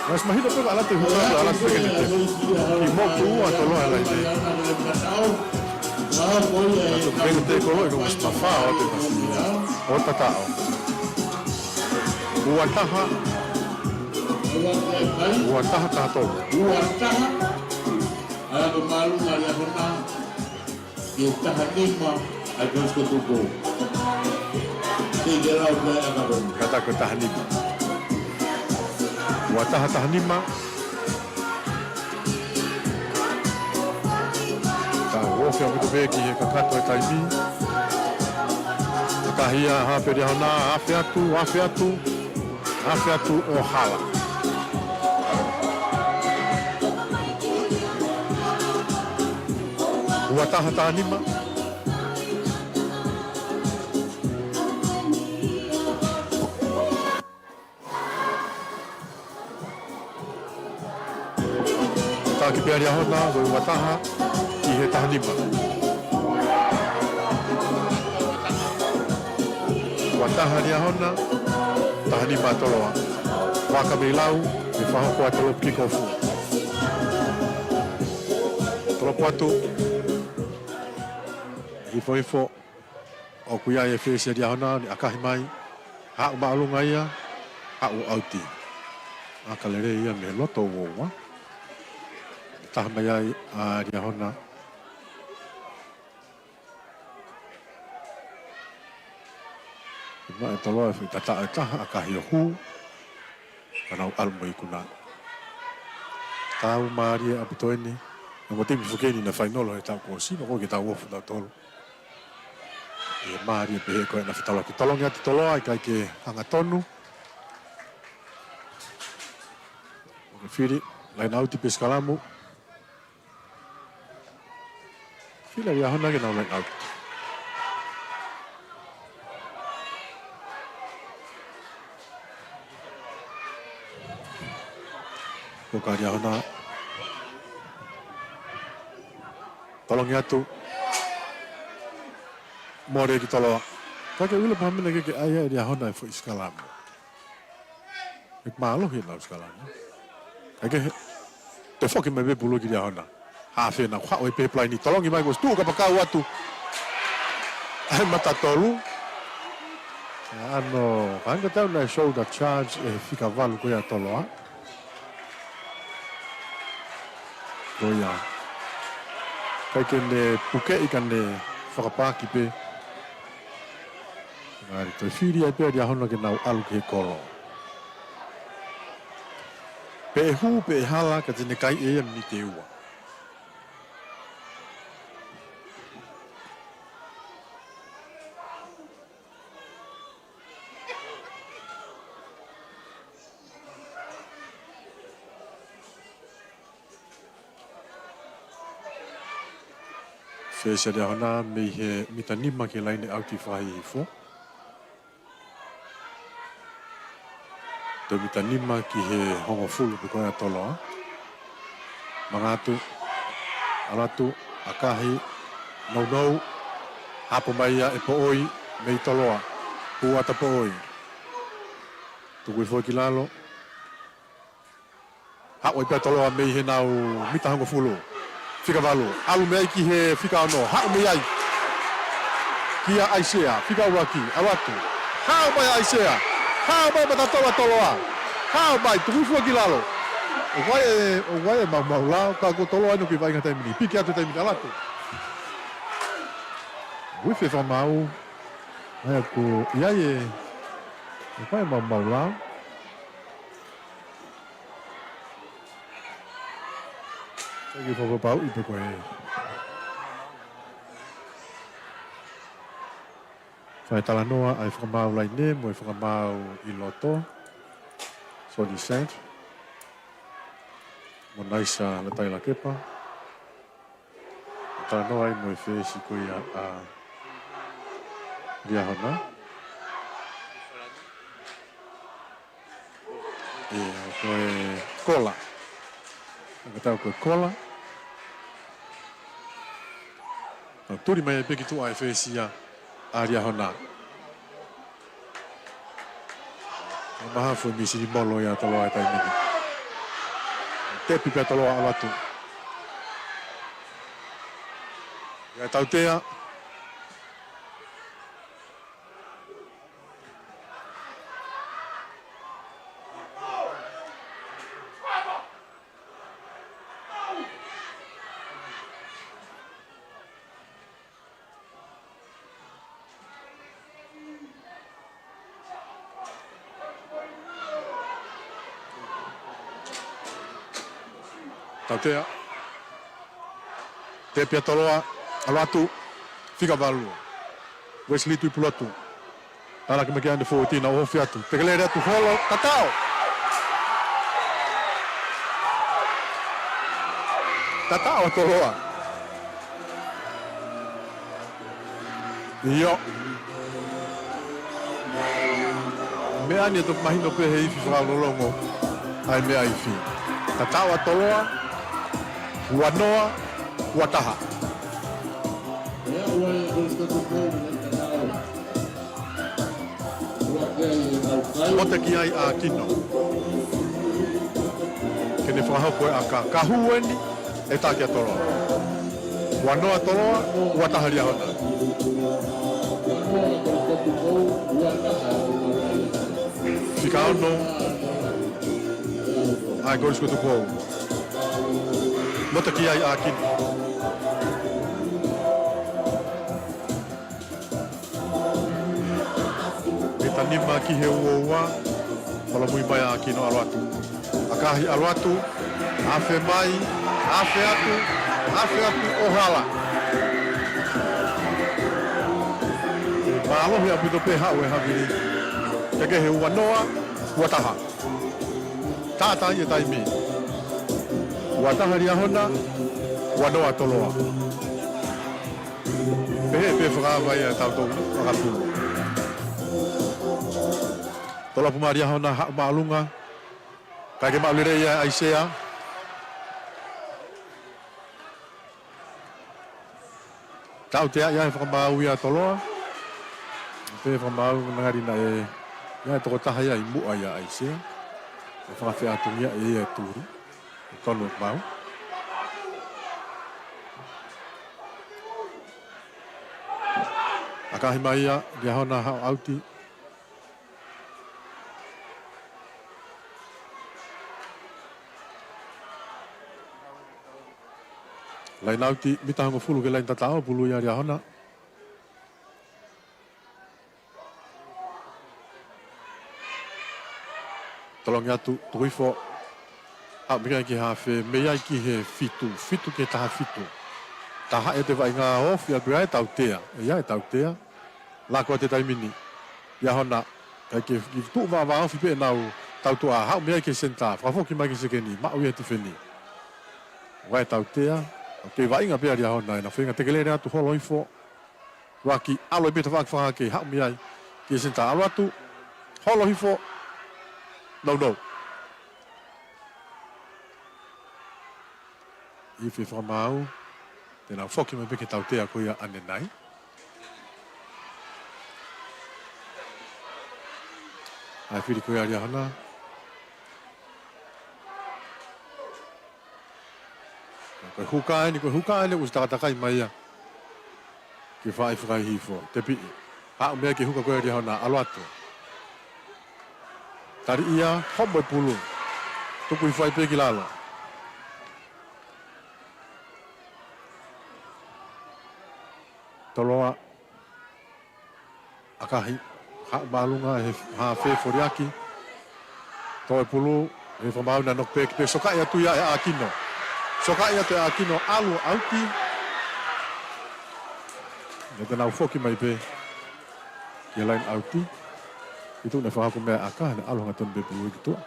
Naʻe ʻosi mahino pē ka ʻalu atu e huka, ʻalu atu pē ke ne te. Kiʻi motu ua ʻa Toloa he laine. Naʻe ʻosi pē ke ne te kolo ʻi he ʻosi mafao ʻo te fasi. ʻO tataʻo. Ua taha. Ua taha taha tolu. Ua taha. ʻAlu atu mālunga Liahona. Ki he taha nima ʻa Josko Tupou. Kei ke lau ko ē ʻa Kaponi. Kata ko e taha nima. Ua taha taha nima. Ka ʻoku ofi ʻaupito pē ki he kakato e taimi. ʻAkahi ia hape Liahona, afe atu, afe atu. Afe atu ʻo hala. Ua taha taha nima. Taki pē ʻa Liahona, ko e ua taha ki he taha nima. Ua taha Liahona, taha nima Toloa. Vaka mei lau, ʻe fakahoko atu e lopu kick off. Tolopu atu. Hifohifo. ʻOku ʻi ai e fesi ʻa Liahona, ne ʻakahi mai. Haʻu māʻolunga ia, haʻu ʻauti. ʻAka lelei ia mei he loto uoua. Taha mai ai ʻa Liahona. Maʻu ʻe Toloa e foʻi tataʻo ʻe taha, ʻakahi ʻo hū. Ka nau ʻalu mo e ikuna. Tau mālie ʻaupito eni. Naʻa mo timi foki eni naʻe fainolo he taʻu kuo ʻosi, pea ko e ke tau ofu tautolu. ʻE mālie pehē ko ena fetaulaki. Tolongi atu Toloa, ʻikai ke hangatonu. ʻOku fili, laine ʻauti pe sikalamu. Fili ʻa Liahona ke nau laine ʻauti. Ko ka Liahona. Tolongi atu. Mole ki Toloa. Ka ke ʻilo pē ha meʻa ke ke ʻai ʻe Liahona e foʻi sikalamu. ʻE mālohi ʻenau sikalamu. ʻIkai ke he. Toe foki mai pē Pulu ki Liahona. Hafe naʻa ku haʻu ai pē he palaini. Tolongi mai kuo ʻosi tuʻu kapakau atu. ʻAi mata tolu. ʻA ia ʻoku hangē ʻoku tau naʻe shoulder charge ʻe he fika valu ko ia ʻa Toloa. Ko ia. ʻIkai ke ne pukeʻi ka ne fakapaaki pē. Ngali toe fili ai pē ʻa Liahona ke nau ʻalu ki he kolo. Pe ʻe hū, pe ʻe hala, ka te ne kai ʻe ia miniti ʻe ua. Fesi ʻa Liahona mei he mita nima ki he laine ʻauti fakahihifo. Toe mita nima ki he hongofulu pē ko ia ʻa Toloa. Mangatu, ʻalu atu, ʻakahi, nounou, hapo mai ia ʻe Poʻoi, mei Toloa, pū ʻata Poʻoi. Tuku hifo ki lalo. Haʻu ai pē ʻa Toloa mei heʻenau mita hongofulu. Fika valu. ʻAlu mei ai ki he fika ono. Haʻu mei ai kia ʻAisea. Fika ʻuluaki. ʻAlu atu. Haʻu mai ʻAisea. Haʻu mai mata Toloa, Toloa. Haʻu mai. Tuku hifo ki lalo. ʻOku ʻi ai e, ʻoku ʻi ai e maumau lao. Ka ko Toloa ʻoku kei vaʻinga he taimi ni. Piki atu he taimi ni. ʻAlu atu. Ui, fefamau. ʻA ia ʻoku ʻi ai e, ʻoku ʻi ai e maumau lao. Sai ke fakapapauʻi pe ko e fai talanoa ʻa e fakamaau laine mo e fakamaau ʻi loto. Soni Saint. Mo Naisa Lataila Kepa. Talanoa ai mo e fesi ko ia ʻa Liahona. ʻIo, ko e kola. Ka tau ko e kola. Tau tuli mai pē ki tuʻa e fesi ia ʻa Liahona. Mahalo fuʻu misi ni molo ia Toloa he taimi ni. Tepi pē ʻa Toloa, ʻalu atu. Ia tautea. Tautea. Tepi ʻa Toloa, ʻalu atu, fika valu. Wesley Tuʻipulotu. Talaki mai ki he under fourteen, ʻo ofi atu. Tekelele atu, holo, tataʻo. Tataʻo ʻa Toloa. ʻIo. Meʻa ni ʻe toki mahino pē he ifi fakaulolongo ʻa e meʻa ifi. Tataʻo ʻa Toloa, ua noa, ua taha. Mota ki ai ʻa Kino. Ke ne fakahoko e ʻaka. Ka hū eni, ʻe tā kia Toloa. Ua noa Toloa, ua taha Liahona. Fika ono ʻa e Kolisi ko Tupou. Mota ki ai ʻa Kino. Mita nima ki he ua ua, palomui mai ʻa Kino, ʻalu atu. ʻAkahi, ʻalu atu, afe mai, afe atu, afe atu ʻo hala. Mālohi ʻaupito pē haʻu e havili. Tekehe ua noa, ua taha. Tātā e taimi. Ua taha Liahona, ua noa Toloa. Pehē pē fakaava ia ʻa e tau tau fakapulu. Tolopu mai Liahona, haʻu māʻolunga. ʻIkai ke maʻu lelei ia ʻe ʻAisea. Tautea ia he fakamaau ia ʻa Toloa. Pē fakamaau ngali naʻe ʻi ai e tokotaha ia ʻi muʻa ia ʻa ʻAisea. ʻO fakafeʻātungia ʻe ia e tuli. ʻE tonu e mau. ʻAkahi mai ia, Liahona haʻu ʻauti. Laine ʻauti, mita hongofulu ki he laine tataʻo, pulu ia ʻa Liahona. Tolongi atu, tuku hifo. Haʻu mei ai ki he hafe, mei ai ki he fitu, fitu ki he taha fitu. Taha ʻe te vaʻinga ofi ʻa pea ʻe tautea, ʻe ia ʻe tautea. Lako atu e taimi ni. Liahona, ʻikai ke, ke tuʻu vāvā ofi pē ʻenau tautea, haʻu mei ai ki he senitā, fakafoki mai ki he sekeni, maʻu ia he tifeni. ʻOua ʻe tautea, ʻoku kei vaʻinga pē ʻa Liahona, ʻena feinga tekelele atu holo hifo. Luaki, ʻalu ai pē tafaʻaki fakahake, haʻu mei ai ki he senitā, ʻalu atu, holo hifo, nounou. Ifi fakamaau, te nau foki mai pē ki he tautea ko ia ʻanenai. ʻAi fili ko ia ʻa Liahona. Ko e huka eni, ko e huka eni, ʻosi takatakai mai ia. Ke fai fakahihifo, tepiʻi. Haʻu mei ai ki he huka ko ia ʻa Liahona, ʻalu atu. Tali ia, homo e pulu. Tuku hifo ai pē ki lalo. Toloa. ʻAkahi, haʻu māʻolunga he hafe, foliaki. Toe pulu, he fakamaau naʻe knock back pē, sokaʻi atu ia ʻe ʻAkino. Sokaʻi atu ʻe ʻAkino, ʻalu ʻauti. Naʻa te nau foki mai pē ki he laine ʻauti. Itu ne fakahoko mai ʻa ʻAkahi, naʻe ʻalu hangatonu pē pulu ki tuʻa.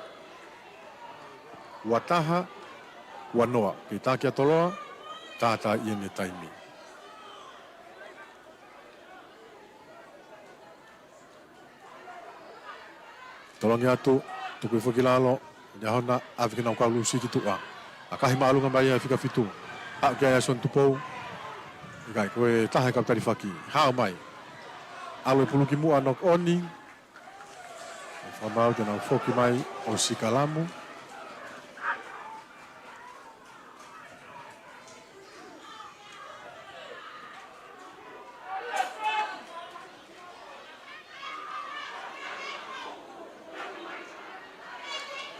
Ua taha, ua noa, kei tā kia Toloa, tātā ia ʻene taimi. Tolongi atu, tuku hifo ki lalo, Liahona, ʻave ke nau kau lusi ki tuʻa. ʻAkahi māʻolunga mai ia he fika fitu. Haʻu ki ai ʻa Sione Tupou. ʻIkai, ko e taha e kau talifaki. Hao mai. ʻAlu e pulu ki muʻa, knock on. Fakamaau te nau foki mai ʻo sikalamu.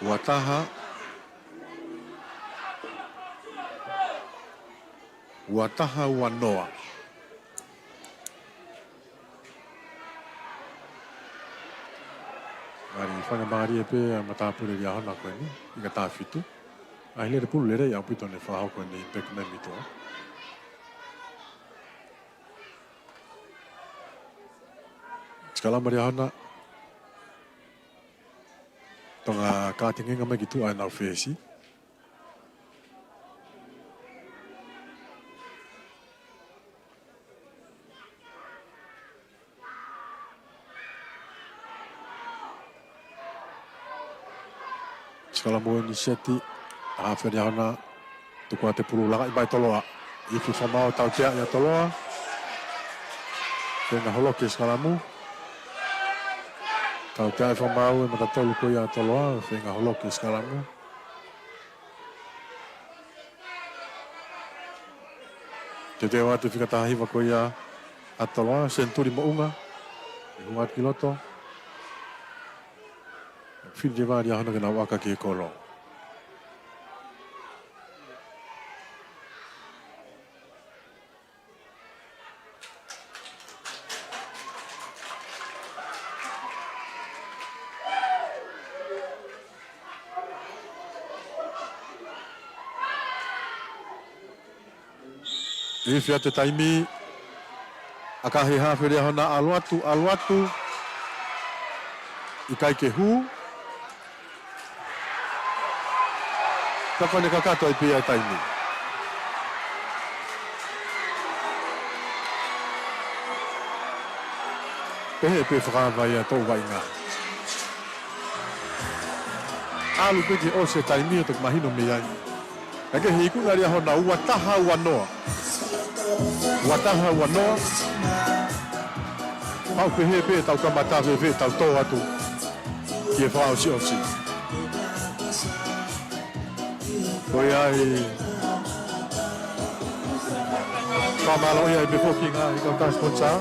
Ua taha. Ua taha, ua noa. Mālie, fanga mālie pē ʻa e matāpule ʻa Liahona ko eni, ʻi he taha fitu. ʻAi lele pulu lelei ʻaupito ʻene fakahoko ʻene back man mito. Sikalamu ʻa Liahona. Tonga kātengenga mai ki tuʻa ʻenau fesi. Sikalamu eni seti, hafe ʻa Liahona, tuku atu e pulu lakaʻi mai Toloa. Ifi fakamaau tautea ia Toloa. Feinga holoki e sikalamu. Tautea e fakamaau e mata tolu ko ia ʻa Toloa, feinga holoki e sikalamu. Teuteu atu e fika taha hiva ko ia ʻa Toloa, senituli moʻunga. ʻE hū atu ki loto. Fili leva ʻa Liahona ke nau ʻaka ki he kolo. Ifi atu e taimi, ʻakahi hafe ʻa Liahona, ʻalu atu, ʻalu atu, ʻikai ke hū. Ka ko ʻene kakato ai pē ia e taimi. Pehē pē fakaava ia ʻa e toʻu vaʻinga. ʻAlu pē ki he ʻosi e taimi ʻo toki mahino mei ai. Ka ke he ikuna ʻa Liahona, ua taha, ua noa. Ua taha, ua noa. Pau pehē pē ʻetau kamata fēfē ʻetau tō atu ki he fakaʻosiʻosi. Ko ia ai. Fakamālō ia ai pē foki ki he ngaahi kau tā sponsor.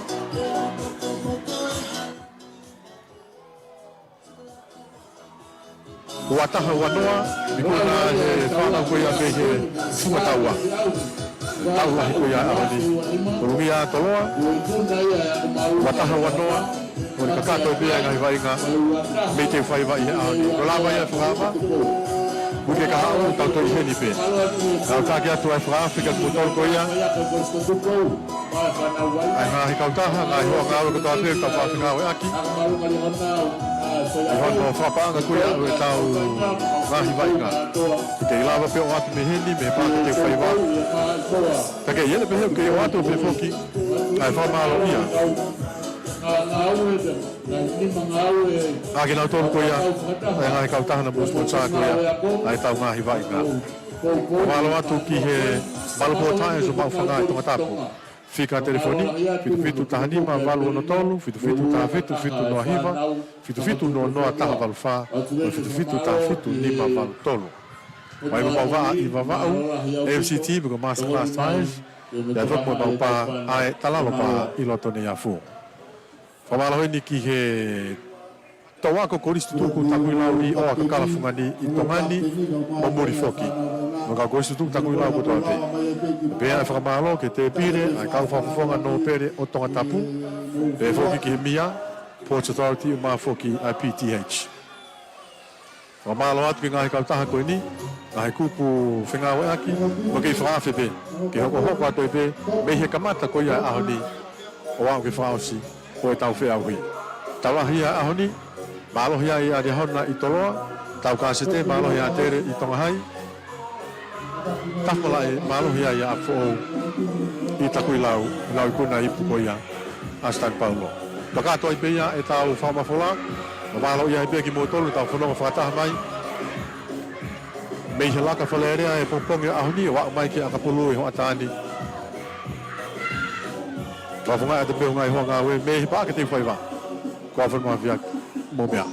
Ua taha, ua noa, ikuna ʻe he fānau ko ia mei he Funga Taua. Tau lahi ko ia ʻaho ni. Ko Lungia Toloa, ua taha ua noa, ʻo ne kakato pē ʻa e ngaahi vaʻinga mei he teu faiva ʻi he ʻaho ni. Ko e lava ia fakaava, uike kahaʻu, tau toe ʻi heni pē. Tau taki atu ʻa e fakaafe kia kimoutolu ko ia. ʻA e ngaahi kautaha, ngaahi hoa ngāue kotoa pē, tau fakafengāueʻaki. ʻI hono fakapaʻanga ko ia ʻo e tau ngaahi vaʻinga. Ke kei lava pē ʻo ʻatu mei heni, mei he pāka teu faiva. Ka ke ʻi heni pē he ʻoku kei ʻoatu pē foki ʻa e fakamālōʻia ʻa kinautolu ko ia ʻa e ngaahi kautaha naʻa mou sponsor ko ia ʻa e tau ngaahi vaʻinga. Mālō atu ki he Malu Port Hires ʻo Maʻufanga ʻi Tongatapu. Fika telefoni, fitu fitu taha nima valu ono tolu, fitu fitu taha fitu fitu noa hiva, fitu fitu noa noa taha valu fā, mo e fitu fitu taha fitu nima valu tolu. Mai mo Pauvaʻa ʻi Vavaʻu, M C T pe ko e Masterclass Tires, pea toki mo Paupā ʻa e Talalo Pā ʻi loto Neiafu. Fakamālō heni ki he Tau ako Kolisi Tutuku Takuilau ʻi ʻOa Kakalafungani ʻi Tonga ni mo muli foki. Mo e kau Kolisi Tutuku Takuilau kotoa pē. Pea ʻe fakamālō ki he tēpile ʻa e kau fakafofonga nōpele ʻo Tongatapu. Pea foki ki he MIA, Ports Authority ʻumaʻā foki ʻa e P T H. Fakamālō atu ki he ngaahi kautaha ko eni, ngaahi kupu fengāueʻaki, ʻoku kei fakaafe pē, ke hokohoko atu ai pē, mei he kamata ko ia ʻaho ni, ʻo aʻu ki he fakaʻosi ʻo e tau feʻauhi. Tau lahi ʻa e ʻaho ni, mālohi ai ʻa Liahona ʻi Toloa, Taukāsete, mālohi ʻa Tele ʻi Tonga Hai, Tafalaʻe, mālohi ai ʻa Foʻou ʻi Takuilau, ʻi he lau ikuna ipu ko ia ʻa Sitani Paulo. Kakato ai pē ia e tau fakamafola, mo mālō ia ai pē kimoutolu tau fononga fakataha mai. Mei he laka Fale Alea ʻi he pongipongi ʻo e ʻaho ni, ʻo aʻu mai ki he ʻakapulu ʻi he hoʻatā ni. Fakafofongaʻi atu pē ʻa e ngaahi hoa ngāue mei he paʻake teu faiva. Ko Alfred Mafiaki mo meʻa.